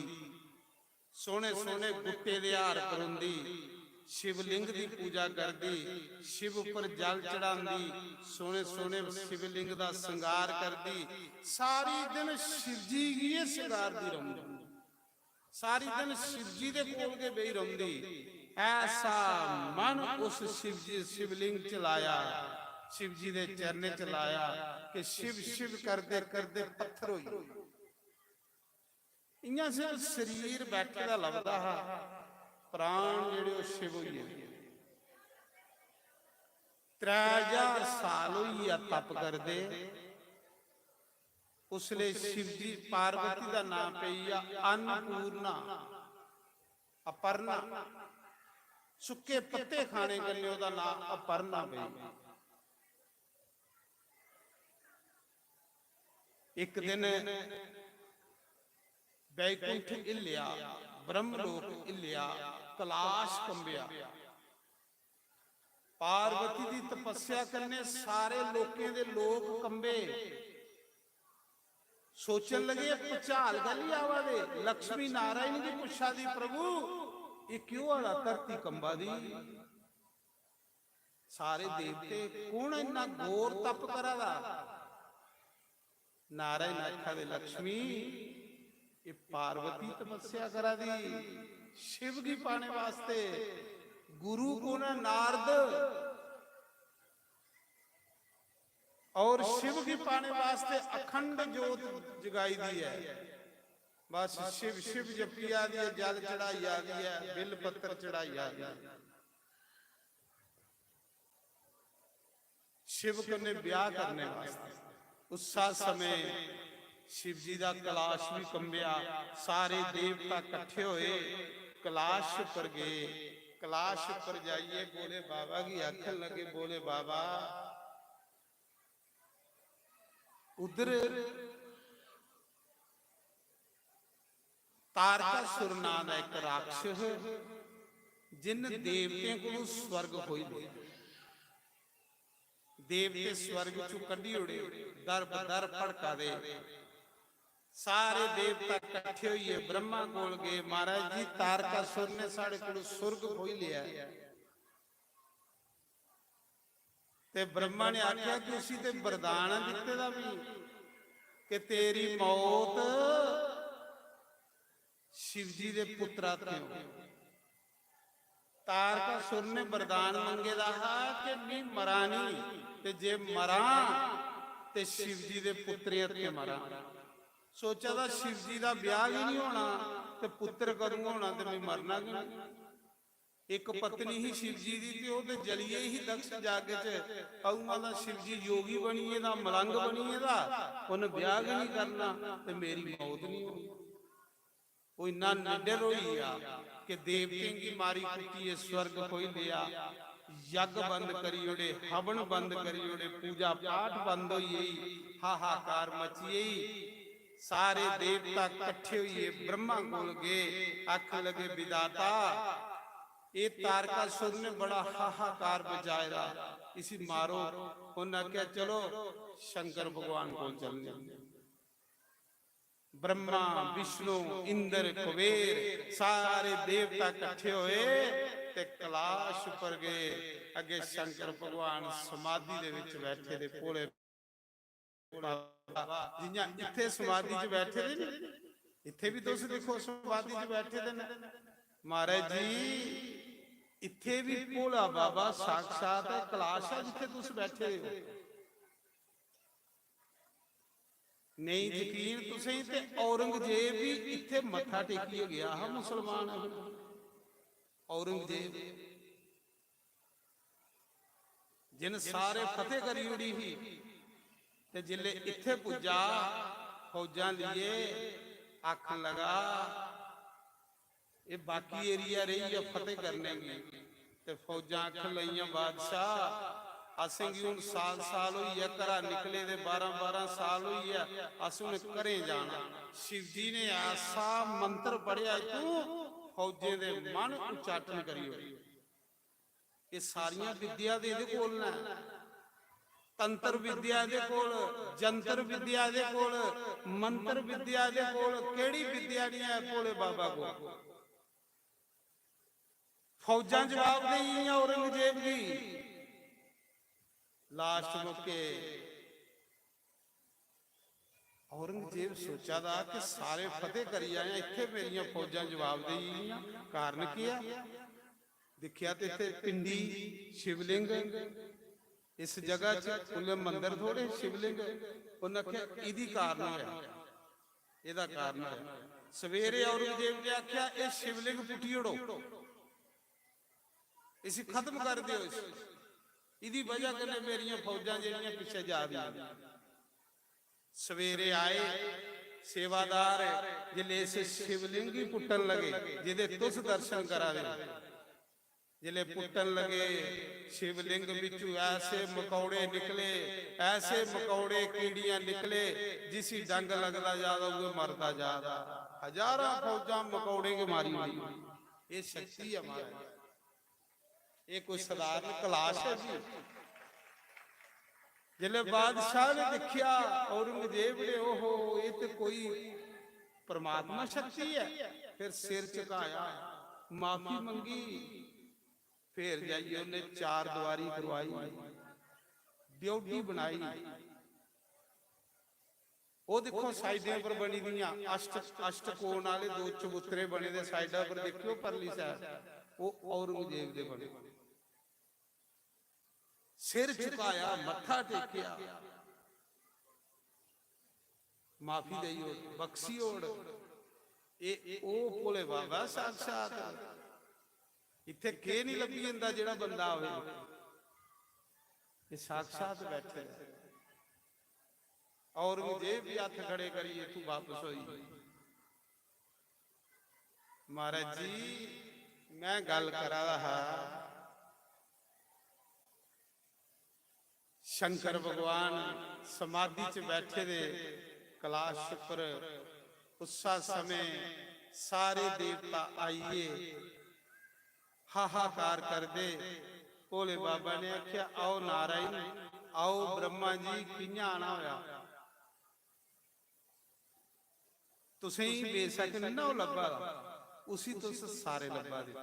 सोह्ने सोह्ने गुट्टे दे हार परोंदी, शिवलिंग दी पूजा करदी, शिव उप्पर जल चढ़ांदी, सोह्ने सोह्ने शिवलिंग दा श्रृंगार करदी, सारी दिन शिवजी गी गै श्रृंगारदी रौंह्दी, सारी दिन शिवजी दे कोल गै बेही रौंह्दी। ऐसा मन उस शिवजी, शिवलिंग च लाया, शिवजी दे चरणें च लाया कि शिव शिव करदे करदे पत्थर होई गे। इ'यां सिर्फ शरीर बैठे दा लभदा हा, प्राण जेह्ड़े ओह् शिव होई गे। त्रै ज्हार साल होई गेआ तप करदे। उसले शिवजी, पार्वती दा नां पेई गेआ अन्नपूर्णा, अपर्णा। सुक्के पत्ते खाने कन्नै ओह्दा नां अपर्णा पेई गेआ। इक दिन बैकुंठ हिल्लेआ, ब्रह्मलोक हिल्लेआ, कलाश कंबेआ। पार्वती दी तपस्या कन्नै सारे लोकें दे लोक कंबे। सोचन लगे, "एह् भुचाल कैल्ली आवा दे?" लक्ष्मी नारायण गी पुच्छा दी, "प्रभु, एह् क्यों होआ दा, धरती कंबा दी?" सारे देवते, "कु'न इन्ना घोर तप करा दा?" नारायण आखा दे, "लक्ष्मी, एह् पार्वती तपस्या करा दी शिव गी पाने वास्ते।" गुरु कु'न ऐ? नारद। और शिव गी पाने वास्ते अखंड जोत जगाई दी ऐ। बस शिव शिव जपी आ दी ऐ, जल चढ़ाई आ दी ऐ, बिल पत्तर चढ़ाई आ दी ऐ। शिव कन्नै ब्याह करने वास्ते। उस्सा समय शिव जी दा कलाश भी कंबेआ, सारे देवता कट्ठे होए, कलाश पर गए। कलाश पर जाइयै भोले बाबा गी आखन लगे, "भोले बाबा, उधर तारकासुर नां दा इक राक्षस, जिन देवतें कोलों स्वर्ग खोई लेआ।" देवते स्वर्ग चों कड्ढी ओड़े, दर बदर भड़का दे। सारे देवता कट्ठे होइयै ब्रह्मा कोल गए, "महाराज जी, तारकासुर ने साढ़े कोलों स्वर्ग खोई लेआ।" ते ब्रह्मा ने आख्या कि उसी ते वरदान दित्ते दा भी कि तेरी मौत शिवजी दे पुत्तरा ते होग। तारकासुर ने वरदान मंगे दा हा कि मी मरा नी, ते जे मरां ते शिवजी दे पुत्तरें हत्थे मरां। सोचा दा शिवजी दा ब्याह गै नहीं होना ते पुत्तर कदूं होना, ते मी मरना गै नहीं। इक पत्नी ही शिवजी दी, ते ओह ते जलियै ही दक्ष यज्ञ च। अ'ऊं आखदा शिवजी योगी बनियै दा, मलंग बनियै दा, उन्न ब्याह गै नहीं करना ते मेरी मौत नहीं होनी। ओह इन्ना निडर होई गेआ कि देवतें गी मारी कुट्टियै स्वर्ग खोई लेआ, यज्ञ बंद करी ओड़े, हवन बंद करी ओड़े, पूजा पाठ बंद होई गेई, हाहाकार मची गेई। सारे देवता कट्ठे होइयै ब्रह्मा कोल गए, आखन लगे, "विधाता, एह तारकासुर ने बड़ा हाहाकार मचाए दा, इसी मारो।" उन्हें आखेआ, "चलो, शंकर भगवान कोल चलने।" ब्रह्मा, विष्णु, इंद्र, कुबेर, सारे देवता कट्ठे होए ते कलाश पर गए। अग्गे शंकर भगवान समाधि दे विच बैठे दे भोले बाबा, जियां इत्थे समाधि च बैठे दे न, इत्थे भी तुस दिक्खो समाधि च बैठे दे न। महाराज जी, इत्थे भी भोला बाबा साक्षात है, कलाश है जित्थे तुस बैठे दे हो। नहीं यकीन तुसें ते औरंगजेब भी इत्थे मत्था टेकियै गया हा मुसलमान। औरंगजेब जिन सारे फतेह करी ओड़ी ही, ते जिसले इत्थे पुज्जा फौजां लिए, आखन लगा, "एह बाकी एरिया रेही गेआ फतेह करने गी।" ते फौजां आखन लगियां, "बादशाह, असेंगी हुन साल साल होई गेआ घरा निकले दे, बारां बारां साल होई गेआ, अस हुन घरें जाना।" शिवजी ने ऐसा मंत्र पढ़ेआ इत्थूं, फौजें दे मन उच्चाटन करी ओड़े। एह सारियां विद्या ते एहदे कोल न, तंत्र विद्या एहदे कोल, जंत्र विद्या एहदे कोल, मंत्र विद्या एहदे कोल, केहड़ी विद्या नहीं है भोले बाबा कोल? फौजां जवाब देई गेइयां औरंगजेब गी। लास्ट मौके औरंगजेब सोचा दा कि सारे फतेह करी आए, इत्थे मेरियां फौजां जवाब देई गेइयां, कारण केह् ऐ? दिक्खेआ ते इत्थे पिंडी शिवलिंग, इस जगह च उल्ले मंदर थोड़े शिवलिंग, उन्नै आखेआ, "इदी कारण होआ, एह्दा कारण होआ।" सवेरे औरंगजेब ने आखेआ, "एह् शिवलिंग पुट्टी ओड़ो, इसी खत्म कर देओ, इसी, इदी बजह कन्नै मेरियां फौजां जेह्ड़ियां पिच्छे जा दियां न।" सवेरे आए सेवादार, जिसले इस शिवलिंग गी पुट्टन लगे, जेह्दे तुस दर्शन करा दे हो, जिसले पुट्टन लगे, शिवलिंग बिचू ऐसे मकौड़े निकले, ऐसे मकौड़े कीड़ियां निकले, जिसी डंग लगदा जा दा, उ'ऐ मरदा जा दा। हजारां फौजां मकौड़े गै मारी ओड़ी। एह् शक्ति ऐ महाराज। एह् कोई सधारण कलाश ऐ जी? जिसलै बादशाह ने दिक्खेआ, औरंगजेब ने, "ओहो, एह् ते कोई परमात्मा शक्ति ऐ।" फिर सिर झुकाया, माफी मंगी, फिर जाइयै उन्हें चार दीवारी करवाई, ड्योढ़ी बनाई। ओह् दिक्खो, साइडें पर बनी दियां अष्ट, अष्टकोण आह्ले दो चबूतरे बने दे, साइडा पर दिक्खेओ, परली side, ओह् औरंगजेब दे बने। सिर झुकाया, मत्था टेकेआ, माफी देई ओड़, बख्शी ओड़। एह् ओह् भोले बाबा साक्षात। इत्थै केह् निं लब्भी जंदा जेह्ड़ा बंदा आवे? एह् साक्षात बैठे दे। औरंगजेब बी हत्थ खड़े करियै इत्थूं बापस होई। "महाराज जी, मैं गल्ल करा दा हा, शंकर भगवान समाधि च बैठे दे कलाश पर, उस्सा समें सारे देवता आइयै हाहाकार करदे।" भोले बाबा ने आखेआ, "आओ नारायण, आओ ब्रह्मा जी, कि'यां आना होआ? तुसेंगी बेशक निं ना ओह् लब्भा दा, उसी तुस सारे लब्भा दे।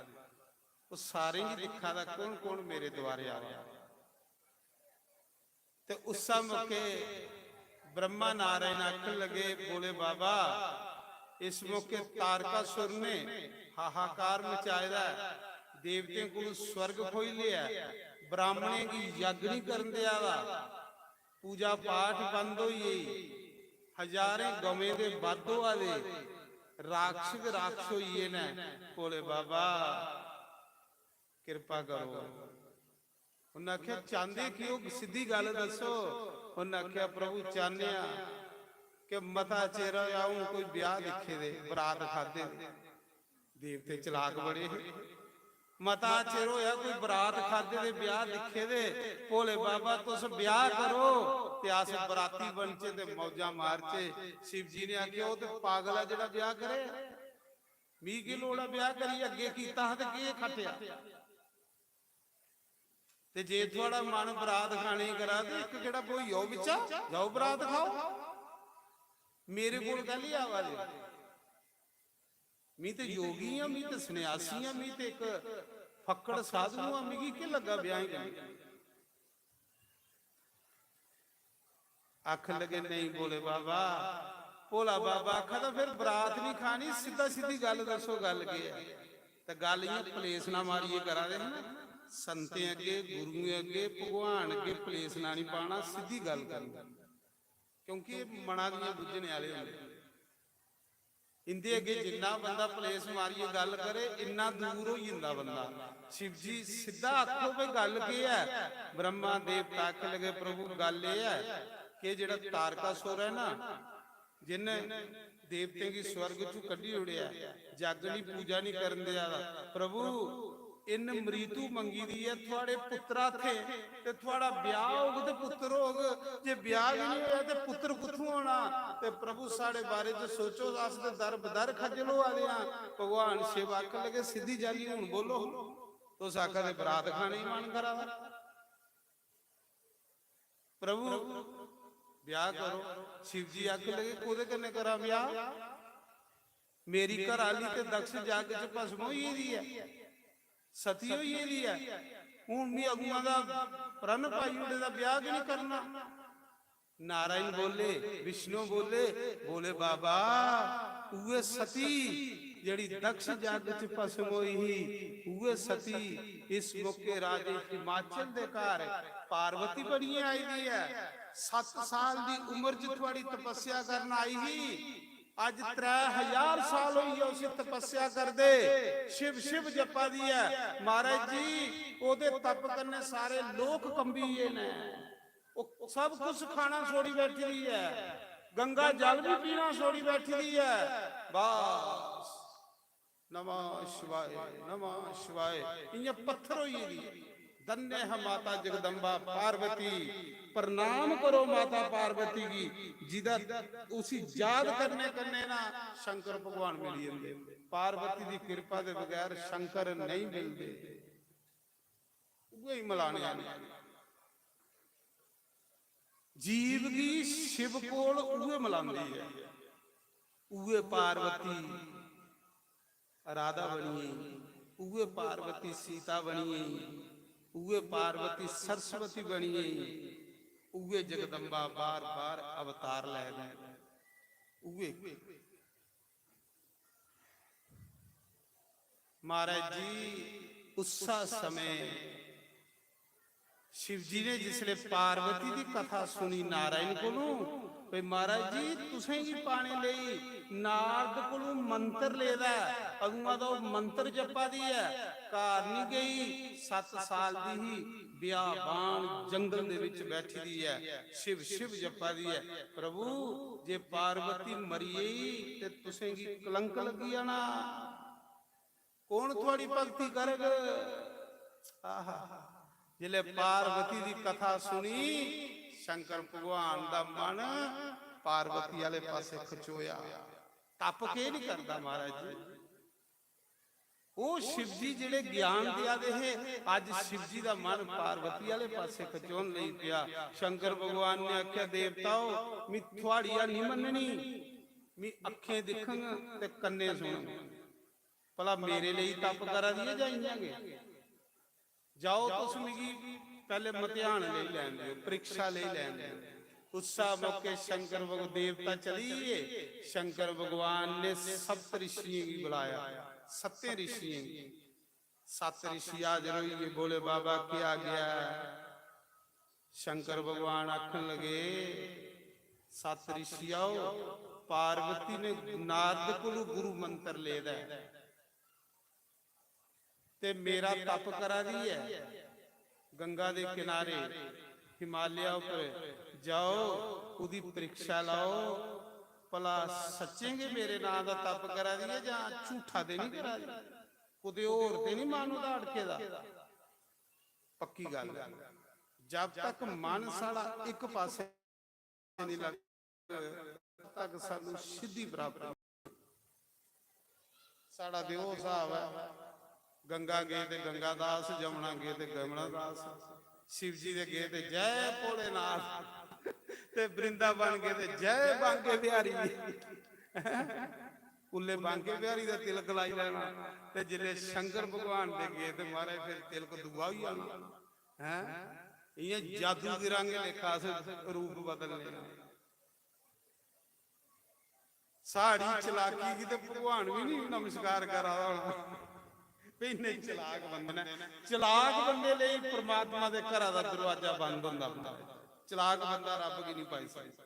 ओह् सारें गी दिक्खा दा, कौन कौन मेरे द्वारे आवा दा।" ते उस्सै मौके ब्रह्मा नारायण आखन लगे, "भोले बाबा, इस मौके तारकासुर ने हाहाकार मचाए दा ऐ, देवतें कोल स्वर्ग खोई लेआ ऐ, ब्राह्मणें गी यज्ञ निं करन देआ दा, पूजा पाठ बंद होई गेई, हजारें गवें दे बद्ध होआ दे, राक्षस राक्षस होई गे न। भोले बाबा, किरपा करो।" उन्नै आखेआ, "चांह्दे केह् ओ? सिद्धी गल्ल दस्सो।" उन्नै आखेआ, "प्रभु, चाह्न्ने आं कि मता चिर होआ, हून कोई ब्याह् दिक्खे दे, बरात खाद्धे दे।" देवते चलाक बड़े हे। "मता चिर होआ, कोई बरात खाद्धे दे, ब्याह् दिक्खे दे। भोले बाबा, तुस ब्याह् करो ते अस बराती बनचे ते मौजां मारचे।" शिव जी ने आखेआ, "ओह् ते पागल ऐ जेह्ड़ा ब्याह् करे। मी केह् लोड़ ऐ ब्याह् करियै? अग्गें कीता हा ते केह् खट्टेआ?" ते जे थुआढ़ा मन बरात खाने गी करा ते इक गेड़ा ब्होई आओ बिच्चा, जाओ बरात खाओ। मेरे कोल कैल्ली आवा दे? मी ते योगी आं, मी ते सन्यासी आं, मी ते इक फक्कड़ साधु आं, मिगी केह् लग्गा ब्याहें कन्नै? आखन लगे, "नेईं भोले बाबा।" भोला बाबा आखा दा, "फिर बरात नहीं खानी, सिद्धा सिद्धी गल्ल दस्सो, गल्ल केह् ऐ?" ते गल्ल इ'यां पलेसना मारियै करा दे हे ना, संतें अग्गे, गुरुएं अग्गे, भगवान अग्गे पलेसना नहीं पाना, सिद्धी गल्ल करनी, क्योंकि एह् मना दियां बुज्झने आह्ले होंदे। इंदे अग्गे जिन्ना बंदा पलेस मारियै गल्ल करे, इन्ना दूर होई जंदा बंदा। शिव जी सिद्धा आखो भई गल्ल केह् ऐ? ब्रह्मा देवता आखन लगे, "प्रभु, गल्ल एह् ऐ कि जेह्ड़ा तारकासुर ऐ ना, जिन्ने देवतें गी स्वर्ग चों कड्ढी ओड़ेआ, जग निं, पूजा निं करन देआ दा, प्रभु, इन्न मृत्यु मंगी दी ऐ थुआड़े पुत्तरा हत्थें, ते थुआड़ा ब्याह होग ते पुत्तर होग, जे ब्याह गै निं होआ ते पुत्तर कुत्थूं होना?" ते प्रभु, साढ़े बारे च सोचो, अस ते दर बदर खज्जल होआ दे आं। भगवान शिव आखन लगे, "सिद्धी चाल्ली हून बोलो, तुस आखा दे बरात खाने गी मन करा दा, प्रभु, ब्याह करो।" शिव जी आखन लगे, "कोह्दे कन्नै करां ब्याह? मेरी घर आह्ली ते दक्ष जग च भस्म होई गेदी ऐ, सती होई गेदी ऐ। हून मी अगुआं दा प्रण पाई ओड़े दा, ब्याह गै निं करना।" नारायण बोले, विष्णु बोले, "भोले बाबा, उ'ऐ सती जेह्ड़ी दक्ष जग च भस्म होई ही, उ'ऐ सती इस मौके राजे हिमाचल दे घर पार्वती बनियै आई दी ऐ। सत्त साल दी उम्र च थुआड़ी तपस्या करन आई ही, अज्ज त्रै हजार साल होई गे उसी तपस्या करदे, शिव शिव जप्पा दी ऐ।" महाराज जी, ओह्दे तप कन्नै सारे लोक कंबी गे न। ओह् सब कुछ खाना छोड़ी बैठी दी ऐ, गंगा जल भी पीना छोड़ी बैठी दी ऐ। बस, नमः शिवाय, नमः शिवाय, इ'यां पत्थर होई गेदी। धन्य है माता जगदम्बा पार्वती, प्रणाम करो माता पार्वती गी, जिदा उसी याद करने कन्नै ना शंकर भगवान मिली जंदे। पार्वती दी कृपा दे बगैर शंकर नहीं मिलदे। उ'ऐ ही मलाने आह्ली। जीव गी शिव कोल उ'ऐ मलांदी ऐ। उ'ऐ पार्वती राधा बनी गेई, उ'ऐ पार्वती सीता बनी गेई, उ'ऐ पार्वती सरस्वती बनी गेई, उ'ऐ जगदम्बा बार बार अवतार लै दी, उ'ऐ। महाराज जी, उस्सा समें शिव जी ने जिसले पार्वती दी कथा सुनी नारायण कोलू, भाई महाराज जी, तुसें गी पाने लेई नारद कोलू मंत्र लेदा ऐ, अदुआं दा ओह् मंत्र जप्पा दी ऐ। घर निं गई, सत्त साल दी ही, बियाबान जंगल दे विच बैठी दी ऐ, शिव शिव जप्पा दी ऐ। प्रभु, जे पार्वती मरी गेई ते तुसें गी कलंक लग्गी जाना। कौन थुआड़ी भक्ति करग? आहा, जिसले पार्वती दी कथा सुनी, शंकर भगवान दा मन पार्वती आले पासे खचोया। तप केह नहीं करदा महाराज जी? ओह शिव जी जेड़े ज्ञान दिया दे हे, अज शिव जी दा मन पार्वती आले पासे खचोन लगी पिया। शंकर भगवान ने आख्या, देवताओ, मी थुआड़िया नहीं मननी, मी अखें दिखंग ते कन्ने सुनंग। भला मेरे लेई तप करा दी ऐ जां इ'यां गै? जाओ, तुस मिगी पैह्ले मतेहान लेई लैन देओ, परीक्षा लेई लैन देओ। उस्सा मौके शंकर भग-, देवता चली गे। शंकर भगवान ने सप्त ऋषियें गी बुलाया, सत्तें ऋषियें गी। सत्त ऋषि हाजर होई गे, बोले, "बाबा, क्या गया है?" शंकर भगवान आखन लगे, "सत्त ऋषि आओ, पार्वती ने नारद कोलू गुरु मंत्र लेदा ऐ ते मेरा तप करा दी ऐ गंगा दे किनारे हिमालय उपर, जाओ, ओदी परीक्षा लाओ, भला सच्चें गै मेरे नां दा तप करा दी ऐ जां झूठा ते नहीं करा दी, कुतै होर ते नहीं मन ओदा अटके दा।" पक्की गल्ल ऐ, जब तक मन साढ़ा इक पासे नहीं लगदा, तब तक सानू सिद्धि प्राप्त नहीं। साढ़ा ते ओह स्हाब ऐ, गंगा गे ते गंगा दास, जमुना गे ते गमना दास, शिव जी दे गे ते जय भोलेनाथ, ते वृंदावन गे ते जय बांके बिहारी। उल्ले बांके बिहारी दा तिलक लाई लैना, ते जिसले शंकर भगवान दे गे ते महाराज फिर तिलक दूआ होई जाना। हैं? इ'यां जादू दे रंग लेखा अस रूप बदलने आं। साढ़ी चलाकी गी ते भगवान भी नहीं नमस्कार करा दा होना। भी इन्ने चलाक बंदे न, चलाक बंदे लेई परमात्मा दे घरा दा दरवाजा बंद होंदा। चलाक बंदा रब गी नहीं पाई सकदा।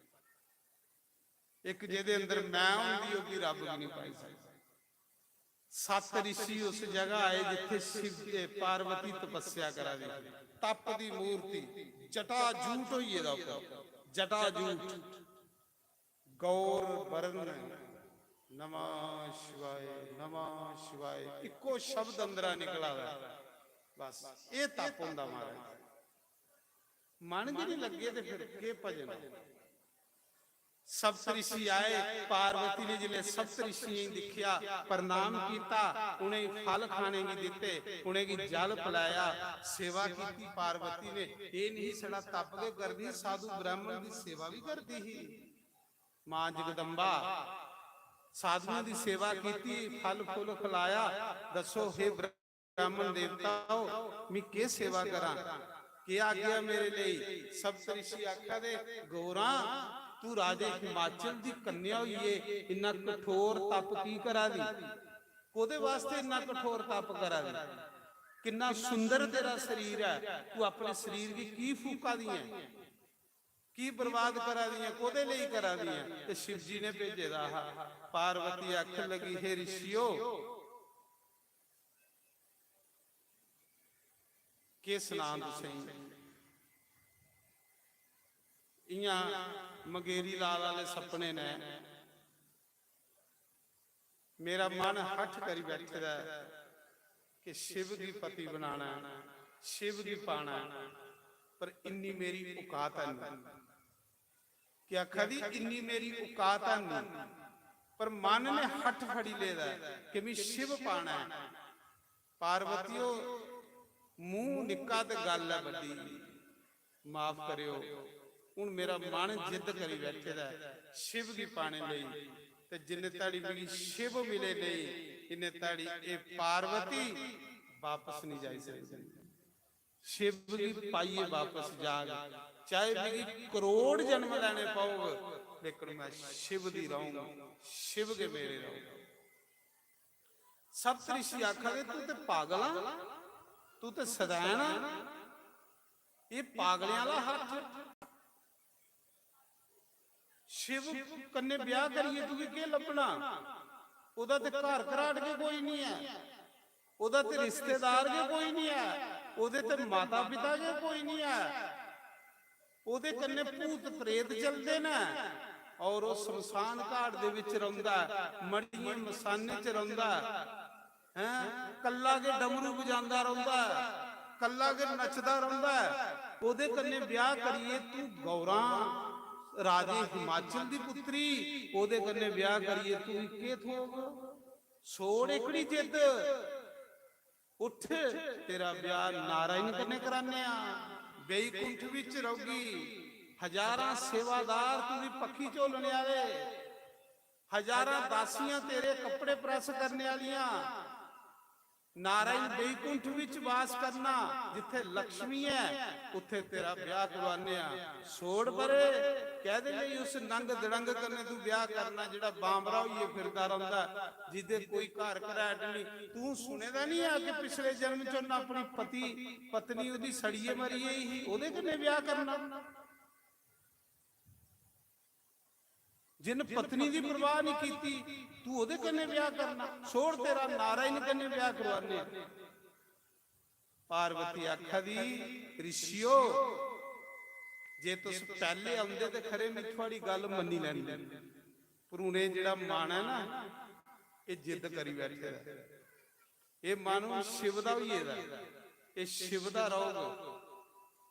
इक जेह्दे अंदर मैं होंदी, ओह् भी रब गी नहीं पाई सकदा। सत्त ऋषि उस जगह आए जित्थे शिव ते पार्वती तपस्या करा दे। तप दी मूर्ति, जटाजूट होई गेदा उप्पर, जटाजूट, गौर वर्ण, नमः शिवाय, नमः शिवाय, इक्को शब्द अंदरा निकला दा। बस, एह तप होंदा महाराज। मन गै नहीं लगे ते फिर केह भजन? सप्त ऋषि आए, पार्वती ने जिसले सप्त ऋषियें गी दिक्खेआ, प्रणाम कीता, उ'नेंगी फल खाने गी दित्ते, उ'नेंगी जल पिलाया, सेवा कीती पार्वती ने। एह नहीं छड़ा तप गै करदी, साधु ब्राह्मण दी सेवा भी करदी ही। मां जगदम्बा साधुओं दी सेवा कीती, फल फुल खिलाया। दसो हे ब्राह्मण देवताओ, मी केह सेवा करां? केह आज्ञा मेरे लेई? सप्त ऋषि आखा दे, "गौरां, तू राजे हिमाचल दी कन्या होइए इन्ना कठोर तप की करा दी? कोदे वास्ते इन्ना कठोर तप करा दी? किन्ना सुंदर तेरा शरीर ऐ, तू अपने शरीर गी की फूका दी ऐ? की बर्बाद करा दी ऐ? कोदे लेई करा दी ऐ?" ते शिव जी ने भेजे दा हा। पार्वती आखन लगी, "हे ऋषियो, केह सनां तुसेंगी, इयां मगेरी लाल आले सपने ने मेरा मन हठ करी बैठे दा ऐ कि शिव गी पति बनाना ऐ, शिव गी पाना ऐ, पर इन्नी मेरी औकात है नहीं।" क्या आखा दी, "इन्नी मेरी औकात है नहीं।" पर मन ने हठ फड़ी लेदा ऐ कि मैं शिव पाना ऐ। पार्वतियो, मूंह निक्का ते गल्ल ऐ बड्डी। माफ करेओ, हुन मेरा मन जिद्द करी बैठे दा ऐ शिव गी पाने लेई, ते जिन्ने धड़ी मिगी शिव मिले नेईं, इन्ने धड़ी एह् पार्वती वापस नहीं जाई सकदी। शिव गी पाइयै वापस जाग, चाहे मिगी करोड़ जन्म लैने पौग, लेकिन मैं शिव दी रहूंगा, शिव गै मेरे रहूंगा। सप्त ऋषि आखा दे, "तू ते पागल आ, तू ते सदैन आ, एह् पागलें आह्ला हत्थ। शिव कन्नै ब्याह करियै तुगी केह् लब्भना? ओह्दा ते घर घराट गै कोई निं ऐ, ओह्दा ते रिश्तेदार गै कोई निं ऐ, ओह्दे ते माता पिता गै कोई निं ऐ।" ओह्दे कन्नै भूत प्रेत चलदे न, और ओह् शमशान घाट दे विच रौंह्दा ऐ, मड़ियें मसाने च रौंह्दा ऐ, हैं? कल्ला गै डमरू बजांदा रौंह्दा ऐ, कल्ला गै नचदा रौंह्दा ऐ। ओह्दे कन्नै ब्याह करियै तू गौरां, राजे हिमाचल दी पुत्री, ओह्दे कन्नै ब्याह करियै तू केह् थ्होग? छोड़ एह्कड़ी जिद्द। उठ, तेरा ब्याह नारायण कन्नै कराने आ। बैकुंठ विच रौह्गी, हजारां सेवादार तुगी पक्खी झोलने आह्ले, हजारां दासियां तेरे कपड़े प्रैस करने आह्लियां। नारायण बैकुंठ विच वास करना, जित्थे लक्ष्मी ऐ, उत्थे तेरा ब्याह करवाने आ। छोड़ परे, कैह्दे लेई उस नंग दड़ंग कन्नै तू ब्याह करना, जेह्ड़ा बांबरा होइयै फिरदा रौंह्दा, जिदे कोई घर घराट निं? तू सुने दा निं ऐ कि पिछले जन्म च उन्न अपनी पति, पत्नी ओह्दी सड़ियै मरी गेई ही, ओह्दे कन्नै ब्याह करना? जिन पत्नी दी परवाह निं कीती, तू ओह्दे कन्नै ब्याह करना? छोड़, तेरा नारायण कन्नै ब्याह करवाने। पार्वती आखा दी, "ऋषियो, जे तुस पैह्ले औंदे ते खरे, में थुआड़ी गल्ल मन्नी लैंदी, पर हून एह् जेह्ड़ा मन ऐ ना, एह् जिद्द करी बैठे दा। एह् मन हून शिव दा होई गेदा, एह् शिव दा रौह्ग।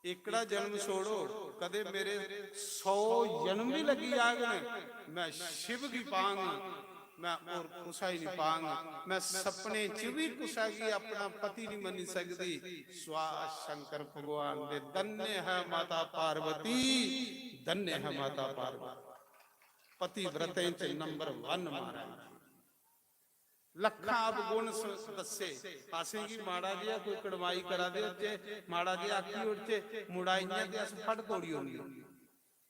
एह्कड़ा जन्म छोड़ो, कदें मेरे सौ जन्म बी लग्गी जाग ना, में शिव गी पांग।" मैं होर कुसै गी निं पांग। मैं सपने च बी कुसै गी अपना पति निं मन्नी सकदी। स्वाहा शंकर भगवान दे। धन्य है माता पार्वती, धन्य है माता पार्वती। पतिव्रतें च नंबर वन महाराज। लक्खां अवगुण स-, दस्से। असेंगी माड़ा जेहा कोई कड़माई करा दे होचे, माड़ा जेहा आखी ओड़चे, मुड़ा इ'यां ते अस फड़ तोड़ी ओड़ने।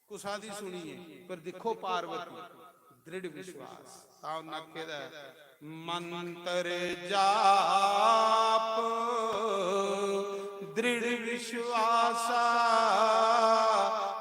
कुसा दी सुनिए, पर दिक्खो पार्वती, दृढ़ विश्वास। तां उन्न आखे दा ऐ, मंत्र जाप दृढ़ विश्वासा,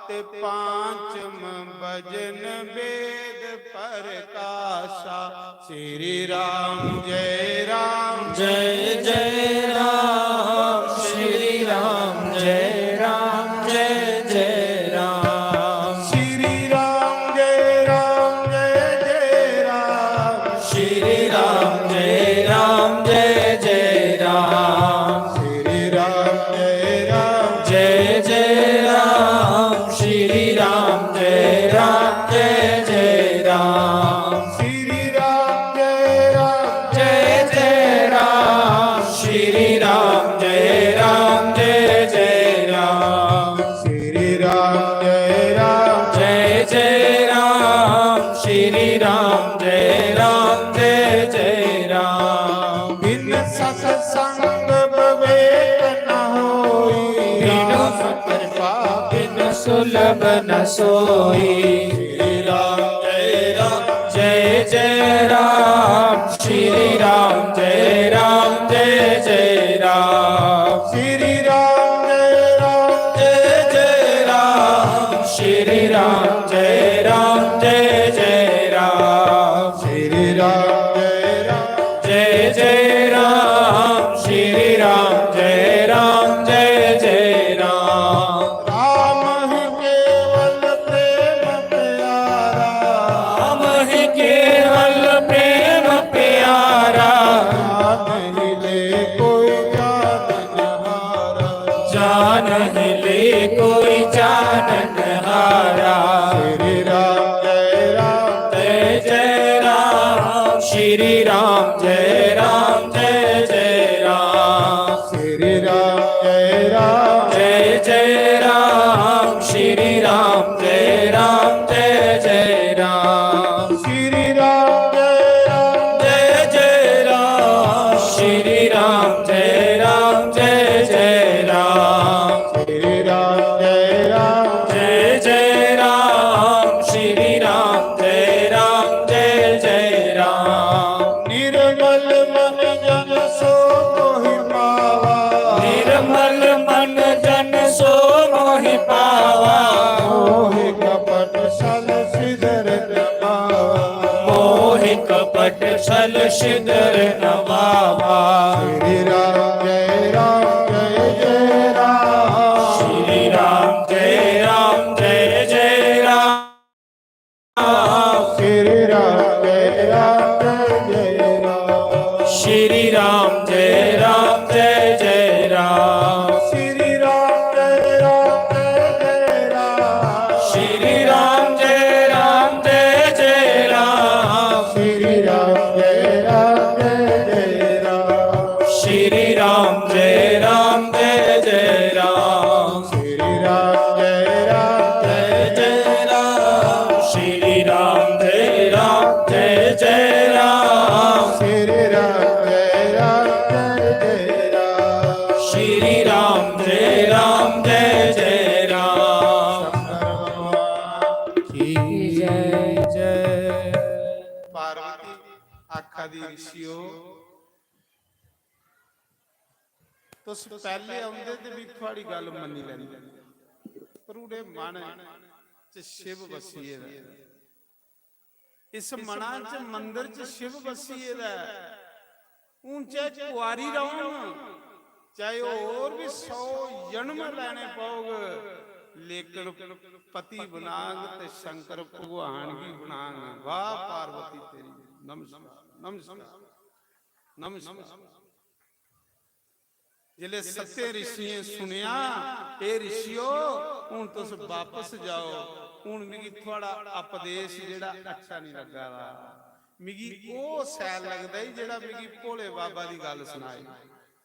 ते पांचम भजन वेद प्रकाशा। श्री राम जय राम, जय जय राम। श्री राम जय राम, जय जय राम। श्री राम जय राम, जय जय राम। श्री राम जय राम, जय जय राम। श्री राम जय राम, जय जय राम। श्री राम जय राम, जय जय राम। श्री राम जय राम, जय जय राम। श्री राम जय राम, जय जय राम। श्री राम जय राम, जय जय राम। श्री राम जय राम, जय जय राम। बिन सत्संग विवेक न होई, बिनु कृपा बिनु सुलभ न सोई। श्री राम जय राम, जय जय राम। श्री राम जय राम, जय जय राम। श्री राम जय राम, जय जय राम। श्री राम जय राम, जय जय राम। श्री राम जय राम, जय जय राम। श्री राम जय राम, जय जय राम। राम ही केवल प्रेम प्यारा। राम ही केवल प्रेम प्यारा। जान ही ले कोई जानन हारा। जान ही ले कोई जानन हारा। श्री राम जय राम, जय जय राम। श्री राम जय राम, जय जय राम। श्री राम पावा। मोह कपट छल छिद्र न पावा। मोह कपट छल छिद्र न पावा। श्री राम जय राम जय जय राम। श्री राम जय राम जय जय राम। श्री राम जय राम जय जय राम। श्री राम जय राम जय जय राम। श्री राम जय राम जय जय राम। श्री राम जय राम जय जय राम। श्री राम जय राम जय जय राम। श्री राम जय राम जय जय राम। श्री राम जय राम जय जय राम। श्री राम जय राम जय जय राम। श्री राम जय राम जय जय राम। श्री राम जय राम जय जय राम। शंकर भगवान की जय। जय। पार्वती आखा दी, ऋषियो, तुस पैह्ले औंदे ते भी थुआड़ी गल्ल मन्नी लैंदे, पर उ'नें मन च शिव बस्सी गेदा। इस मना च, मंदर च शिव बस्सी गेदा ऐ। हून चाहे कुआरी रौह्न, चाहे होर बी सौ जन्म लैने पौग, लेकिन पति बनाग ते शंकर भगवान गी बनाग। वाह पार्वती तेरी, नमस्कार, नमस्कार, नमस्कार। जिसलै सत्य ऋषियें सुनेआ, "हे ऋषियो, हून तुस बापस जाओ, हून मिगी थुआड़ा उपदेश जेह्ड़ा अच्छा नहीं लग्गा दा, मिगी ओह् शैल लगदा ई जेह्ड़ा मिगी भोले बाबा दी गल्ल सनाए,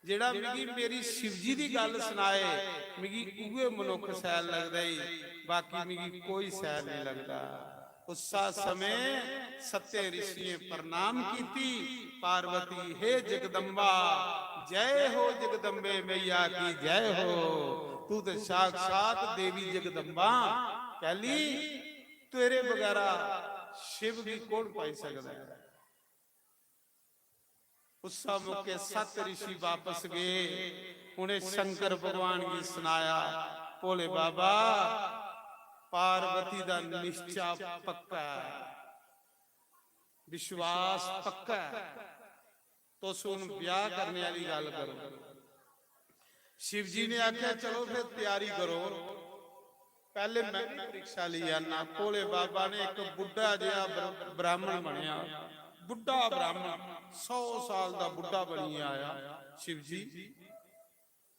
जेह्ड़ा मिगी मेरी शिवजी दी गल्ल सनाए, मिगी उ'ऐ मनुक्ख शैल लगदा ई, बाकी मिगी कोई शैल नहीं लगदा।" उस्सा समें सत्य ऋषियें प्रणाम कीती, "पार्वती, हे जगदम्बा, जय हो जगदम्बे मैया की जय हो, तू ते साक्षात देवी जगदम्बा, कैली तेरे बगैरा शिव गी कौन पाई सकदा है?" उस्सा मौके सत्त ऋषि वापस गए। उ'नें शंकर भगवान गी सनाया, "भोले बाबा, पार्वती दा निश्चा पक्का ऐ, विश्वास पक्का ऐ, तुस हून ब्याह करने आह्ली गल्ल करो।" शिव जी ने आखेआ, "चलो फिर त्यारी करो, पैह्ले में भी परीक्षा लेई आना।" भोले बाबा ने इक बुड्ढा जेहा ब्र-, ब्राह्मण बनेआ, बुड्ढा ब्राह्मण, सौ साल दा बुड्ढा बनियै आया। शिव जी,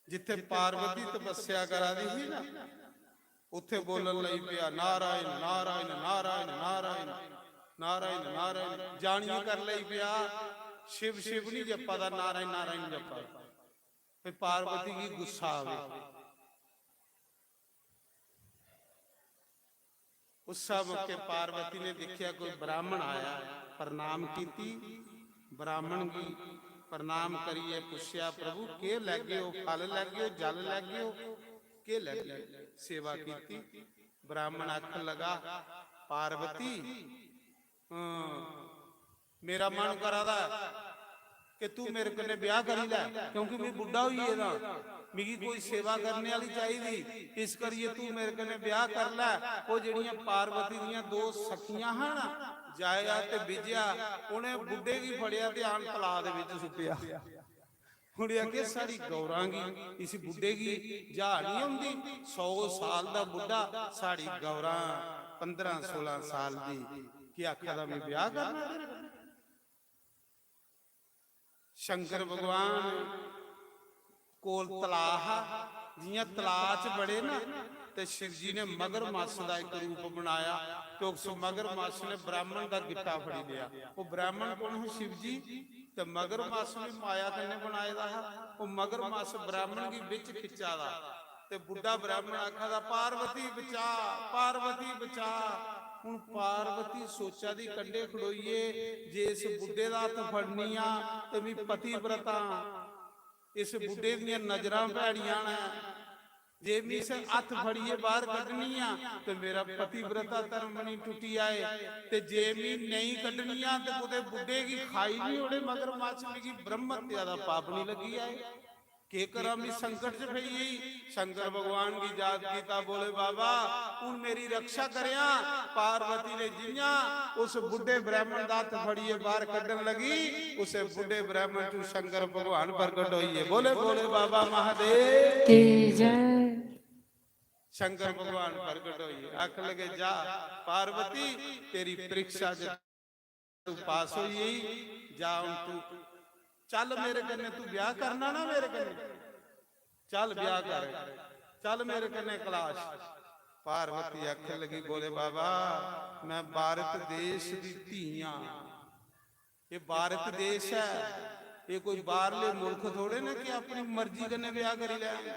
जित्थै पार्वती तपस्या करा दी ही ना, उत्थै बोलन लगी पेआ, "नारायण, नारायण, नारायण, नारायण, नारायण, नारायण।" जानियै कर लगी पेआ, शिव शिव नहीं जप्पा दा, नारायण, नारायण जप्पा दा। फिर पार्वती गी गुस्सा आवे। उस्सा मौके पार्वती ने दिक्खेआ कोई ब्राह्मण आया, प्रणाम कीती। ब्राह्मण गी प्रणाम करियै पुच्छेआ, "प्रभु, केह् लैगे ओ? फल लैगे ओ, जल लैगे ओ, केह् लैगे ओ?" सेवा कीती। ब्राह्मण आखन लगा, "पार्वती, हां, मेरा मन करा दा ऐ कि तू मेरे कन्नै ब्याह करी लै, क्योंकि मैं बुड्ढा होई गेदा, मिगी कोई सेवा करने आह्ली चाहिदी, इस करियै तू मेरे कन्नै ब्याह कर लै।" ओह् जेह्ड़ियां पार्वती दियां दो सखियां हां ना, जाया ते विजया, उ'नें बुड्ढे गी फड़ेआ ते आन तलाऽ दे बिच सुट्टेआ। उ'नें आखेआ, "साढ़ी गौरां गी, इस बुड्ढे गी ज्हा निं औंदी, सौ साल दा बुड्ढा, साढ़ी गौरां पंदरां सोलां साल दी, केह् आखा दा, में ब्याह करना तेरे कन्नै?" शंकर भगवान कोल तलाऽ हा, जि'यां तलाऽ च बड़े ना, ते शिव जी ने मगरमच्छ दा इक रूप बनाया, ते उस मगरमच्छ ने ब्राह्मण दा गिट्टा फड़ी लेआ। ओह् ब्राह्मण कौन हा? शिव जी। ते मगरमच्छ बी माया कन्नै बनाए दा हा। ओह् मगरमच्छ ब्राह्मण गी बिच खिच्चा दा, ते बुड्ढा ब्राह्मण आखा दा, "पार्वती बचा, पार्वती बचा।" हुन पार्वती सोचा दी कंढे खड़ोइयै, "जे इस बुड्ढे दा हत्थ फड़नी आ ते मी पतिव्रता, इस बुड्ढे दियां नजरां भैड़ियां न, जे मी इस हत्थ फड़ियै बाहर कड्ढनी आ ते मेरा पतिव्रता धर्म निं टुट्टी आए, ते जे मी नेईं कड्ढनी आ ते कुतै बुड्ढे गी खाई निं ओड़े मगरमच्छ, मिगी ब्रह्म हत्या दा पाप निं लग्गी आए।" के करां, मैं संकट च पेई गेई। शंकर भगवान गी याद कीता, बोले, "बाबा, हुन मेरी रक्षा करेआं।" पार्वती ने जियां उस बुड्ढे ब्राह्मण दा हत्थ फड़िए बाहर कड्ढन लगी, उसे बुड्ढे ब्राह्मण चों शंकर भगवान प्रगट होइए। बोले, "बोले बाबा महादेव की जय।" शंकर भगवान प्रगट होइए, आखन लगे, "जा पार्वती, तेरी परीक्षा च तू पास होई गेई, जा हुन तू चल मेरे कन्नै, तू ब्याह करना ना मेरे कन्नै, चल ब्याह कर, चल मेरे कन्नै कैलाश।" पार्वती आखन लगी, "बोले बाबा, मैं भारत देश दी धी आं, ये भारत देश है, ये कोई बाहरले मुल्ख थोड़े ने कि अपनी मर्जी कन्नै ब्याह करी लैन।"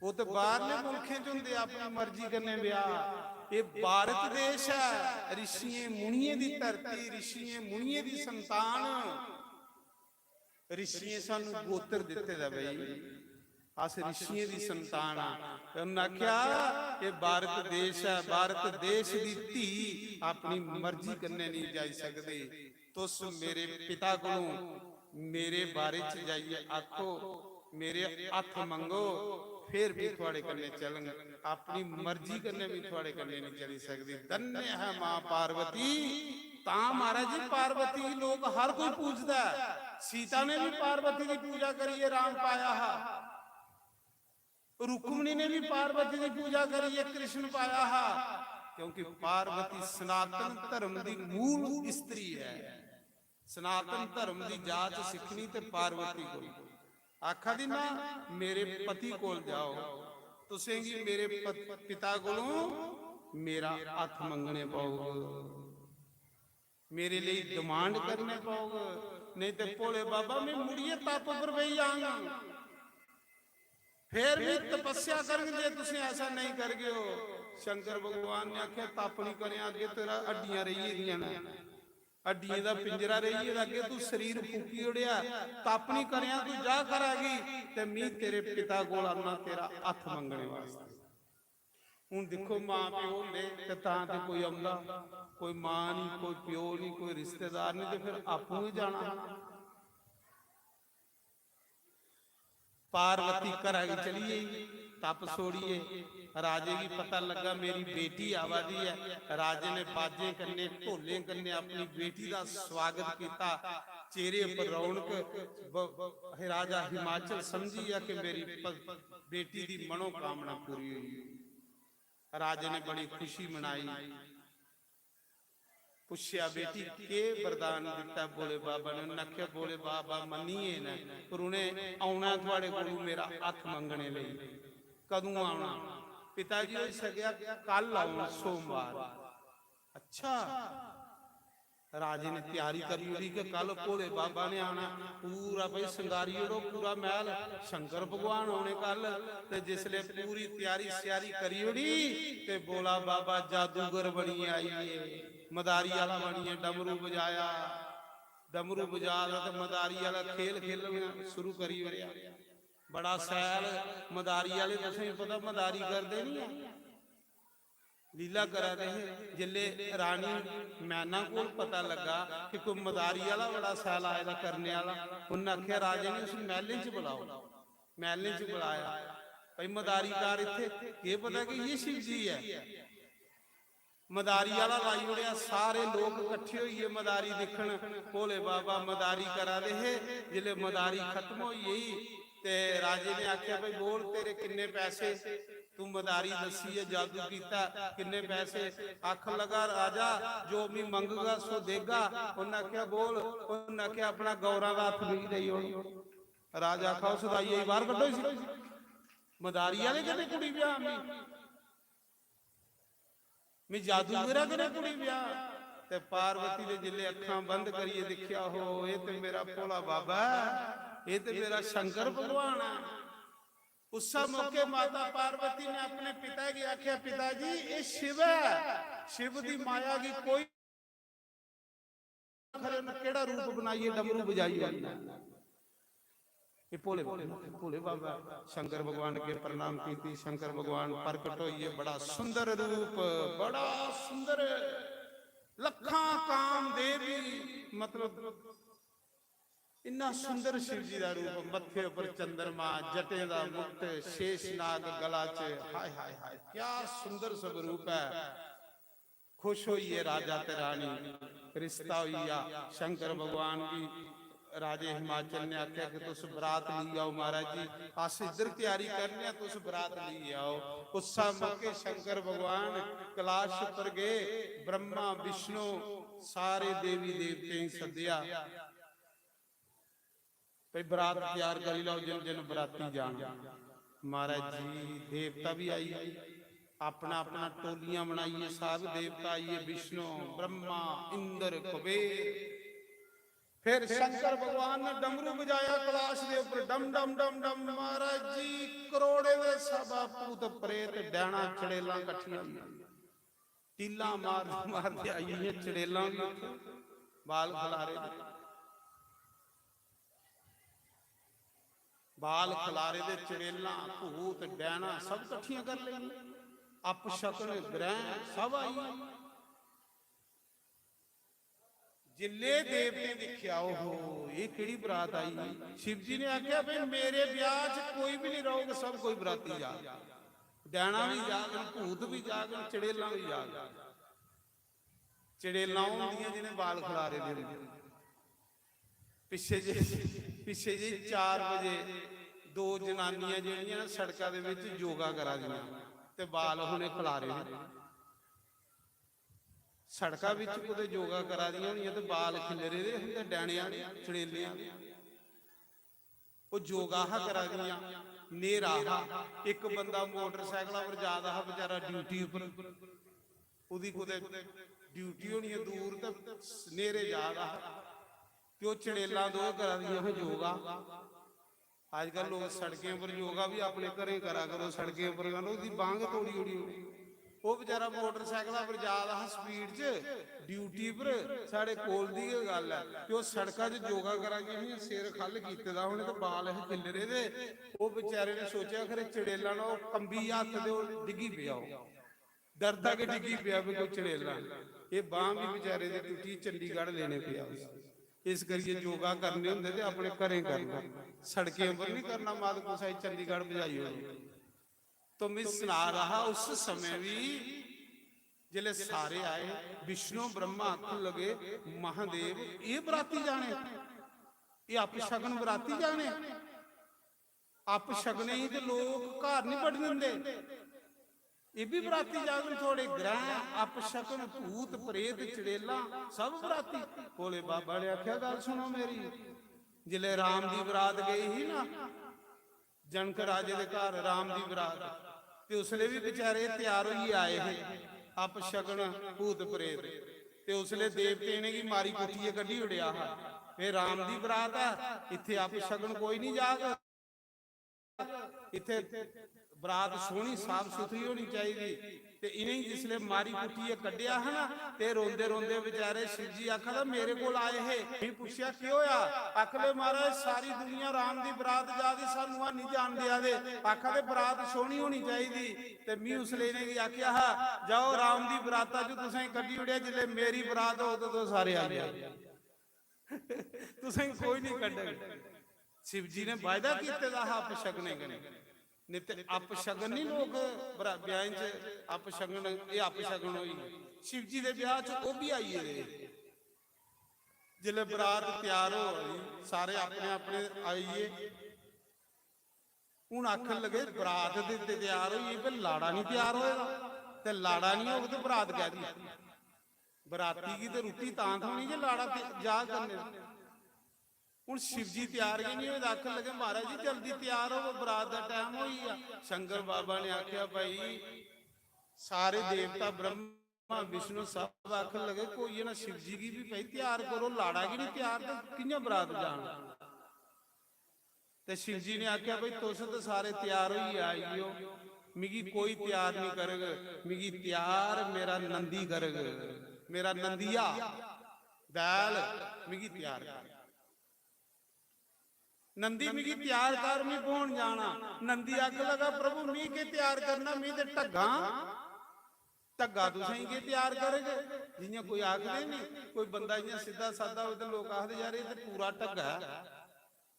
ओह् ते बाहरले मुल्खें च होंदे, अपनी मर्जी कन्नै ब्याह। एह् भारत देश ऐ, ऋषियें मुनियें दी धरती, ऋषियें मुनियें दी संतान। ऋषियें सानू गोत्र दित्ते दा भाई, अस ऋषियें दी संतान आं। ते उन्नै आखेआ, "एह् भारत देश ऐ, भारत देश दी धी अपनी मर्जी कन्नै नेईं जाई सकदी। तुस मेरे पिता कोलों मेरे बारे च जाइयै आखो, मेरे हत्थ मंगो, फिर भी थुआड़े कन्नै चलङ। अपनी मर्जी कन्नै भी थुआड़े कन्नै नहीं चली सकदी।" धन्य है मां पार्वती। तां महाराज जी, पार्वती गी लोक हर कोई पूजदा ऐ। सीता ने भी पार्वती दी पूजा करियै राम पाया हा, रुक्मणी ने भी पार्वती दी पूजा करियै कृष्ण पाया हा, क्योंकि पार्वती सनातन धर्म दी मूल स्त्री है। सनातन धर्म दी जाच सिक्खनी ते पार्वती कोल। आखा दी ना, "मेरे पति कोल जाओ, तुसेंगी मेरे प-, पिता कोलों मेरा हत्थ मंगने पौग, मेरे लेई demand करने पौग, नेईं ते भोले बाबा, मैं मुड़ियै तप पर बेही जांग, फिर भी तपस्या करंग जे तुसें ऐसा नहीं करगे हो।" शंकर भगवान ने आखेआ, "तप नहीं करेआ, अग्गे तेरा हड्डियां रेही गेदियां न।" हड्डियें दा पिंजरा रेही गेदा, अग्गे तू शरीर फूकी ओड़ेआ, तप नहीं करेआ, तू जा घरा गी, ते मी तेरे पिता कोल आना तेरा हत्थ मंगने वास्ते। हुन दिक्खो, मां प्यो होंदे ते तां ते कोई औंदा, कोई मां नहीं, कोई प्यो नहीं, कोई रिश्तेदार नहीं, ते फिर आपूं गै जाना हा। पार्वती घरा गी चली गेई, तप छोड़ियै। राजे गी पता लग्गा, "मेरी बेटी आवा दी ऐ।" राजे ने बाजें कन्नै, ढोलें कन्नै अपनी बेटी दा स्वागत कीता। चेहरे पर रौनक, ब-, हे राजा हिमाचल समझी गेआ कि मेरी प-, बेटी दी मनोकामना पूरी होई। राजे ने बड़ी खुशी मनाई। पुच्छेआ, "बेटी, केह् वरदान दित्ता भोले बाबा ने?" उन्नै आखेआ, "भोले बाबा मन्नियै न, पर उ'नें औना ऐ थुआड़े कोलू मेरा हत्थ मंगने लेई।" "कदूं औना?" "पिता जी, होई सकेआ कल औन, सोमवार।" "अच्छा।" राजे ने त्यारी करी ओड़ी कि कल भोले बाबा ने आना, पूरा भाई संगारी ओड़ो, पूरा मैहल, शंकर भगवान औने कल। ते जिसले पूरी त्यारी श्यारी करी ओड़ी, ते भोला बाबा जादूगर बनियै आई गे, मदारी आह्ला बनियै डमरू बजाया, डमरू बजा दा ते मदारी आह्ला खेल खेलना शुरू करी ओड़ेआ। बड़ा सैल मदारी आह्ले, तुसेंगी पता मदारी करदे नहीं ऐ, लीला करा दे हे। जिसले रानी मैना कोल पता लगा कि कोई मदारी आह्ला बड़ा सैल आए दा करने आह्ला, उन्नै आखेआ, "राजे ने उसी मैहलें च बुलाओ।" मैहलें च बुलाया, भाई मदारी कर इत्थे, केह् पता कि ये शिव जी ऐ। मदारी आह्ला लाई ओड़ेआ, सारे लोक कट्ठे होइयै मदारी दिक्खन। भोले बाबा मदारी करा दे हे, जिसले मदारी खत्म होई गेई ते राजे ने आखेआ, "भाई बोल, तेरे किन्ने पैसे, तू मदारी दस्सी ऐ, जादू कीता, किन्ने पैसे?" आखन लगा, "राजा, जो मी मंगगा सो देगा।" उन्नै आखेआ, "बोल।" उन्नै आखेआ, "अपना गौरा दा हत्थ मिगी देई ओड़।" राजा आखा, "उस दाइये गी बाहर कड्ढो इसी, मदारी आह्ले कन्नै कुड़ी ब्याह मी।" मैं जादूगरा कन्नै कुड़ी ब्याह। ते पार्वती दे जिल्ले अक्खां बंद करियै दिक्खेआ, "हो, एह् ते मेरा भोला बाबा ऐ, एह् ते मेरा शंकर भगवान ऐ।" उस्सै मौके माता पार्वती ने अपने पिता गी आखेआ, "पिता जी, एह् शिव ऐ, शिव दी माया गी कोई खरे न केह्ड़ा रूप बनाइयै डमरू बजाई ओड़ना।" एह् भोले, भोले बाबा शंकर भगवान अग्गें प्रणाम कीती। शंकर भगवान प्रकट होइयै, बड़ा सुंदर रूप, बड़ा सुंदर, लक्खां कामदेव गी, मतलब, इन्ना सुंदर शिव जी दा रूप, मत्थे उप्पर चंद्रमा, जटें दा मुकुट, शेष नाग गला च। हाय, हाय, हाय, क्या सुंदर स्वरूप ऐ। खुश होइयै राजा ते रानी, रिश्ता होई गेआ। शंकर भगवान गी राजे हिमाचल ने आखेआ कि तुस बरात लेई आओ महाराज जी, अस इद्धर त्यारी करने आं, तुस बरात लेई आओ। उस्सा मौके शंकर भगवान कैलाश उप्पर गे, ब्रह्मा, विष्णु, सारे देवी देवतें गी सद्देआ। भाई, बरात त्यार करी लैओ, जिन जिन बराती जाना। महाराज जी, देवता भी आई गे, अपना अपना टोलियां बनाइयै सब देवता आई गे, विष्णु, ब्रह्मा, इंद्र, कुबेर। फिर शंकर भगवान ने डमरू बजाया कैलाश दे उप्पर, डम डम डम डम। महाराज जी, करोड़े दे सब भूत प्रेत, डैना, चड़ेलां कट्ठियां होई गेइयां। टीलां मारदे मारदे आई गेइयां चड़ेलां भी उत्थै, बाल खलारे दे। बाल खलारे दे चड़ेलां, भूत, डैना सब कट्ठियां कर लेइयां। अपशकन, ग्रह सब आई गे। जिल्ले देवतें दिक्खेआ, "ओहो, एह् केह्ड़ी बरात आई?" शिव जी ने आखेआ, "भाई, मेरे ब्याह च कोई भी नहीं रौह्ग, सब कोई बराती जाग। डैना भी जाग, भूत भी जाग, चड़ेलां भी जाग।" चड़ेलां ओह् होंदियां जि'नें बाल खलारे दे होंदे। पिच्छे जे, पिच्छे जे चार बजे दो जनानियां जेह्ड़ियां ना सड़का दे बिच योगा करा दियां ते बाल उ'नें खलारे दे। सड़का बिच कुतै योगा करा दियां होनियां ते बाल खिल्लरे दे होंदे डैने आह्ले, चड़ेलें आह्ले। ओह् योगा हा करा दियां, न्हेरा हा। इक बंदा मोटरसाइकला पर जा दा हा बेचारा ड्यूटी उप्पर, ओह्दी कुतै ड्यूटी होनी ऐ दूर ते न्हेरे जा दा हा ते ओह् चड़ेलां दो करा दियां हियां योगा। अजकल लोक सड़कें पर योगा बी अपने घरें करा करो, सड़कें पर करो, ओह्दी बांह् गै तोड़ी ओड़ी। ओह् बेचारा मोटरसाइकला पर जा दा हा स्पीड च, ड्यूटी पर, साढ़े कोल दी गै गल्ल ऐ। ते ओह् सड़का च योगा करा दियां हियां, सिर ख'ल्ल कीते दा उ'नें ते बाल हे खिल्लरे दे। ओह् बेचारे ने सोचेआ खरे चड़ेला ना, ओह् कंबी हत्थ ते ओह् डिग्गी पेआ, ओह् डरदा गै डिग्गी पेआ, भी कोई चड़ेला। एह् बांह् बी बेचारे दी टुट्टी, चंडीगढ़ लेने पेआ उसी। इस करियै योगा करने होंदे ते अपने घरें करना, सड़कें पर नहीं करना, मत कुसै गी चंडीगढ़ पजाई ओड़ो। तो मैं सना रहा, उस समय भी जिसले सारे आए, विष्णु ब्रह्मा आखन लगे, "महादेव, ये बराती जाने, ये अपशगन बराती जाने, अपशगने ही ते लोक घर नहीं बड़न दिंदे, ये भी बराती जागन, थोड़े ग्रह, अपशगन, भूत प्रेत, चड़ेला, सब बराती।" भोले बाबा ने आख्या, "गल सुनो मेरी, जिसले राम दी बरात गई ही ना, जनक राजे दे घर राम दी बरात, ते उसले भी बेचारे त्यार होइयै आए हे, अपशगन, भूत प्रेत, ते उसले देवते इ'नेंगी मारी कुट्टियै कड्ढी ओड़ेआ हा। "एह् राम दी बरात ऐ, इत्थै अपशगन कोई नहीं जाग, इत्थै बरात सोहनी साफ सुथरी होनी चाहिदी।" ते इ'नेंगी जिसले मारी कुट्टियै कड्ढेआ हा ना, ते रोंदे रोंदे बेचारे शिव जी आखा दा, "मेरे कोल आए हे, मी पुच्छेआ, 'केह् होआ?' आखा दे, 'महाराज, सारी दुनिया राम दी बरात जा दी, सानू हैनी जान देआ दे।' आखा दे, 'बरात सोहनी होनी चाहिदी।' ते मी उसले इ'नेंगी आखेआ हा, 'जाओ, राम दी बराता च तुसें कड्ढी ओड़ेआ, जिसले मेरी बरात होग ते तुस सारे आई जाओ।' तुसें कोई नहीं कड्ढग।" शिव जी ने वायदा कीते दा हा अपशगने कन्नै, नहीं ते अपशगन नहीं लोक बरा-, ब्याहें च अपशगन, एह् अपशगन होई। शिव जी दे ब्याह च ओह् बी आई गेदे। जिसलै बरात त्यार होआ दी, सारे अपने अपने आई गे। हून आखन लगे, बरात ते त्यार होई गेई, पर लाड़ा नहीं त्यार होए दा, ते लाड़ा नहीं होग ते बरात कैह्दी? बराती गी ते रुट्टी तां थ्होनी जे लाड़ा ते जा करने। हून शिव जी त्यार गै नहीं होए दा, आखन लगे, "महाराज जी, जल्दी त्यार होवो, बरात दा टैम होई गेआ।" शंकर बाबा ने आखेआ, "भाई, सारे देवता ब्रह्मा विष्णु सब आखन लगे, कोई ना शिव जी गी भी भाई त्यार करो, लाड़ा गी नहीं त्यार ते कि'यां बरात जान?" ते शिव जी ने आखेआ, "भाई, तुस ते सारे त्यार होइयै आई गे ओ, मिगी कोई त्यार नहीं करग, मिगी त्यार मेरा नंदी करग, मेरा नंदिया, बैल मिगी त्यार कर। नंदी मिगी त्यार कर, मी ब्होन जाना।" नंदी आखन लगा, "प्रभु, मी केह् त्यार करना, मी ते ढग्गां।" ढग्गा तुसें गी केह् त्यार करग? जियां कोई आखदे नी, कोई बंदा इयां सिद्धा सादा होऐ ते लोक आखदे, "यार, एह् ते पूरा ढग्गा ऐ।"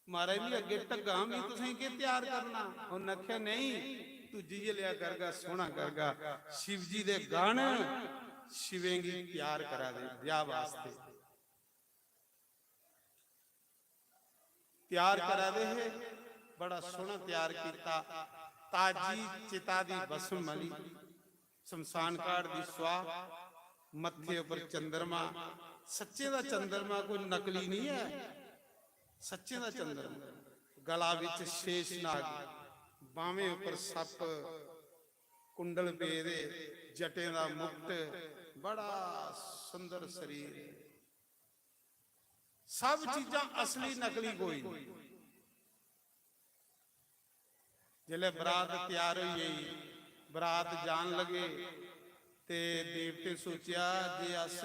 महाराज, "मी अग्गें ढग्गा, मी तुसें गी केह् त्यार करना?" उन्न आखेआ, "नेईं, तू जि'यै लेआ करगा, सोह्ना करगा।" शिव जी दे गण शिवें गी त्यार करा दे ब्याह् वास्ते। त्यार करा दे हे, बड़ा सोह्ना त्यार कीता। ताजी चिता दी भस्म मली, शमशान घाट दी सुआह, मत्थे उप्पर चंद्रमा, सच्चे दा चंद्रमा, कोई नकली नहीं ऐ, सच्चे दा चंद्रमा। गला बिच शेषनाग, बाह्में उप्पर सप्प, कुंडल पेदे, जटें दा मुकुट, बड़ा सुंदर शरीर। सब चीजां असली नकली कोई नहीं। जिसलै बरात त्यार होई गई, बरात जान लगे, ते देवतें सोचेआ जे अस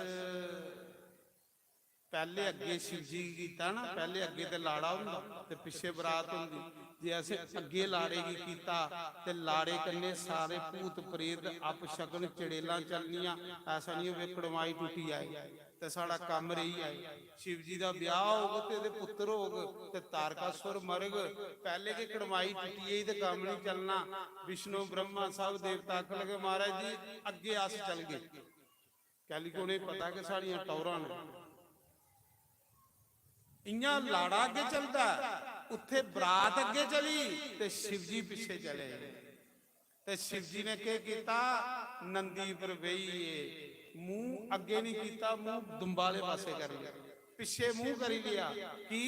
पैह्ले अग्गे शिव जी गी कीता ना, पैह्ले अग्गे ते लाड़ा होंदा ते पिच्छे बरात होंदी। जे असें अग्गे लाड़े गी कीता ते लाड़े कन्नै सारे भूत प्रेत अपशकन चड़ेलां चलनियां, ऐसा निं होवे कड़माई टुट्टी जाए ते साढ़ा कम्म रेही जाए। शिव जी दा ब्याह होग ते एह्दे पुत्तर होग ते तारकासुर मरग। पैह्ले गै कड़माई टुट्टी गेई ते कम्म निं चलना। विष्णु ब्रह्मा सब देवता आखन लगे, "महाराज जी, अग्गे अस चलगे।" कैली कि उ'नेंगी पता कि साढ़ियां टौरां न। इ'यां लाड़ा अग्गे चलदा ऐ, उत्थे बरात अग्गे चली ते शिव जी पिच्छे चले। ते शिव जी ने केह् कीता? नंदी पर बेहियै मूंह अग्गे नहीं कीता, मूंह दुंबा आह्ले पासे करी लेआ, पिच्छे मूंह करी लेआ। की?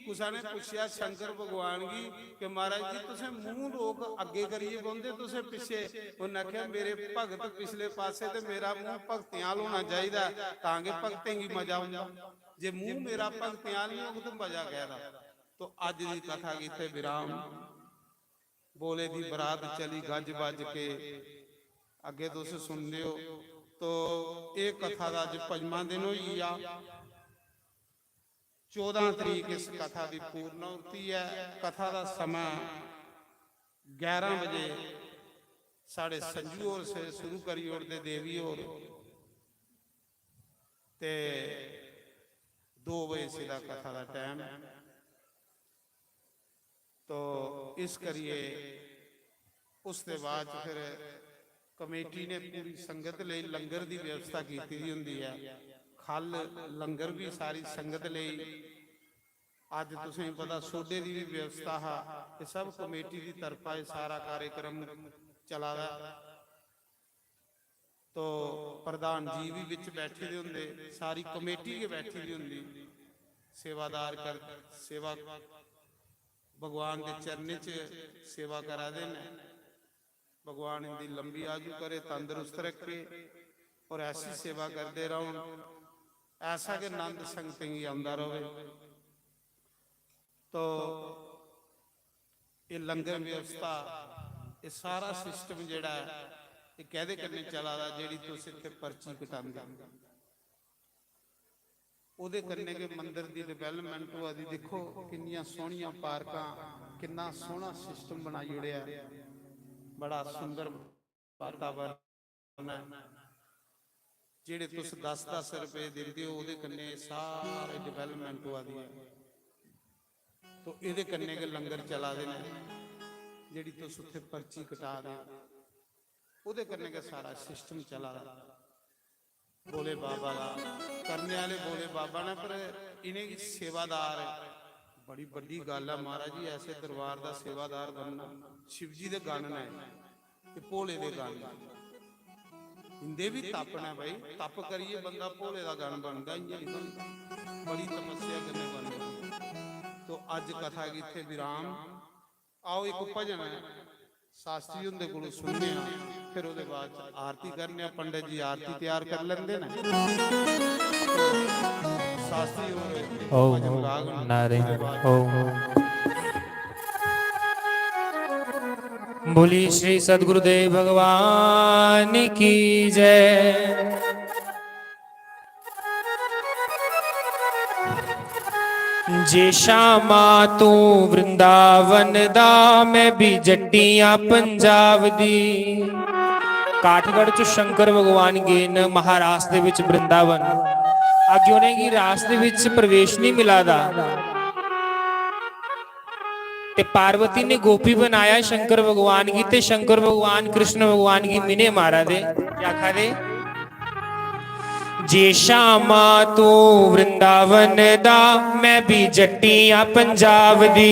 कुसै ने पुच्छेआ शंकर भगवान गी कि "महाराज जी, तुसें मूंह लोक अग्गे करियै बौंह्दे, तुसें पिच्छे?" उन्नै आखेआ, "मेरे भगत पिछले पासे ते मेरा मूंह भगतें आह्ल होना चाहिदा, तां गै भगतें गी मजा औंदा। जे मूंह मेरा भगतें आह्ल निं होग ते मजा कैह्दा?" तो अज्ज दी कथा गी इत्थै विराम। भोले दी बरात चली गज बज के, अग्गे तुस सुनदे ओ। तो एह् कथा दा अज्ज पंजमा दिन होई गेआ। चौदां तरीक इस कथा दी पूर्णाहुति ऐ। कथा दा समां ग्यारह बजे साढ़े संजू होर से शुरू करी ओड़दे, देवी होर, ते दो बजे सिद्धा कथा दा टाइम ऐ। तो इस करिए उसदे बाद च फिर कमेटी ने पूरी संगत लेई लंगर दी व्यवस्था कीती दी होंदी ऐ। खल लंगर भी सारी संगत लेई। अज्ज तुसेंगी पता सोडे दी भी व्यवस्था हा। ये सब कमेटी दी तरफा एह् सारा कार्यक्रम चला दा ऐ। तो प्रधान जी भी बिच बैठे दे होंदे, सारी कमेटी गै बैठी दी होंदी। सेवादार कर, सेवा भगवान दे चरणें च सेवा करा दे न। भगवान इंदी लंबी आयु करे, तंदरुस्त रखे और ऐसी सेवा करदे रौह्न। ऐसा गै नंद संगतें गी औंदा र'वै। तो एह् लंगर व्यवस्था, एह् सारा सिस्टम जेह्ड़ा ऐ, एह् कैह्दे कन्नै चला दा? जेह्ड़ी तुस इत्थै पर्ची कटांदे, ओह्दे कन्नै गै मंदर दी डेवलपमेंट होआ दी। दिक्खो, किन्नियां सोह्नियां पार्कां, किन्ना सोह्ना सिस्टम बनाई ओड़ेआ, बड़ा सुंदर वातावरण। जेह्ड़े तुस दस दस रपेऽ दिंदे ओ, ओह्दे कन्नै सारे डेवलपमेंट होआ दी ऐ। तो एह्दे कन्नै गै लंगर चला दे न। जेह्ड़ी तुस उत्थै पर्ची कटा दे ओ, ओह्दे कन्नै गै सारा सिस्टम चला दा। भोले बाबा दा करने आह्ले भोले बाबा ने, पर इ'नेंगी सेवादार, बड़ी बड्डी गल्ल ऐ महाराज जी, ऐसे दरबार दा सेवादार बनना। शिव जी दे गण न, ते भोले दे गण। इंदे बी तप न भाई, तप करियै बंदा भोले दा गण बनदा, इ'यां निं बनदा। बड़ी तपस्या कन्नै बनदा। तो अज्ज कथा गी इत्थै विराम। आओ, इक भजन ऐ, शास्त्री हुंदे कोलों सुनने आं, फिर ओह्दे बाद च आरती करने आं। पंडित जी आरती त्यार करी लैंदे न। शास्त्री होर ओम भजन गाग न। नारायण ओम। बोली श्री सदगुरुदेव भगवान की जय। जे श्यामा तू वृंदावन दा, मैं भी जट्टियां पंजाब दी। काठगढ़ च शंकर भगवान गे न महारास दे विच वृंदावन। अग्गें उ'नेंगी रास दे विच प्रवेश नहीं मिला दा। ते पार्वती ने गोपी बनाया शंकर भगवान गी, ते शंकर भगवान कृष्ण भगवान गी मिने मारा दे, केह् आखा दे? जे श्यामा तू वृंदावन दा, मैं भी जट्टियां पंजाब दी।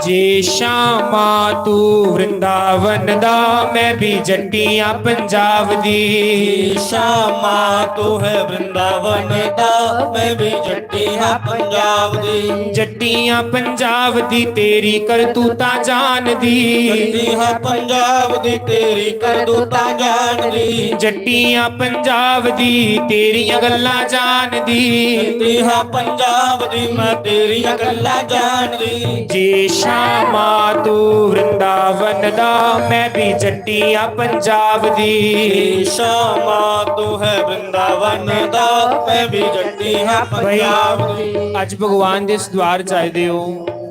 जे श्यामा तू वृंदावन दा, मैं भी जट्टियां पंजाब दी। श्यामा तू है वृंदावन दा, मैं भी जट्टियां पंजाब दी। जट्टियां पंजाब दी, तेरी करतूतां जान दी। जट्टियां पंजाब दी, तेरी करतूतां जान दी। जट्टियां पंजाब दी, तेरियां गल्लां जान दी। जट्टियां पंजाब दी, मैं तेरियां गल्लां जान दी। जे श्यामा तू वृंदावन दा, मैं भी जट्टियां पंजाब दी। श्यामा तू है वृंदावन दा, मैं भी जट्टियां भाई, पंजाब दी। अज भगवान दे इस द्वार च आए दे हो,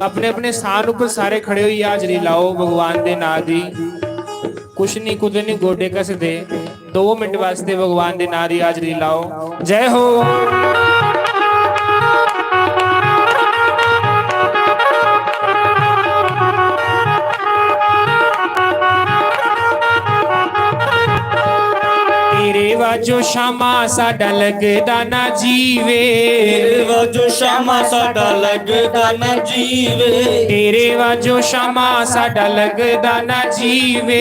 अपने अपने स्थान उपर सारे खड़े होइयै हाजरी लाओ भगवान दे नां दी। कुछ नहीं, कुछ नहीं, गोडे घसदे। दो मिनट वास्ते भगवान दे नां दी हाजरी लाओ। जय हो। तेरे वाजो शामा साडा लगदा ना जीवे। तेरे वाजो शामा साडा लगदा ना जीवे। तेरे वाजो शामा साडा लगदा ना जीवे।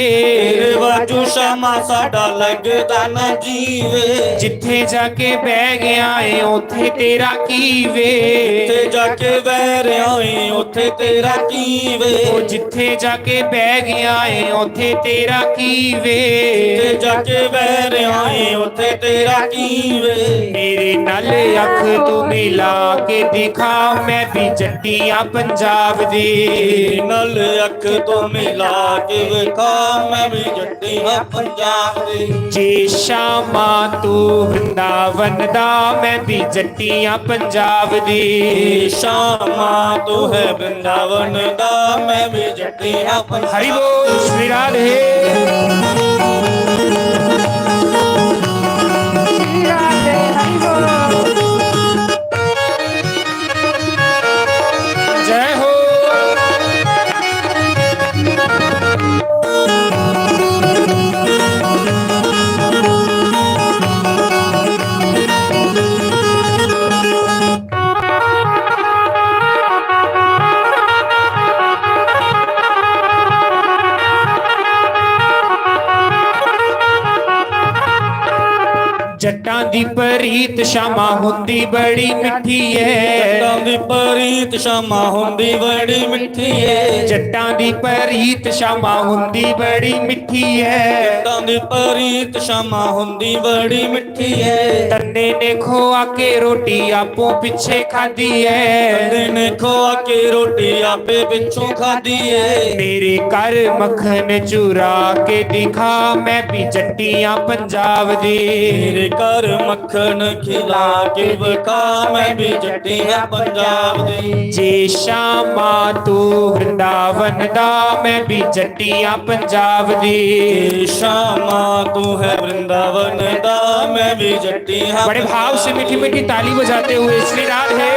तेरे वाजो शामा साडा लगदा ना जीवे। जिथे जाके बह गया है उथे तेरा की वे। जिथे जाके बह रहा है उथे तेरा की वे। ओ जिथे जाके बह गया है उथे तेरा की वे। जिथे जाके बह रहा है उथे तेरा की वे। मेरे नाल अख तू मिला के दिखा, मैं भी जट्टियां पंजाब दी। मेरे नाल अख तू मिला के दिखा, मैं भी जट्टियां पंजाब दी। जे श्यामा तू वृंदावन दा, मैं भी जट्टियां पंजाब दी। जे श्यामा तू है वृंदावन दा, मैं भी जट्टियां पंजाब। हरि बोल श्री राधे। श्री राधे, हरि बोल। जय हो। जट्टां दी परीत शामा हुंदी बड़ी मिट्ठी ऐ। जट्टां दी परीत शामा हुंदी बड़ी मिट्ठी ऐ। जट्टां दी परीत शामा हुंदी बड़ी मिट्ठी ऐ। जट्टां दी परीत शामा हुंदी बड़ी मिट्ठी ऐ। तन्ने ने खोआ के रोटी आपूं पिछे खादी ऐ। तन्ने ने खोआ के रोटी आपे पिछों खादी ऐ। मेरे घर मक्खन चुरा के दिखा, मैं भी जट्टियां पंजाब दी। मेरे घर मक्खन खिला के विखा, मैं भी जट्टियां पंजाब दी। जे श्यामा तू वृंदावन दा, मैं भी जट्टियां पंजाब दी। जे श्यामा तू है वृंदावन दा, मैं भी जट्टियां। बड़े भाव से मीठी मीठी ताली बजाते हुए श्री राधे।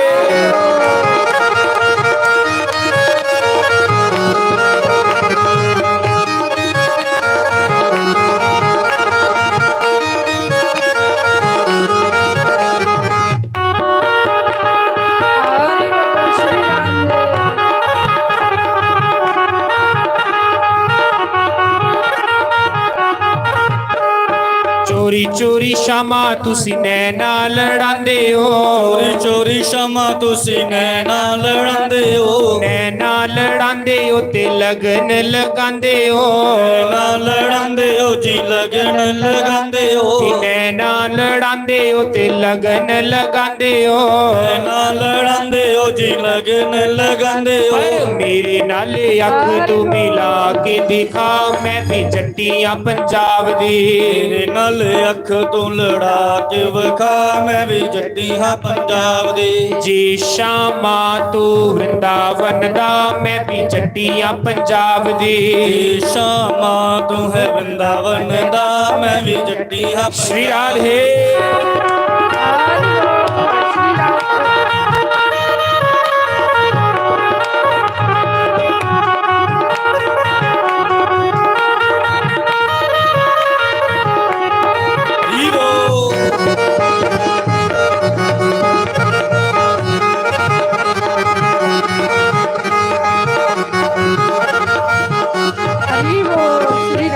चोरी चोरी शामा तुसी नैना लड़ांदे हो। चोरी चोरी शामा तुसी नैना लड़ांदे हो। नैना लड़ांदे हो ते लगन लगांदे हो। नैना लड़ांदे हो जी, लगन लगांदे हो। कि नैना लड़ांदे हो ते लगन लगांदे हो। नैना लड़ांदे हो जी, लगन लगांदे हो। पर मेरे नाल अख तू मिला के दिखा, मैं भी जट्टियां पंजाब दी। मेरे नाल अख तू लड़ा के विखा, मैं भी जट्टियां पंजाब दी। जे श्यामा तू वृंदावन दा, मैं भी जट्टी हां पंजाब दी। श्यामा तू है वृंदावन दा, मैं भी जट्टी हां। श्री राधे।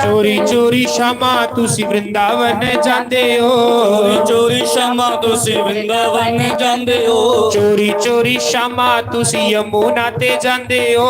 चोरी चोरी श्यामा तुसी वृंदावन जांदे हो। चोरी श्यामा तुसी वृंदावन जांदे हो। चोरी चोरी श्यामा तुसी यमुना ते जांदे हो।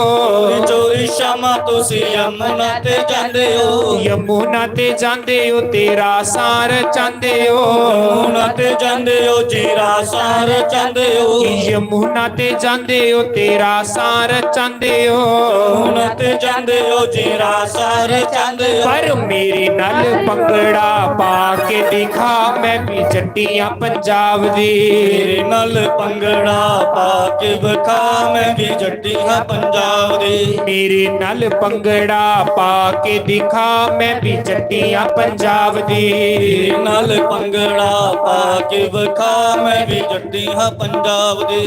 चोरी श्यामा तुसी यमुना ते जांदे हो। यमुना ते जांदे हो, तेरा सार चांदे हो। यमुना ते जांदे हो, तेरा सार चांदे हो। यमुना ते जांदे हो, तेरा सार चांदे हो। यमुना ते जांदे हो, तेरा सार चांदे हो। पर मेरे नाल पंगड़ा पा के दिखा, मैं भी जट्टी हां पंजाब दी। मेरे नाल पंगड़ा पा के दिखा, मैं भी जट्टी हां पंजाब दी। मेरे नाल पंगड़ा पा के दिखा, मैं भी जट्टी हां पंजाब दी। मेरे नाल पंगड़ा पा के दिखा, मैं भी जट्टी हां पंजाब दी।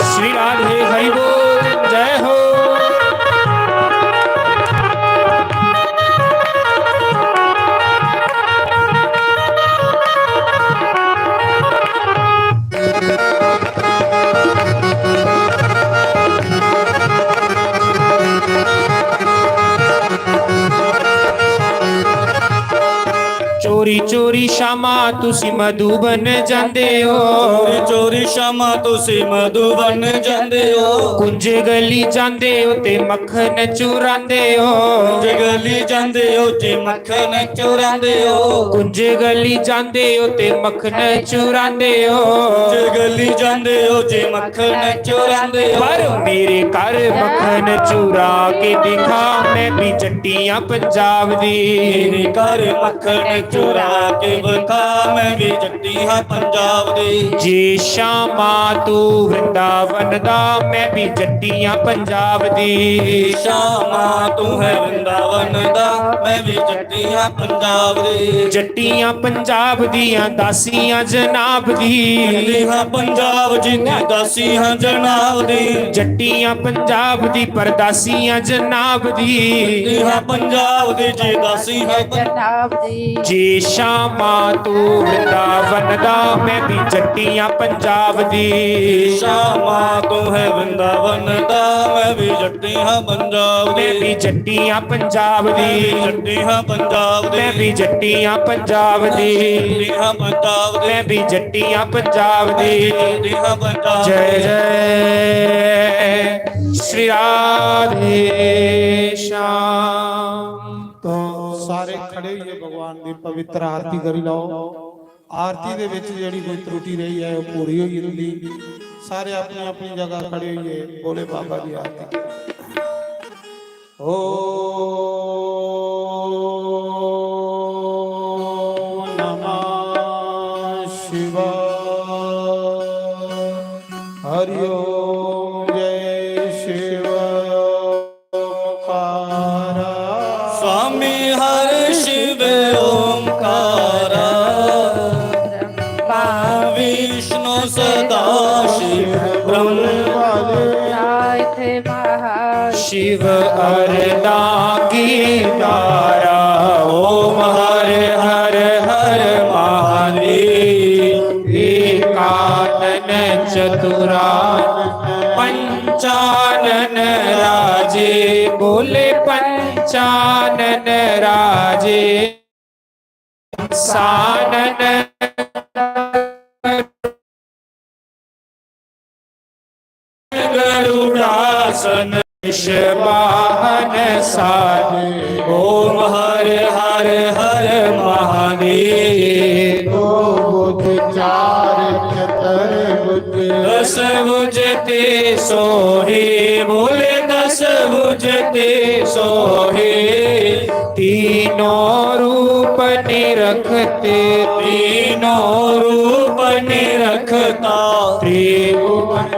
श्री राधे हरि बोल, जय हो। चोरी चोरी श्यामा तुसी मधुबन जांदे हो। चोरी चोरी श्यामा तुसी मधुबन जांदे हो। कुंज गली जांदे हो ते मक्खन चुरांदे हो। कुंज गली जांदे हो ते मक्खन चुरांदे हो। कुंज गली जांदे हो ते मक्खन चुरांदे हो। कुंज गली जांदे हो ते मक्खन चुरांदे हो। पर मेरे घर मक्खन चुरा के दिखा, मैं भी जट्टी हां पंजाब दी। मेरे घर मक्खन चुरा के दिखा, मैं भी जट्टी हां पंजाब दी। जे श्यामा तू वृंदावन दा, मैं भी जट्टी हां पंजाब दी। श्यामा तू है वृंदावन दा, मैं भी जट्टी हां पंजाब दी। जट्टी हां पंजाब दियां दासियां जनाब दी। जट्टी हां पंजाब जी दी दासी हां जनाब दी। जट्टी हां पंजाब दी परदासी हां जनाब दी। जट्टी हां पंजाब दी जी दासी हां जनाब दी। जे श्यामा तू वृंदावन दा, मैं भी जट्टी हां पंजाब दी। श्यामा तू है वृंदावन दा, मैं भी जट्टी हां पंजाब दी। मैं भी जट्टी हां पंजाब दी। जट्टी हां पंजाब दी। मैं भी जट्टी हां पंजाब दी। जट्टी हां पंजाब दी। मैं भी जट्टी हां पंजाब दी। जट्टी हां पंजाब जय दी। जय श्री राधे श्याम। तो सारे खड़े होइए भगवान की पवित्र आरती करी लो। आरती दे विच जेह्ड़ी कोई त्रुटि रही है, ओह् पूरी होई जंदी। सारे अपनी अपनी जगह खड़े होइए, भोले बाबा की आरती। ओम नमः शिवाय। हरि ओम। जय शिव। ओंकारा। स्वामी हर शिव ओंकारा। ब्रह्मा विष्णु सदा शिव ब्रह्म। शिव अरदां की धारा। ओम हर हर हर महादेव। एकानन चतुरानन पंचानन राजे, बोले पंचानन राजे। सानन गरुड़ासन वृषवाहन साज। ओम हर हर हर महादेव। दो भुज चार चतुर्भुज। दस भुज ते सोहे, बोले दस भुज ते सोहे। तीनों रूप निरखते, तीनों रूप निरखता। त्रिभुवन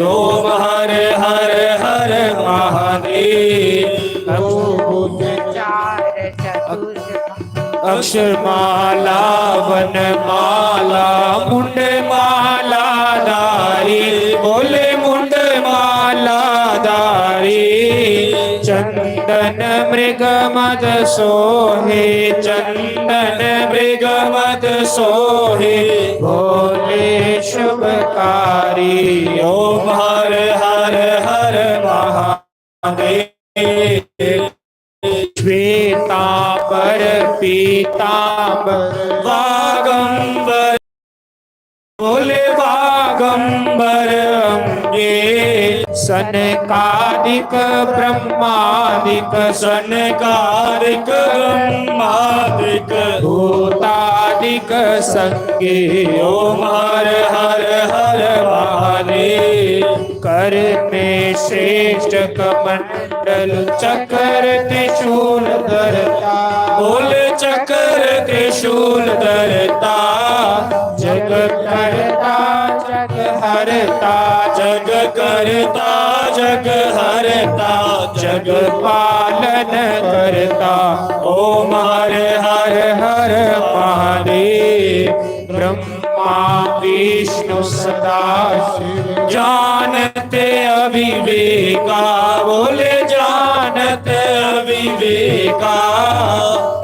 ओम हर हर हर महादेव। भुज चार चतुर्भुज अक्षरमाला वनमाला मुंडमाला धारी, बोले मुंडमाला धारी। चंदन मृग मद सोहे, चंदन मृग मद सोहे, भोले शुभकारी। ओम हर हर हर महादेव। श्वेतांबर पीतांबर वागंबर, बोले वागंबर अंगे। सनकादिक ब्रह्मादिक, सनकादिक ब्रह्मादिक भूतादिक संगे। ओम हर हर हर महादेव। कर में श्रेष्ठ कमंडल चक्र त्रिशूल धरता, बोल चक्र त्रिशूल धरता। जग करता जग हरता, जग करता जग हरता, जग पालन करता। ओम हर हर हर महादेव। ब्रह्मा विष्णु सदा शिव जानते अविवेका, बोले जानते अविवेका।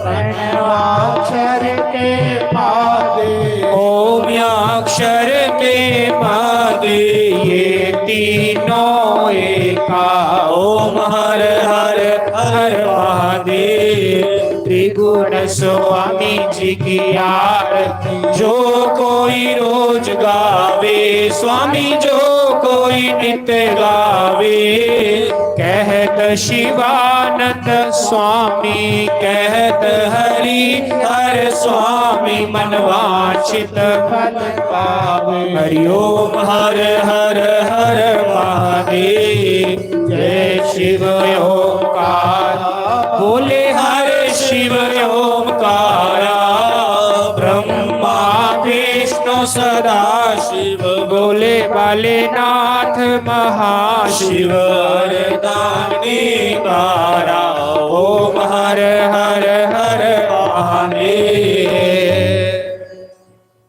प्रणवाक्षर के पादे ओम अक्षर के पादे ये तीनों एका। ओम हर हर हर महादेव। त्रिगुण स्वामी जी की आरती जो कोई रोज गावे, स्वामी जो कोई नित गावे। कहत शिवानंद स्वामी कहत हरि हर स्वामी, मनवांछित फल पावे। हरि ओम हर हर हर महादेव। जय शिव ओंकार, बोले हर शिव ओंकारा। ब्रह्मा विष्णु सदा शिव, बोले भोलेनाथ महाशिव। वरदानी कारा। ओम हर हर हर महादेव।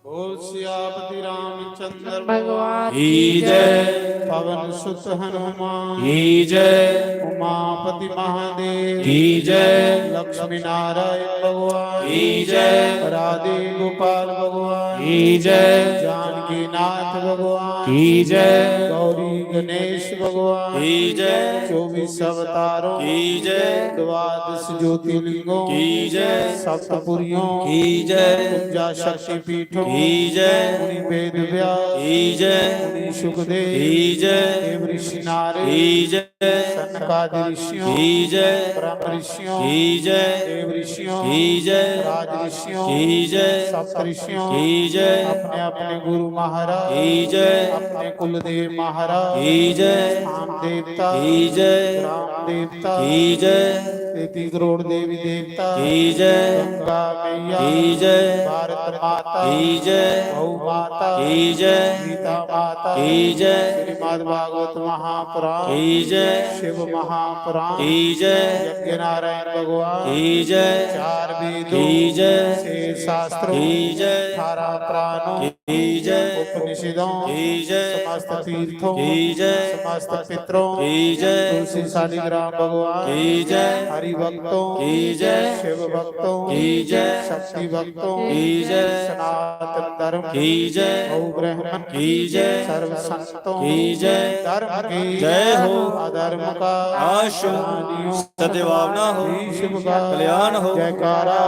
बोल सियापति रामचंद्र भगवान की जय। पवन सुत हनुमान की जय। उमापति महादेव की जय। लक्ष्मी नारायण भगवान की जय। राधे गोपाल भगवान की जय। जानकी नाथ भगवान की जय। गौरी गणेश भगवान की जय। चौबीस अवतारों की जय। द्वादश ज्योतिर्लिंगों की जय। सप्तपुरियों की जय। कुंजा शक्ति पीठों की जय। मुनि वेद व्यास की जय। मुनि सुखदेव की जय। देव ऋषि नारद की जय। सनकादि ऋषियों की जय। ब्रह्म ऋषियों की जय। देव ऋषियों की जय। राज ऋषियों की जय। सप्त ऋषियों की जय। अपने अपने गुरु महाराज की जय। अपने कुलदेव महाराज की जय। स्थान देवता की जय। ग्राम देवता की जय। तैतीस करोड़ देवी देवता की जय। गंगा मैया की जय। भारत माता की जय। गौ माता की जय। गीता माता की जय। श्रीमद् भागवत महापुराण की जय। शिव महापुराण की जय। यज्ञ नारायण भगवान की जय। चार वेदों की जय। छह शास्त्रों की जय। अठारह पुराणों की जय। उपनिषदों की जय। समस्त तीर्थों की जय। समस्त पितरों की जय। तुलसी शालिग्राम भगवान की जय। हरि भक्तों की जय। शिव भक्तों की जय। शक्ति भक्तों की जय। सनातन धर्म की जय। गौ ब्राह्मण की जय। सर्व संतों की जय। धर्म की जय हो। अधर्म का नाश हो। हानियों सद्भावना हो। ही शिव का कल्याण हो। जयकारा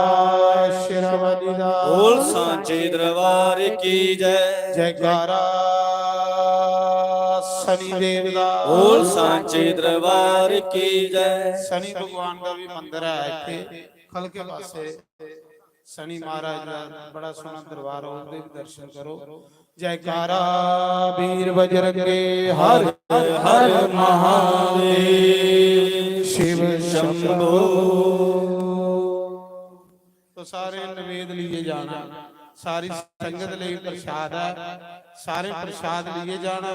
शेरावाली दा बोल सांचे दरबार की जय। जयकारा शनि देव दा बोल सांचे दरबार की जय। शनि भगवान का भी मंदिर है इत्थे खलके पासे शनि महाराज का बड़ा सोहना दरबार है, उनके भी दर्शन करो। जयकारा वीर बजरंगे हर हर हर महादेव शिव शंभो। तो सारे नवेद लिए जाना, सारी संगत लिए प्रसाद है, सारे प्रसाद लिए जाना।